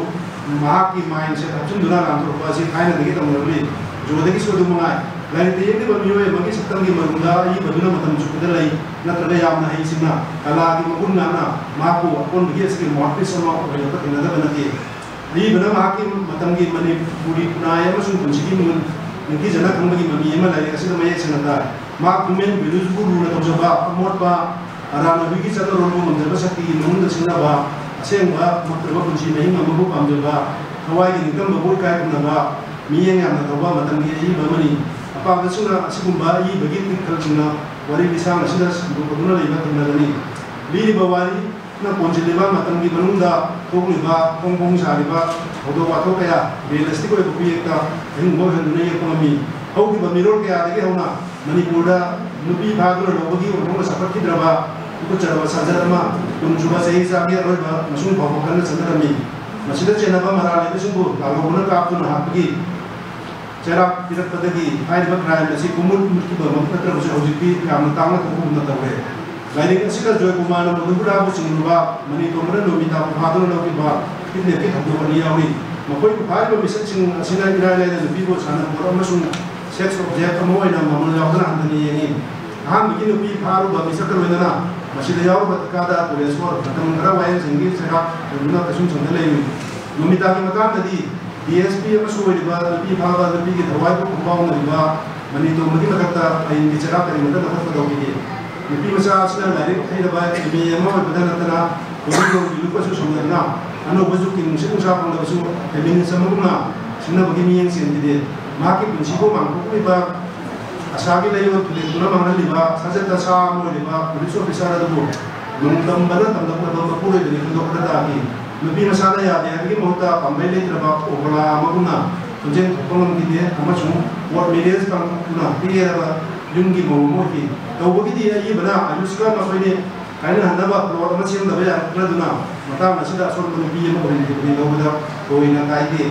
ꯃꯍꯥꯛꯀꯤ ꯃꯥꯏꯟꯁꯦꯠ ꯍꯥꯞꯆꯤꯟꯗꯨꯅ ꯂꯥꯟꯊꯣꯔꯛꯄ ꯑꯁꯤ ꯊꯥꯏꯅꯗꯒꯤ ꯇꯧꯅꯔꯝꯃꯤ꯫ ꯖꯨꯒꯣꯜꯗꯒꯤꯁꯨ ꯑꯗꯨ ꯃꯉꯥꯏ꯫ ꯂꯥꯏꯔꯤꯛꯇ ꯌꯦꯛꯂꯤꯕ ꯃꯤꯑꯣꯏ ꯑꯃꯒꯤ ꯁꯛꯇꯝꯒꯤ ꯃꯔꯨꯝꯗ ꯑꯏꯕꯗꯨꯅ ꯃꯇꯝ ꯆꯨꯞꯄꯗ ꯂꯩ, ꯅꯠꯇ꯭ꯔꯒ ꯌꯥꯝꯅ ꯍꯩꯁꯤꯡꯅ ꯀꯂꯥꯒꯤ ꯃꯒꯨꯟ ꯉꯥꯛꯅ ꯃꯍꯥꯛꯄꯨ ꯑꯀꯣꯟꯕꯒꯤ ꯑꯁꯤꯒꯤ ꯃꯥꯎꯠꯄꯤꯁ ꯑꯃ ꯑꯣꯏꯍꯜꯂꯛꯄ ꯊꯦꯡꯅꯗꯕ ꯅꯠꯇꯦ꯫ ꯑꯏꯕꯅ ꯃꯍꯥꯛꯀꯤ ꯃꯇꯝꯒꯤ ꯃꯅꯤꯄꯨꯔꯤ ꯈꯨꯟꯅꯥꯏ ꯑꯃꯁꯨꯡ ꯄꯨꯟꯁꯤꯒꯤ ꯃꯒꯨꯟ ꯅꯤꯡꯊꯤꯖꯅ ꯈꯪꯕꯒꯤ ꯃꯃꯤ ꯑꯃ ꯂꯥꯏꯔꯤꯛ ꯑꯁꯤꯗ ꯃꯌꯦꯛ ꯁꯦꯡꯅ ꯇꯥꯏ꯫ ꯃꯍꯥꯛ ꯍ꯭ꯌꯨꯃꯦꯟ ꯚꯦꯂ꯭ꯌꯨꯁꯕꯨ ꯂꯨꯅ ꯇꯧꯖꯕ, ꯑꯃꯣꯠꯄ ꯑꯔꯥꯟ ꯑꯣꯏꯕꯒꯤ ꯆꯠꯅꯔꯣꯜꯕꯨ ꯉꯝꯖꯕ ꯁꯛꯇꯤꯒꯤ ꯃꯅꯨꯡꯗ ꯁꯤꯡꯅꯕ, ꯑꯁꯦꯡꯕ ꯃꯛꯇ꯭ꯔꯕ ꯄꯨꯟꯁꯤ ꯃꯍꯤꯡ ꯑꯃꯕꯨ ꯄꯥꯝꯖꯕ, ꯊꯋꯥꯏꯒꯤ ꯅꯤꯡꯇꯝꯕꯕꯨ ꯏꯀꯥꯏ ꯈꯨꯝꯅꯕ, ꯃꯤꯠꯌꯦꯡ ꯌꯥꯝꯅ ꯇꯧꯕ ꯃꯇꯝꯒꯤ ꯑꯏꯕ ꯑꯃꯅꯤ꯫ ꯑꯄꯥꯝꯕꯁꯤꯡꯅ ꯑꯁꯤꯒꯨꯝꯕ ꯑꯏꯕꯒꯤ ꯇꯤꯛꯈꯜꯁꯤꯡꯅ ꯋꯥꯔꯤ ꯂꯤꯁꯥꯡ ꯑꯁꯤꯗ ꯁꯟꯗꯣꯛꯄꯗꯨꯅ ꯂꯩꯕ ꯊꯦꯡꯅꯒꯅꯤ꯫ ꯂꯤꯔꯤꯕ ꯋꯥꯔꯤꯅ ꯀꯣꯟꯁꯤꯜꯂꯤꯕ ꯃꯇꯝꯒꯤ ꯃꯅꯨꯡꯗ ꯊꯣꯛꯂꯤꯕ ꯐꯣꯡ ꯐꯣꯡ ꯁꯥꯔꯤꯕ ꯊꯧꯗꯣꯛ ꯋꯥꯊꯣꯛ ꯀꯌꯥ ꯔꯤꯌꯦꯂꯤꯁꯇꯤꯛ ꯑꯣꯏꯕ ꯈꯨꯌꯦꯛꯇ ꯑꯍꯤꯡꯕ ꯑꯣꯏꯍꯟꯗꯨꯅ ꯌꯦꯛꯄ ꯉꯝꯃꯤ꯫ ꯍꯧꯈꯤꯕ ꯃꯤꯔꯣꯜ ꯀꯌꯥꯗꯒꯤ ꯍꯧꯅ ꯃꯅꯤꯄꯨꯔꯗ ꯅꯨꯄꯤ ꯐꯥꯗꯨꯅ ꯂꯧꯕꯒꯤ ꯑꯣꯟꯊꯣꯛꯅ ꯆꯥꯎꯈꯠꯈꯤꯗ꯭ꯔꯕ ꯈꯨꯗꯣꯡꯆꯥꯗꯕ ꯁꯥꯖꯠ ꯑꯃ ꯀꯨꯟꯁꯨꯕ ꯆꯍꯤꯆꯥꯒꯤ ꯑꯔꯣꯏꯕ ꯃꯁꯨꯡ ꯐꯥꯎꯕ ꯀꯟꯅ ꯆꯠꯅꯔꯝꯃꯤ꯫ ꯃꯁꯤꯗ ꯆꯦꯟꯅꯕ ꯃꯔꯥꯜ ꯂꯩꯕꯁꯤꯡꯕꯨ ꯂꯥꯜꯍꯧꯕꯅ ꯀꯥꯞꯇꯨꯅ ꯍꯥꯠꯄꯒꯤ ꯆꯩꯔꯥꯛ ꯄꯤꯔꯛꯄꯗꯒꯤ ꯍꯥꯏꯔꯤꯕ ꯀ꯭ꯔꯥꯏꯝ ꯑꯁꯤ ꯄꯨꯝꯃꯨꯠ ꯃꯨꯠꯈꯤꯕ ꯅꯠꯇ꯭ꯔꯕꯁꯨ ꯍꯧꯖꯤꯛꯇꯤ ꯌꯥꯝꯅ ꯇꯥꯡꯅ ꯊꯣꯛꯄꯒꯨꯝꯅ ꯇꯧꯔꯦ꯫ ꯂꯥꯏꯔꯤꯛ ꯑꯁꯤꯗ ꯖꯣꯏꯀꯨꯃꯥꯔꯅ ꯃꯙꯨꯕꯨꯔꯥꯕꯨ ꯆꯤꯡꯂꯨꯕ, ꯃꯅꯤꯇꯣꯝꯕꯅ ꯅꯣꯃꯤꯇꯥꯕꯨ ꯐꯥꯗꯨꯅ ꯂꯧꯈꯤꯕ ꯀꯤꯗꯅꯦꯞꯀꯤ ꯊꯧꯗꯣꯛ ꯑꯅꯤ ꯌꯥꯎꯔꯤ꯫ ꯃꯈꯣꯏꯕꯨ ꯐꯥꯔꯤꯕ ꯃꯤꯁꯛꯁꯤꯡ ꯑꯁꯤꯅ ꯏꯔꯥꯏ ꯂꯥꯏꯅ ꯅꯨꯄꯤꯕꯨ ꯁꯥꯟꯅꯄꯣꯠ ꯑꯃꯁꯨꯡ ꯁꯦꯛꯁ ꯑꯣꯕꯖꯦꯛ ꯑꯃ ꯑꯣꯏꯅ ꯃꯃꯜ ꯌꯥꯎꯗꯅ ꯍꯟꯊꯅ ꯌꯦꯡꯏ꯫ ꯑꯍꯥꯟꯕꯒꯤ ꯅꯨꯄꯤ ꯐꯥꯔꯨꯕ ꯃꯤꯁꯛꯀ ꯂꯣꯏꯅꯅ ꯃꯁꯤꯗ ꯌꯥꯎꯔꯤꯕ ꯊꯤꯀꯥꯗꯥꯔ ꯀꯨꯂꯦꯁꯣꯔ ꯃꯇꯝ ꯈꯔ ꯋꯥꯌꯦꯜꯁꯪꯒꯤ ꯆꯩꯔꯥꯛ ꯍꯦꯟꯗꯨꯅ ꯀꯩꯁꯨꯝꯁꯪꯗ ꯂꯩꯔꯨꯏ꯫ ꯅꯣꯃꯤꯇꯥꯒꯤ ꯃꯇꯥꯡꯗꯗꯤ ꯗꯤ ꯑꯦꯁ ꯄꯤ ꯑꯃꯁꯨ ꯑꯣꯏꯔꯤꯕ ꯅꯨꯄꯤ ꯐꯥꯕ ꯅꯨꯄꯤꯒꯤ ꯊꯋꯥꯏꯕꯨ ꯈꯣꯡꯐꯥꯎꯅꯔꯤꯕ ꯃꯅꯤꯇꯣꯝꯕꯒꯤ ꯃꯊꯛꯇ ꯑꯏꯟꯒꯤ ꯆꯩꯔꯥꯛ ꯀꯔꯤꯃꯠꯇ ꯂꯧꯈꯠꯄ ꯇꯧꯈꯤꯗꯦ꯫ ꯅꯨꯄꯤ ꯃꯆꯥ ꯑꯁꯤꯅ ꯂꯥꯏꯔꯤꯛ ꯍꯩꯔꯕ ꯑꯦꯝ ꯑꯦ ꯑꯃ ꯑꯣꯏꯕꯗ ꯅꯠꯇꯅ ꯄꯣꯂꯤꯇꯤꯀꯦꯜꯒꯤ ꯂꯨꯞꯄꯁꯨ ꯁꯣꯟꯅꯗꯨꯅ ꯑꯅꯧꯕ ꯖꯨꯒꯀꯤ ꯅꯨꯡꯁꯤꯠ ꯅꯨꯡꯁꯥ ꯐꯪꯂꯕꯁꯨ ꯐꯦꯃꯤꯅꯤꯁ ꯑꯃꯒꯨꯝꯅ ꯁꯤꯡꯅꯕꯒꯤ ꯃꯤꯠꯌꯦꯡ ꯆꯦꯟꯈꯤꯗꯦ꯫ ꯃꯍꯥꯛꯀꯤ ꯄꯨꯟꯁꯤꯕꯨ ꯃꯥꯡꯊꯣꯛꯂꯤꯕ ꯑꯁꯥꯒꯤ ꯂꯩꯌꯣꯜ ꯊꯨꯗꯦꯛꯇꯨꯅ ꯃꯥꯡꯍꯜꯂꯤꯕ ꯁꯥꯖꯠꯇ ꯁꯥ ꯑꯃ ꯑꯣꯏꯔꯤꯕ ꯄꯨꯂꯤꯁ ꯑꯣꯐꯤꯁꯥꯔ ꯑꯗꯨꯕꯨ ꯅꯣꯡꯗꯝꯕꯅ ꯇꯝꯂꯛꯂꯕ ꯃꯄꯨꯔꯣꯏꯕꯅꯤ ꯈꯟꯗꯣꯛꯄꯗ ꯇꯥꯈꯤ꯫ ꯅꯨꯄꯤ ꯃꯁꯥꯅ ꯌꯥꯗꯦ ꯍꯥꯏꯕꯒꯤ ꯃꯍꯨꯠꯇ ꯄꯥꯝꯕꯩ ꯂꯩꯇ꯭ꯔꯕ ꯑꯣꯕꯣꯂꯥ ꯑꯃꯒꯨꯝꯅ ꯈꯣꯟꯖꯦꯜ ꯊꯣꯛꯄ ꯉꯝꯈꯤꯗꯦ ꯑꯃꯁꯨꯡ ꯀꯣꯔꯠ ꯃꯦꯔꯤꯌꯦꯖ ꯄꯥꯡꯊꯣꯛꯇꯨꯅ ꯄꯤꯛꯑꯦꯔꯕ ꯌꯨꯝꯒꯤ ꯃꯧ ꯑꯃ ꯑꯣꯏꯈꯤ꯫ ꯇꯧꯕꯒꯤꯗꯤ ꯑꯏꯕꯅ ꯑꯌꯨꯁꯀ ꯃꯈꯣꯏꯅꯤ ꯀꯥꯏꯅꯍꯟꯅꯕ ꯄ꯭ꯂꯣꯠ ꯑꯃ ꯁꯦꯝꯗꯕ ꯌꯥꯔꯛꯇ꯭ꯔꯗꯨꯅ ꯃꯇꯥꯡ ꯑꯁꯤꯗ ꯑꯁꯣꯟꯕ ꯅꯨꯄꯤ ꯑꯃ ꯑꯣꯏꯍꯟꯈꯤꯕꯅꯤ ꯂꯧꯕꯗ ꯊꯣꯏꯅ ꯀꯥꯏꯗꯦ꯫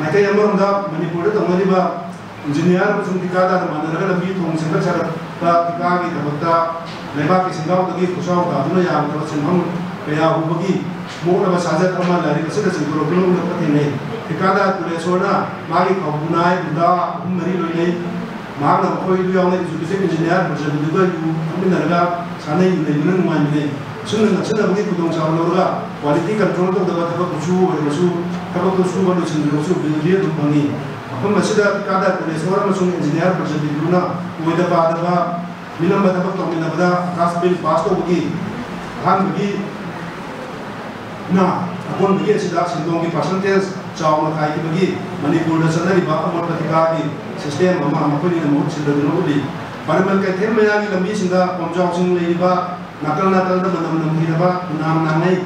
ꯃꯥꯏꯀꯩ ꯑꯃꯔꯣꯝꯗ ꯃꯅꯤꯄꯨꯔꯗ ꯇꯧꯅꯔꯤꯕ ꯏꯟꯖꯤꯅꯤꯌꯥꯔ ꯑꯃꯁꯨꯡ ꯊꯤꯀꯥꯗꯥꯔ ꯃꯥꯟꯅꯔꯒ ꯂꯝꯕꯤ ꯊꯣꯡ ꯁꯦꯝꯒꯠ ꯁꯥꯒꯠꯄ ꯊꯤꯀꯥꯒꯤ ꯊꯕꯛꯇ ꯂꯩꯕꯥꯛꯀꯤ ꯁꯦꯟꯖꯥꯎꯗꯒꯤ ꯈꯨꯠꯁꯥꯎ ꯇꯥꯗꯨꯅ ꯌꯥꯝꯗꯕ ꯁꯦꯟꯐꯝ ꯀꯌꯥ ꯍꯨꯕꯒꯤ ꯃꯣꯠꯂꯕ ꯁꯥꯖꯠ ꯑꯃ ꯂꯥꯏꯔꯤꯛ ꯑꯁꯤꯗ ꯆꯤꯡꯊꯣꯔꯛꯇꯨꯅ ꯎꯠꯂꯛꯄ ꯊꯦꯡꯅꯩ꯫ ꯊꯤꯀꯥꯗꯥꯔ ꯀꯨꯂꯦꯁꯣꯔꯅ ꯃꯥꯒꯤ ꯈꯥꯎꯕꯨ ꯅꯥꯏ ꯒꯨꯟꯗꯥ ꯑꯍꯨꯝ ꯃꯔꯤ ꯂꯣꯏꯅꯩ꯫ ꯃꯍꯥꯛꯅ ꯃꯈꯣꯏꯗꯨ ꯌꯥꯎꯅ ꯑꯦꯛꯖꯤꯀ꯭ꯌꯨꯇꯤꯚ ꯏꯟꯖꯤꯅꯤꯌꯥꯔ ꯕ꯭ꯔꯖꯕꯤꯟꯗꯨꯒ ꯌꯨ ꯊꯛꯃꯤꯟꯅꯔꯒ ꯁꯥꯟꯅꯩ ꯅꯩꯗꯨꯅ ꯅꯨꯡꯉꯥꯏꯃꯤꯟꯅꯩ꯫ ꯑꯁꯨꯝꯅ ꯅꯛꯁꯤꯟꯅꯕꯒꯤ ꯈꯨꯗꯣꯡꯆꯥꯕ ꯂꯧꯔꯒ ꯀ꯭ꯋꯥꯂꯤꯇꯤ ꯀꯟꯇ꯭ꯔꯣꯜ ꯇꯧꯗꯕ ꯊꯕꯛ ꯈꯨꯠꯁꯨ ꯑꯣꯏꯔꯕꯁꯨ ꯊꯕꯛꯇꯨ ꯁꯨꯕ ꯂꯣꯏꯁꯤꯟꯗ꯭ꯔꯕꯁꯨ ꯕꯤꯜꯗꯤ ꯑꯗꯨꯝ ꯐꯪꯏ꯫ ꯃꯐꯝ ꯑꯁꯤꯗ ꯊꯤꯀꯥꯗꯥꯔ ꯀꯨꯂꯦꯁꯣꯔ ꯑꯃꯁꯨꯡ ꯏꯟꯖꯤꯅꯤꯌꯥꯔ ꯕ꯭ꯔꯖꯕꯤꯟꯗꯨꯅ ꯑꯣꯏꯗ ꯄꯥꯗꯕ ꯃꯤꯅꯝꯕ ꯊꯕꯛ ꯇꯧꯃꯤꯟꯅꯕꯗ ꯑꯀꯥꯁ ꯕꯤꯜ ꯄꯥꯁ ꯇꯧꯕꯒꯤ ꯑꯍꯥꯟꯕꯒꯤ ꯅ ꯑꯀꯣꯟꯕꯒꯤ ꯑꯁꯤꯗ ꯁꯦꯟꯗꯣꯡꯒꯤ ꯄꯥꯔꯁꯦꯟꯇꯦꯖ ꯆꯥꯎꯅ ꯈꯥꯏꯈꯤꯕꯒꯤ ꯃꯅꯤꯄꯨꯔꯗ ꯆꯠꯅꯔꯤꯕ ꯑꯃꯣꯠꯄ ꯊꯤꯀꯥꯒꯤ ꯁꯤꯁꯇꯦꯝ ꯑꯃ ꯃꯈꯣꯏꯅ ꯃꯍꯨꯠ ꯁꯤꯟꯗꯗꯨꯅ ꯎꯠꯂꯤ꯫ ꯄꯥꯔꯤꯃꯜ ꯀꯩꯊꯦꯜ ꯃꯌꯥꯒꯤ ꯂꯝꯕꯤꯁꯤꯡꯗ ꯈꯣꯝꯖꯥꯎꯁꯤꯡ ꯂꯩꯔꯤꯕ ꯅꯥꯀꯜ ꯅꯥꯀꯜꯗ ꯃꯅꯝ ꯅꯝꯊꯤꯔꯕ ꯎꯅꯥꯝ ꯅꯥꯡꯅꯩ꯫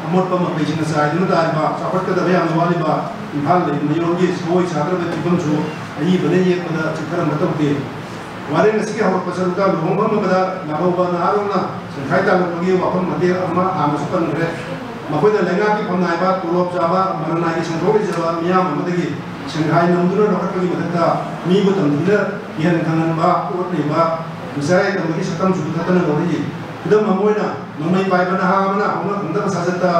ꯑꯃꯣꯠꯄ ꯃꯈꯩꯁꯤꯡꯅ ꯆꯥꯏꯗꯨꯅ ꯇꯥꯔꯤꯕ, ꯆꯥꯎꯈꯠꯀꯗꯕ ꯌꯥꯝꯅ ꯋꯥꯠꯂꯤꯕ ꯏꯝꯐꯥꯜ ꯂꯩꯕ ꯃꯌꯣꯟꯒꯤ ꯁꯒꯣꯜ ꯁꯥꯗ꯭ꯔꯕ ꯐꯤꯕꯝꯁꯨ ꯑꯏꯕꯅ ꯌꯦꯛꯄꯗ ꯆꯤꯠꯊꯔꯝꯕ ꯇꯧꯗꯦ꯫ ꯋꯥꯔꯦꯡ ꯑꯁꯤꯒꯤ ꯍꯧꯔꯛꯄ ꯁꯔꯨꯛꯇ ꯂꯨꯍꯣꯡꯐꯝ ꯑꯃꯗ ꯂꯥꯛꯍꯧꯕ ꯅꯍꯥꯔꯣꯜꯅ ꯁꯦꯟꯈꯥꯏ ꯇꯥꯜꯂꯛꯄꯒꯤ ꯋꯥꯐꯝ ꯃꯇꯦꯛ ꯑꯃ ꯍꯥꯟꯅꯁꯨ ꯄꯟꯈ꯭ꯔꯦ꯫ ꯃꯈꯣꯏꯅ ꯂꯩꯉꯥꯛꯀꯤ ꯐꯝꯅꯥꯏꯕ, ꯇꯣꯂꯣꯞ ꯆꯥꯕ, ꯃꯔꯅꯥꯏꯒꯤ ꯁꯦꯟꯊꯣꯛ ꯂꯩꯖꯕ ꯃꯤꯌꯥꯝ ꯑꯃꯗꯒꯤ ꯁꯦꯟꯈꯥꯏ ꯅꯝꯗꯨꯅ ꯂꯧꯈꯠꯄꯒꯤ ꯃꯊꯛꯇ ꯃꯤꯕꯨ ꯇꯝꯊꯤꯅ ꯀꯤꯍꯟ ꯈꯪꯍꯟꯕ, ꯄꯣꯠ ꯂꯩꯕ, ꯃꯤꯆꯥꯏ ꯇꯝꯕꯒꯤ ꯁꯛꯇꯝꯁꯨ ꯊꯠꯇꯅ ꯂꯧꯔꯛꯏ꯫ ꯈꯨꯗꯝ ꯑꯃ ꯑꯣꯏꯅ, ꯅꯣꯡꯃꯩ ꯄꯥꯏꯕ ꯅꯍꯥ ꯑꯃꯅ ꯍꯧꯅ ꯈꯪꯗꯕ ꯁꯥꯖꯠꯇ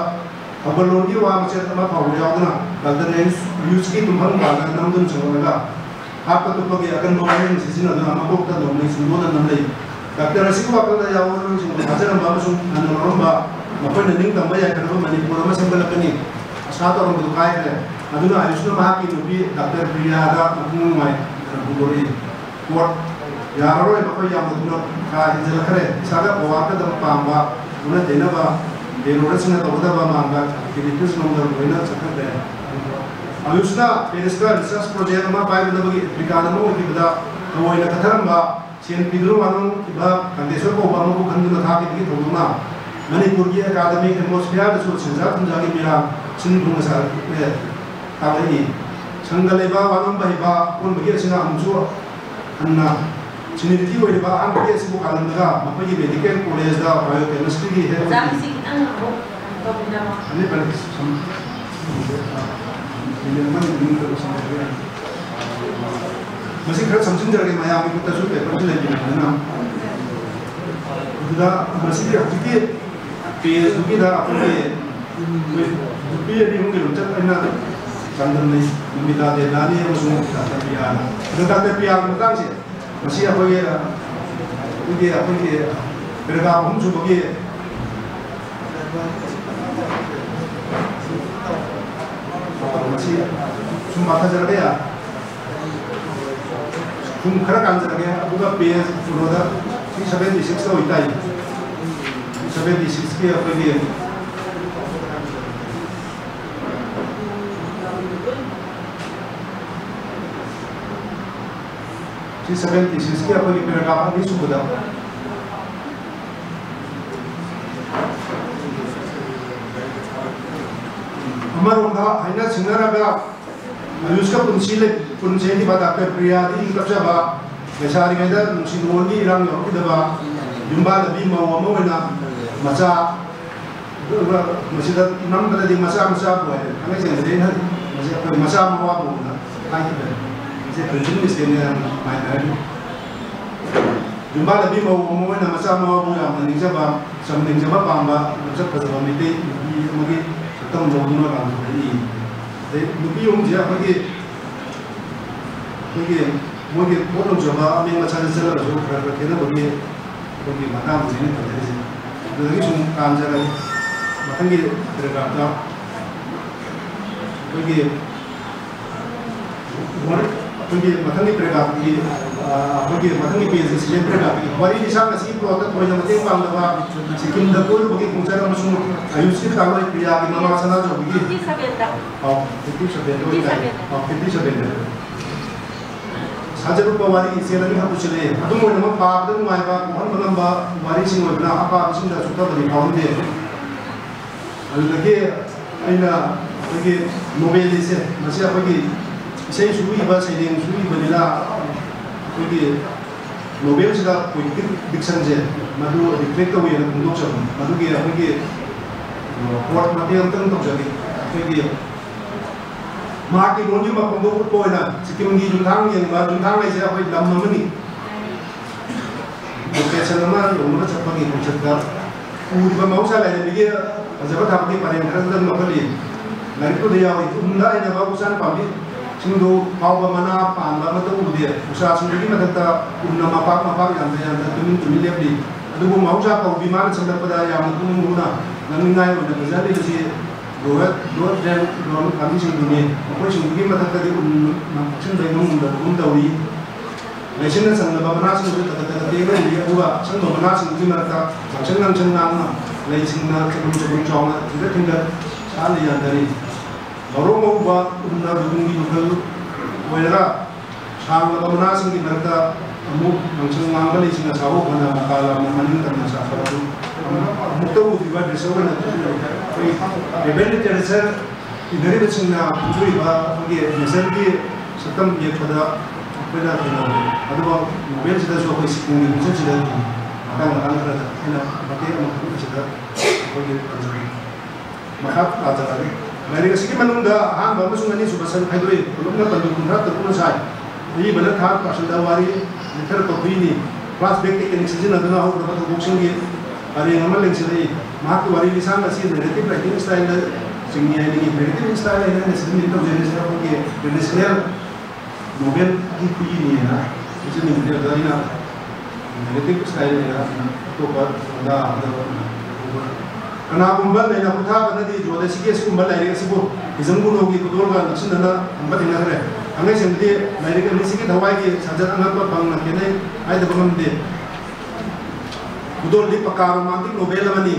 ꯊꯧꯒꯜꯂꯣꯟꯒꯤ ꯋꯥ ꯃꯆꯦꯠ ꯑꯃ ꯐꯥꯎꯕ ꯌꯥꯎꯗꯅ ꯗꯥꯛꯇꯔ ꯑꯌꯨꯁꯀꯤ ꯇꯨꯝꯐꯝ ꯀꯥꯗ ꯅꯝꯗꯨꯅ ꯆꯪꯂꯛꯂꯒ ꯍꯥꯠꯄ ꯇꯨꯞꯄꯒꯤ ꯑꯀꯟꯕ ꯋꯥꯔꯦꯡ ꯁꯤꯖꯤꯟꯅꯗꯨꯅ ꯃꯀꯣꯛꯇ ꯅꯣꯡꯃꯩ ꯆꯤꯡꯗꯣꯟꯅ ꯅꯝꯂꯛꯏ꯫ ꯗꯥꯛꯇꯔ ꯑꯁꯤꯒꯤ ꯋꯥꯈꯜꯗ ꯌꯥꯎꯕ ꯃꯤꯑꯣꯏꯁꯤꯡꯕꯨ ꯊꯥꯖꯔꯝꯕ ꯑꯃꯁꯨꯡ ꯍꯟꯅ ꯂꯧꯔꯝꯕ ꯃꯈꯣꯏꯅ ꯅꯤꯡꯇꯝꯕ ꯌꯥꯏꯐꯅꯕ ꯃꯅꯤꯄꯨꯔ ꯑꯃ ꯁꯦꯝꯒꯠꯂꯛꯀꯅꯤ ꯑꯁꯥ ꯇꯧꯔꯝꯕꯗꯨ ꯀꯥꯏꯈ꯭ꯔꯦ꯫ ꯑꯗꯨꯅ ꯑꯌꯨꯁꯅ ꯃꯍꯥꯛꯀꯤ ꯅꯨꯄꯤ ꯗꯥꯛꯇꯔ ꯄ꯭ꯔꯤꯌꯥꯗ ꯃꯄꯨꯡ ꯅꯨꯡꯉꯥꯏ ꯐꯣꯡꯗꯣꯔꯛꯏ꯫ ꯀꯣꯔꯠ ꯌꯥꯔꯔꯣꯏ, ꯃꯈꯣꯏ ꯌꯥꯝꯅ ꯊꯨꯅ ꯀꯥ ꯍꯦꯟꯖꯤꯜꯂꯛꯈ꯭ꯔꯦ꯫ ꯏꯁꯥꯒ ꯄꯋꯥꯔꯒꯗꯕ ꯄꯥꯝꯕ, ꯑꯣꯟꯅ ꯇꯩꯅꯕ, ꯇꯦꯔꯣꯔꯤꯁꯁꯤꯡꯅ ꯇꯧꯒꯗꯕ ꯃꯥꯟꯕ ꯑꯦꯛꯇꯤꯚꯤꯁ꯭ꯠꯁꯤꯡꯂꯣꯝꯗ ꯂꯣꯏꯅ ꯆꯠꯈ꯭ꯔꯦ꯫ ꯑꯌꯨꯁꯅ ꯄꯦꯔꯤꯁꯇ ꯔꯤꯁꯔꯆ ꯄ꯭ꯔꯣꯖꯦꯛ ꯑꯃ ꯄꯥꯏꯒꯗꯕꯒꯤ ꯑꯦꯄ꯭ꯂꯤꯀꯥꯟ ꯑꯃ ꯑꯣꯏꯈꯤꯕꯗ ꯊꯑꯣꯏꯅ ꯀꯠꯊꯔꯝꯕ, ꯁꯦꯟ ꯄꯤꯗꯨꯅ ꯋꯥꯅꯣꯝꯈꯤꯕ ꯀꯥꯟꯇꯦꯁꯣꯔ ꯀꯧꯕ ꯑꯃꯕꯨ ꯈꯟꯗꯨꯅ ꯊꯥꯈꯤꯕꯒꯤ ꯊꯧꯗꯣꯛꯅ ꯃꯅꯤꯄꯨꯔꯒꯤ ꯑꯦꯀꯥꯗꯃꯤꯛ ꯑꯦꯠꯃꯣꯁꯐꯤꯌꯥꯔꯗꯁꯨ ꯁꯦꯟꯖꯥ ꯊꯨꯝꯖꯥꯒꯤ ꯃꯤꯔꯥꯡ ꯁꯤꯟ ꯊꯨꯡꯅ ꯁꯥꯔꯛꯂꯦ꯫ ꯇꯥꯛꯂꯛꯏ꯫ ꯁꯪꯒ ꯂꯩꯕ ꯋꯥꯅꯣꯝꯕ ꯍꯩꯕ ꯑꯀꯣꯟꯕꯒꯤ ꯑꯁꯤꯅ ꯑꯃꯨꯛꯁꯨ ꯍꯟꯅ ꯁꯤꯅꯤꯔꯤꯇꯤ ꯑꯣꯏꯔꯤꯕ ꯑꯍꯥꯟꯕꯒꯤ ꯑꯁꯤꯕꯨ ꯀꯥꯜꯂꯝꯂꯒ ꯃꯈꯣꯏꯒꯤ ꯃꯦꯗꯤꯀꯦꯜ ꯀꯣꯂꯦꯖꯇ ꯕꯥꯏꯑꯣꯀꯦꯃꯤꯁꯇ꯭ꯔꯤꯒꯤ ꯍꯦꯗ ꯑꯣꯏꯈꯤ꯫ ꯑꯣꯖꯥꯒꯤꯁꯤ ꯈꯤꯇꯪ ꯑꯃꯨꯛ ꯀꯩꯅꯣ ꯇꯧꯕꯤꯅꯕ꯫ ꯐꯅꯤ, ꯐꯅꯤ꯫ ꯁꯨꯝ, ꯃꯤꯅꯤꯠ ꯑꯃꯅꯤ ꯃꯅꯨꯡꯗ ꯂꯣꯏꯁꯤꯟꯖꯔꯒꯦ꯫ ꯃꯁꯤ ꯈꯔ ꯁꯝꯖꯤꯟꯖꯔꯒꯦ, ꯃꯌꯥꯝꯒꯤ ꯈꯨꯠꯇꯁꯨ ꯄꯦꯄꯔꯁꯤ ꯂꯩꯕꯤꯔꯕꯅꯤꯅ꯫ ꯑꯗꯨꯗ ꯃꯁꯤꯒꯤ ꯍꯧꯖꯤꯛꯀꯤ ꯄꯦꯖꯇꯨꯒꯤꯗ ꯑꯩꯈꯣꯏꯒꯤ ꯅꯨꯄꯤ ꯑꯅꯤ ꯑꯍꯨꯝꯒꯤ ꯂꯝꯆꯠ ꯑꯩꯅ ꯆꯥꯡꯗꯝꯅꯩ, ꯅꯃꯤꯇꯥ ꯗꯦꯕꯅꯥꯅꯤ ꯑꯃꯁꯨꯡ ꯗꯥꯛꯇꯔ ꯄꯤꯌꯥꯅ꯫ ꯑꯗꯣ ꯗꯥꯛꯇꯔ ꯄꯤꯌꯥꯒꯤ ꯃꯇꯥꯡꯁꯦ, ꯃꯁꯤ ꯑꯩꯈꯣꯏꯒꯤ, ꯑꯩꯈꯣꯏꯒꯤ, ꯑꯩꯈꯣꯏꯒꯤ ꯄꯦꯔꯥꯒ꯭ꯔꯥꯐ ꯑꯍꯨꯝ ꯁꯨꯕꯒꯤ ꯃꯁꯤ ꯁꯨꯝ ꯃꯥꯊꯖꯔꯛꯄ ꯌꯥ-, ꯁꯨꯝ ꯈꯔ ꯀꯥꯟꯖꯔꯒꯦ꯫ ꯑꯗꯨꯒ ꯄꯦꯖ ꯀꯩꯅꯣꯗ ꯊ꯭ꯔꯤ ꯁꯕꯦꯟꯇꯤ ꯁꯤꯛꯁꯇ ꯑꯣꯏꯇꯥꯏ꯫ ꯊ꯭ꯔꯤ ꯁꯕꯦꯟꯇꯤ ꯁꯤꯛꯁꯀꯤ ꯑꯩꯈꯣꯏꯒꯤ ꯊ꯭ꯔꯤ ꯁꯕꯦꯟꯇꯤ ꯁꯤꯛꯁꯀꯤ ꯑꯩꯈꯣꯏꯒꯤ ꯄꯦꯔꯥꯒ꯭ꯔꯥꯐ ꯑꯅꯤꯁꯨꯕꯗ ꯑꯃꯔꯣꯝꯗ ꯍꯥꯏꯅ ꯁꯤꯡꯅꯔꯒ ꯑꯌꯨꯁꯀ ꯄꯨꯟꯁꯤ ꯂꯦꯞ-, ꯄꯨꯟꯁꯦꯟꯈꯤꯕ ꯗꯥꯛꯇꯔ ꯄ꯭ꯔꯤꯌꯥꯗꯤ ꯏꯪ ꯇꯞꯆꯕ, ꯂꯩꯁꯥꯔꯤꯉꯩꯗ ꯅꯨꯡꯁꯤ ꯅꯨꯡꯉꯣꯟꯒꯤ ꯏꯔꯥꯡ ꯌꯥꯎꯔꯛꯈꯤꯗꯕ, ꯌꯨꯝꯕꯥꯜꯂꯕꯤ ꯃꯧ ꯑꯃ ꯑꯣꯏꯅ ꯃꯆꯥ, ꯑꯗꯨꯒ ꯃꯁꯤꯗ ꯅꯝꯕꯗꯗꯤ ꯃꯆꯥ ꯃꯆꯥꯕꯨ ꯍꯥꯏꯔꯦ, ꯊꯥꯡꯒꯩ ꯁꯦꯡꯅꯗꯤ ꯑꯩꯅ ꯃꯁꯤ ꯑꯩꯈꯣꯏ ꯃꯆꯥ ꯃꯋꯥꯕꯨꯅ ꯍꯥꯏꯈꯤꯕꯅꯤ꯫ ꯃꯁꯤ ꯄ꯭ꯔꯤꯟꯇꯤꯡ ꯃꯤꯁꯇꯦꯛꯅꯦ, ꯌꯥꯝ ꯅꯨꯡꯉꯥꯏꯇꯔꯦ꯫ ꯌꯨꯝꯕꯥꯜꯂꯕꯤ ꯃꯧ ꯑꯃ ꯑꯣꯏꯅ ꯃꯆꯥ ꯃꯋꯥꯕꯨ ꯌꯥꯝꯅ ꯅꯤꯡꯖꯕ, ꯆꯝ ꯅꯤꯡꯖꯕ ꯄꯥꯝꯕ, ꯂꯝꯆꯠ ꯐꯖꯕ ꯃꯩꯇꯩ ꯅꯨꯄꯤ ꯑꯃꯒꯤ ꯁꯛꯇꯝ ꯂꯧꯗꯨꯅ ꯂꯥꯡꯊꯣꯛꯂꯛꯏ꯫ ꯑꯗꯩ ꯅꯨꯄꯤ ꯑꯍꯨꯝꯁꯦ ꯑꯩꯈꯣꯏꯒꯤ, ꯑꯩꯈꯣꯏꯒꯤ ꯃꯣꯏꯒꯤ ꯄꯣꯠ ꯂꯧꯖꯕ ꯑꯃꯦꯡ ꯃꯆꯥꯗ ꯆꯠꯂꯒꯁꯨ ꯈꯔ ꯈꯔ ꯈꯦꯠꯅꯕꯒꯤ ꯑꯩꯈꯣꯏꯒꯤ ꯃꯇꯥꯡꯗꯨꯅꯤ ꯑꯩꯅ ꯄꯟꯖꯔꯤꯁꯦ꯫ ꯑꯗꯨꯗꯒꯤ ꯁꯨꯝ ꯀꯥꯟꯖꯔꯒꯦ꯫ ꯃꯊꯪꯒꯤ ꯄꯦꯔꯥꯒ꯭ꯔꯥꯐꯇ ꯑꯩꯈꯣꯏꯒꯤ ꯋꯥꯔꯤ-, ꯑꯩꯈꯣꯏꯒꯤ ꯃꯊꯪꯒꯤ ꯄꯦꯔꯥꯒ꯭ꯔꯥꯐꯀꯤ, ꯑ, ꯑꯩꯈꯣꯏꯒꯤ ꯃꯊꯪꯒꯤ ꯄꯦꯖꯁꯤ ꯁꯦꯀꯦꯟ ꯄꯦꯔꯥꯒ꯭ꯔꯥꯐꯀꯤ ꯋꯥꯔꯤ ꯂꯤꯁꯥꯡ ꯑꯁꯤꯒꯤ ꯄ꯭ꯂꯣꯠꯇ ꯊꯣꯏꯅ ꯃꯇꯦꯡ ꯄꯥꯡꯗꯕ ꯁꯤꯛꯀꯤꯝꯗ ꯀꯣꯏꯔꯨꯕꯒꯤ ꯈꯣꯡꯆꯠ ꯑꯃꯁꯨꯡ ꯑꯌꯨꯁꯀꯤ ꯇꯥꯂꯣꯏ ꯄ꯭ꯔꯤꯌꯥꯒꯤ ꯃꯃꯥ ꯁꯅꯥꯖꯥꯎꯕꯤꯒꯤ ꯐꯤꯐꯇꯤ ꯁꯚꯦꯟꯗ꯫ ꯑꯥꯎ, ꯐꯤꯐꯇꯤ ꯁꯚꯦꯟꯗ ꯐꯤꯐꯇꯤ ꯑꯣꯏꯇꯥꯔꯦ꯫ ꯁꯚꯦꯟꯗ꯫ ꯑꯥꯎ, ꯐꯤꯐꯇꯤ ꯁꯚꯦꯟꯗ꯫ ꯁꯥꯖꯠ ꯎꯠꯄ ꯋꯥꯔꯤ ꯏꯆꯦꯜ ꯑꯅꯤꯈꯛ ꯄꯨꯁꯤꯜꯂꯛꯑꯦ꯫ ꯑꯗꯨꯝ ꯑꯣꯏꯅꯃꯛ ꯄꯥꯕꯗ ꯅꯨꯡꯉꯥꯏꯕ, ꯀꯣꯛꯍꯟꯕ ꯉꯝꯕ ꯋꯥꯔꯤꯁꯤꯡ ꯑꯣꯏꯕꯅ ꯑꯄꯥꯕꯁꯤꯡꯗ ꯆꯨꯞꯊꯕꯗꯤ ꯐꯥꯎꯍꯟꯗꯦ꯫ ꯑꯗꯨꯗꯒꯤ ꯑꯩꯅ ꯑꯩꯈꯣꯏꯒꯤ ꯅꯣꯕꯦꯜ ꯑꯁꯦ, ꯃꯁꯤ ꯑꯩꯈꯣꯏꯒꯤ ꯏꯁꯩꯁꯨ ꯏꯕ, ꯁꯩꯔꯦꯡꯁꯨ ꯏꯕꯅꯤꯅ ꯑꯩꯈꯣꯏꯒꯤ ꯅꯣꯕꯦꯜꯁꯤꯗ ꯄꯣꯏꯇꯤꯛ ꯗꯤꯛꯁꯟꯁꯦ ꯃꯗꯨ ꯔꯤꯐ꯭ꯂꯦꯛ ꯇꯧꯋꯦꯅ ꯐꯣꯡꯗꯣꯛꯆꯕꯅꯤ꯫ ꯃꯗꯨꯒꯤ ꯑꯩꯈꯣꯏꯒꯤ ꯀꯣꯠ ꯃꯇꯦꯛ ꯑꯃꯇꯪ ꯇꯧꯖꯒꯦ꯫ ꯑꯩꯈꯣꯏꯒꯤ ꯃꯍꯥꯛꯀꯤ ꯂꯣꯟꯒꯤ ꯃꯐꯝꯗ ꯎꯠꯄ ꯑꯣꯏꯅ ꯁꯤꯛꯀꯤꯝꯒꯤ ꯌꯨꯝꯊꯥꯡ ꯌꯦꯡꯕ, ꯌꯨꯝꯊꯥꯡ ꯍꯥꯏꯁꯦ ꯑꯩꯈꯣꯏ ꯂꯝ ꯑꯃꯅꯤ꯫ ꯂꯣꯀꯦꯁꯟ ꯑꯃ ꯌꯧꯅꯕ ꯆꯠꯄꯒꯤ ꯈꯣꯡꯆꯠꯇ ꯎꯔꯤꯕ ꯃꯍꯧꯁꯥ ꯂꯥꯏꯔꯦꯝꯕꯤꯒꯤ ꯐꯖꯕ ꯊꯥꯕꯒꯤ ꯄꯔꯦꯡ ꯈꯔꯗꯪ ꯂꯧꯈꯠꯂꯤ꯫ ꯂꯥꯏꯔꯤꯛꯇꯨꯗ ꯌꯥꯎꯔꯤ꯫ ꯎꯟꯗ ꯍꯩꯅꯕ ꯎꯆꯥꯟ ꯄꯥꯝꯕꯤꯁꯤꯡꯗꯨ ꯐꯥꯎꯕ ꯃꯅꯥ ꯄꯥꯟꯕ ꯑꯃꯠꯇ ꯎꯗꯦ꯫ ꯎꯆꯥꯁꯤꯡꯗꯨꯒꯤ ꯃꯊꯛꯇ ꯎꯟꯅ ꯃꯄꯥꯛ ꯃꯄꯥꯛ ꯌꯥꯟꯗ ꯌꯥꯟꯗ ꯇꯨꯃꯤꯟ ꯇꯨꯃꯤꯟ ꯂꯦꯞꯂꯤ꯫ ꯑꯗꯨꯕꯨ ꯃꯍꯧꯁꯥ ꯀꯧꯕꯤ ꯃꯥꯅ ꯁꯦꯝꯂꯛꯄꯗ ꯌꯥꯝꯅ ꯄꯨꯛꯅꯤꯡ ꯍꯨꯅ ꯅꯝꯅꯤꯡꯉꯥꯏ ꯑꯣꯏꯅ ꯐꯖꯍꯜꯂꯤꯕꯁꯤ ꯔꯣꯌꯦꯜ, ꯔꯣꯌꯦꯜ ꯗ꯭ꯔꯦꯟ ꯂꯣꯟ ꯄꯥꯝꯕꯤꯁꯤꯡꯗꯨꯅꯤ꯫ ꯃꯈꯣꯏꯁꯤꯡꯗꯨꯒꯤ ꯃꯊꯛꯇꯗꯤ ꯎꯟ ꯅꯝꯊꯣꯛꯆꯤꯟꯕ ꯏꯉꯝ ꯉꯝꯗꯕꯒꯨꯝ ꯇꯧꯔꯤ꯫ ꯂꯩꯆꯤꯜꯅ ꯆꯪꯂꯕ ꯃꯅꯥꯁꯤꯡꯗꯨ ꯇꯒꯠ ꯇꯒꯠ ꯇꯦꯛꯅꯔꯤ, ꯑꯗꯨꯒ ꯑꯁꯪꯕ ꯃꯅꯥꯁꯤꯡꯗꯨꯒꯤ ꯃꯔꯛꯇ ꯉꯥꯡꯁꯪ ꯉꯥꯡꯁꯪ ꯉꯥꯡꯅ ꯂꯩꯁꯤꯡꯅ ꯆꯒꯨꯝ ꯆꯒꯨꯝ ꯆꯥꯎꯅ ꯊꯤꯟꯒꯠ ꯊꯤꯟꯒꯠ ꯁꯥꯠꯅ ꯌꯥꯟꯊꯔꯤ꯫ ꯃꯔꯣ ꯃꯧꯕ ꯎꯟꯅ ꯂꯨꯈꯨꯝꯒꯤ ꯃꯈꯜ ꯑꯣꯏꯔꯒ ꯁꯥꯡꯂꯕ ꯃꯅꯥꯁꯤꯡꯒꯤ ꯃꯔꯛꯇ ꯑꯃꯨꯛ ꯉꯥꯡꯁꯪ ꯉꯥꯡꯕ ꯂꯩꯁꯤꯡꯅ ꯁꯥꯍꯧ ꯐꯅ ꯃꯀꯥ ꯂꯥꯝꯅ ꯃꯅꯤꯡ ꯇꯝꯅ ꯁꯥꯠꯄ ꯑꯗꯨ ꯑꯃꯨꯛꯇ ꯎꯗ꯭ꯔꯤꯕ ꯗ꯭ꯔꯤꯁ ꯑꯣꯏꯅ ꯎꯠꯂꯤ꯫ ꯑꯩꯈꯣꯏ ꯔꯦꯕꯦꯜ ꯂꯤꯇꯔꯦꯆꯔ ꯏꯟꯅꯔꯤꯕꯁꯤꯡꯅ ꯐꯣꯡꯗꯣꯛꯏꯕ ꯑꯩꯈꯣꯏꯒꯤ ꯅꯦꯆꯔꯒꯤ ꯁꯛꯇꯝ ꯌꯦꯛꯄꯗ ꯑꯩꯈꯣꯏꯅ ꯊꯦꯡꯅꯕꯅꯤ꯫ ꯑꯗꯨꯒ ꯅꯣꯕꯦꯜꯁꯤꯗꯁꯨ ꯑꯩꯈꯣꯏ ꯁꯤꯀꯨꯝꯒꯤ ꯈꯣꯡꯆꯠꯁꯤꯗ ꯃꯇꯥꯡ ꯃꯇꯥꯡ ꯈꯔꯗ ꯑꯩꯅ ꯃꯇꯦꯛ ꯑꯃꯈꯛ ꯑꯁꯤꯗ ꯑꯩꯈꯣꯏꯒꯤ ꯄꯟꯖꯒꯦ꯫ ꯃꯈꯥ ꯇꯥꯖꯔꯛꯑꯒꯦ꯫ ꯂꯥꯏꯔꯤꯛ ꯑꯁꯤꯒꯤ ꯃꯅꯨꯡꯗ ꯑꯍꯥꯟꯕ ꯑꯃꯁꯨꯡ ꯑꯅꯤꯁꯨꯕ ꯁꯔꯨꯛ ꯈꯥꯏꯗꯣꯛꯏ꯫ ꯄꯨꯂꯞꯅ ꯄꯟꯗꯨ ꯀꯨꯟꯊ꯭ꯔꯥ ꯇꯔꯨꯛꯅ ꯁꯥꯏ꯫ ꯑꯏꯕꯅ ꯊꯥꯔꯠ ꯄꯥꯔꯁꯟꯗ ꯋꯥꯔꯤ ꯂꯤꯊꯔꯛꯄ ꯈꯨꯏꯅꯤ꯫ ꯐ꯭ꯂꯥꯁꯕꯦꯛ ꯇꯦꯛꯅꯤꯛ ꯁꯤꯖꯤꯟꯅꯗꯨꯅ ꯍꯧꯈ꯭ꯔꯕ ꯊꯧꯗꯣꯛꯁꯤꯡꯒꯤ ꯄꯔꯦꯡ ꯑꯃ ꯂꯦꯡꯁꯤꯜꯂꯛꯏ꯫ ꯃꯍꯥꯛꯀꯤ ꯋꯥꯔꯤ ꯂꯤꯁꯥꯡ ꯑꯁꯤ ꯅꯦꯔꯦꯇꯤꯚ ꯔꯥꯏꯇꯤꯡ ꯁ꯭ꯇꯥꯏꯜꯗ ꯆꯤꯡꯏ ꯍꯥꯏꯅꯤꯡꯏ꯫ ꯅꯦꯔꯦꯇꯤꯚ ꯁ꯭ꯇꯥꯏꯜ ꯍꯥꯏꯅ ꯑꯩꯅ ꯁꯤꯖꯤꯟꯅꯅꯤꯡ ꯇꯧꯖꯔꯤꯁꯦ ꯑꯩꯈꯣꯏꯒꯤ ꯇ꯭ꯔꯦꯗꯤꯁꯅꯦꯜ ꯅꯣꯕꯦꯜꯒꯤ ꯈꯨꯏꯅꯦꯅ ꯁꯤꯖꯤꯟꯅꯅꯤꯡꯗꯦ꯫ ꯑꯗꯣ ꯑꯩꯅ ꯅꯦꯔꯦꯇꯤꯚ ꯁ꯭ꯇꯥꯏꯜ ꯍꯥꯏꯅ ꯑꯇꯣꯞꯄ ꯂꯣꯟꯗꯥ ꯑꯃꯗ ꯀꯅꯥꯒꯨꯝꯕ ꯂꯩꯅ ꯄꯣꯊꯥꯕꯅꯗꯤ ꯖꯣꯗ ꯁꯤꯒꯤ ꯑꯁꯤꯒꯨꯝꯕ ꯂꯥꯏꯔꯤꯛ ꯑꯁꯤꯕꯨ ꯍꯤꯖꯝ ꯒꯨꯅꯣꯒꯤ ꯈꯨꯗꯣꯜꯒ ꯅꯛꯁꯤꯟꯅꯅ ꯊꯝꯕ ꯊꯦꯡꯅꯈ꯭ꯔꯦ꯫ ꯊꯥꯡꯉꯩꯁꯦꯡꯗꯤ ꯂꯥꯏꯔꯤꯛ ꯑꯅꯤꯁꯤꯒꯤ ꯊꯋꯥꯏꯒꯤ ꯁꯥꯖꯠ ꯑꯉꯛꯄ ꯐꯪꯅ ꯈꯦꯠꯅꯩ ꯍꯥꯏꯗꯕ ꯉꯝꯗꯦ꯫ ꯈꯨꯗꯣꯜꯗꯤ ꯄꯀꯥ ꯔꯣꯃꯥꯟꯇꯤꯛ ꯅꯣꯕꯦꯜ ꯑꯃꯅꯤ꯫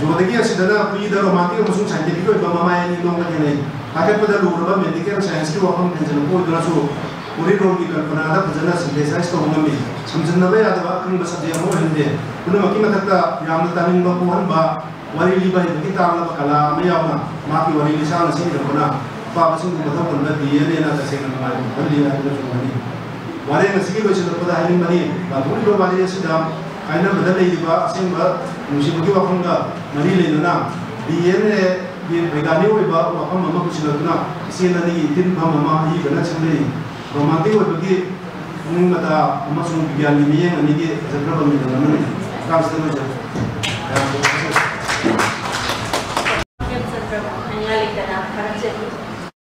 ꯖꯣꯗꯒꯤ ꯑꯁꯤꯗꯅ ꯈꯨꯏꯗ ꯔꯣꯃꯥꯟꯇꯤꯛ ꯑꯃꯁꯨꯡ ꯁꯥꯏꯟꯇꯤꯐꯤꯛ ꯑꯣꯏꯕ ꯃꯃꯥꯏ ꯑꯅꯤ ꯂꯣꯡꯕ ꯊꯦꯡꯅꯩ꯫ ꯍꯥꯏꯒꯠꯄꯗ ꯂꯨꯔꯕ ꯃꯦꯗꯤꯀꯦꯜ ꯁꯥꯏꯟꯁꯀꯤ ꯋꯥꯐꯝ ꯍꯦꯟꯖꯤꯜꯂꯛꯄ ꯑꯣꯏꯗꯨꯅꯁꯨ ꯎꯔꯤꯔꯣꯜꯒꯤ ꯀꯜꯄꯅꯥꯗ ꯐꯖꯅ ꯁꯤꯟꯊꯦꯁꯥꯏꯖ ꯇꯧꯕ ꯉꯝꯃꯤ꯫ ꯁꯝꯖꯤꯟꯅꯕ ꯌꯥꯗꯕ ꯑꯀꯪꯕ ꯁꯕꯖꯦꯛ ꯑꯃ ꯑꯣꯏꯍꯟꯗꯦ꯫ ꯄꯨꯝꯅꯃꯛꯀꯤ ꯃꯊꯛꯇ ꯌꯥꯝꯅ ꯇꯥꯅꯤꯡꯕ ꯄꯣꯛꯍꯟꯕ ꯋꯥꯔꯤ ꯂꯤꯕ ꯍꯩꯕꯒꯤ ꯇꯥꯡꯂꯕ ꯀꯂꯥ ꯑꯃ ꯌꯥꯎꯅ ꯃꯍꯥꯛꯀꯤ ꯋꯥꯔꯤ ꯂꯤꯁꯥꯡ ꯑꯁꯤ ꯏꯔꯛꯄꯅ ꯑꯄꯥꯕꯁꯤꯡꯕꯨ ꯃꯊꯧ ꯇꯧꯕ ꯗꯤ ꯑꯦꯟ ꯑꯦꯅ ꯇꯁꯦꯡꯅ ꯅꯨꯡꯉꯥꯏꯕ ꯄꯣꯛꯍꯜꯂꯤ ꯍꯥꯏꯕꯅ ꯆꯨꯝꯒꯅꯤ꯫ ꯋꯥꯔꯦꯡ ꯑꯁꯤꯒꯤ ꯂꯣꯏꯁꯤꯜꯂꯛꯄꯗ ꯍꯥꯏꯅꯤꯡꯕꯅꯤ, ꯂꯥꯎꯊꯣꯛꯂꯤꯕ ꯋꯥꯔꯤ ꯑꯁꯤꯗ ꯀꯥꯏꯅꯕꯗ ꯂꯩꯔꯤꯕ ꯑꯁꯦꯡꯕ ꯅꯨꯡꯁꯤꯕꯒꯤ ꯋꯥꯐꯝꯒ ꯃꯔꯤ ꯂꯩꯅꯅ ꯗꯤ ꯑꯦꯟ ꯑꯦꯒꯤ ꯕꯩꯒꯥꯅꯤꯛ ꯑꯣꯏꯕ ꯋꯥꯐꯝ ꯑꯃ ꯄꯨꯁꯤꯜꯂꯛꯇꯨꯅ ꯏꯆꯦꯜ ꯑꯅꯤꯒꯤ ꯏꯇꯤꯟꯐꯝ ꯑꯃ ꯑꯏꯕꯅ ꯁꯦꯝꯂꯛꯏ꯫ ꯔꯣꯃꯥꯟꯇꯤꯛ ꯑꯣꯏꯕꯒꯤ ꯄꯨꯛꯅꯤꯡ ꯃꯇꯥ ꯑꯃꯁꯨꯡ ꯕꯤꯒ꯭ꯌꯥꯟꯒꯤ ꯃꯤꯠꯌꯦꯡ ꯑꯅꯤꯒꯤ ꯐꯖꯈ꯭ꯔꯕ ꯃꯤꯂꯣꯟ ꯑꯃꯅꯤ꯫ ꯃꯇꯥꯡꯁꯤꯗ ꯂꯣꯏꯖꯔꯦ꯫ ꯃꯌꯥꯝ ꯄꯨꯝꯅꯃꯛꯁꯨ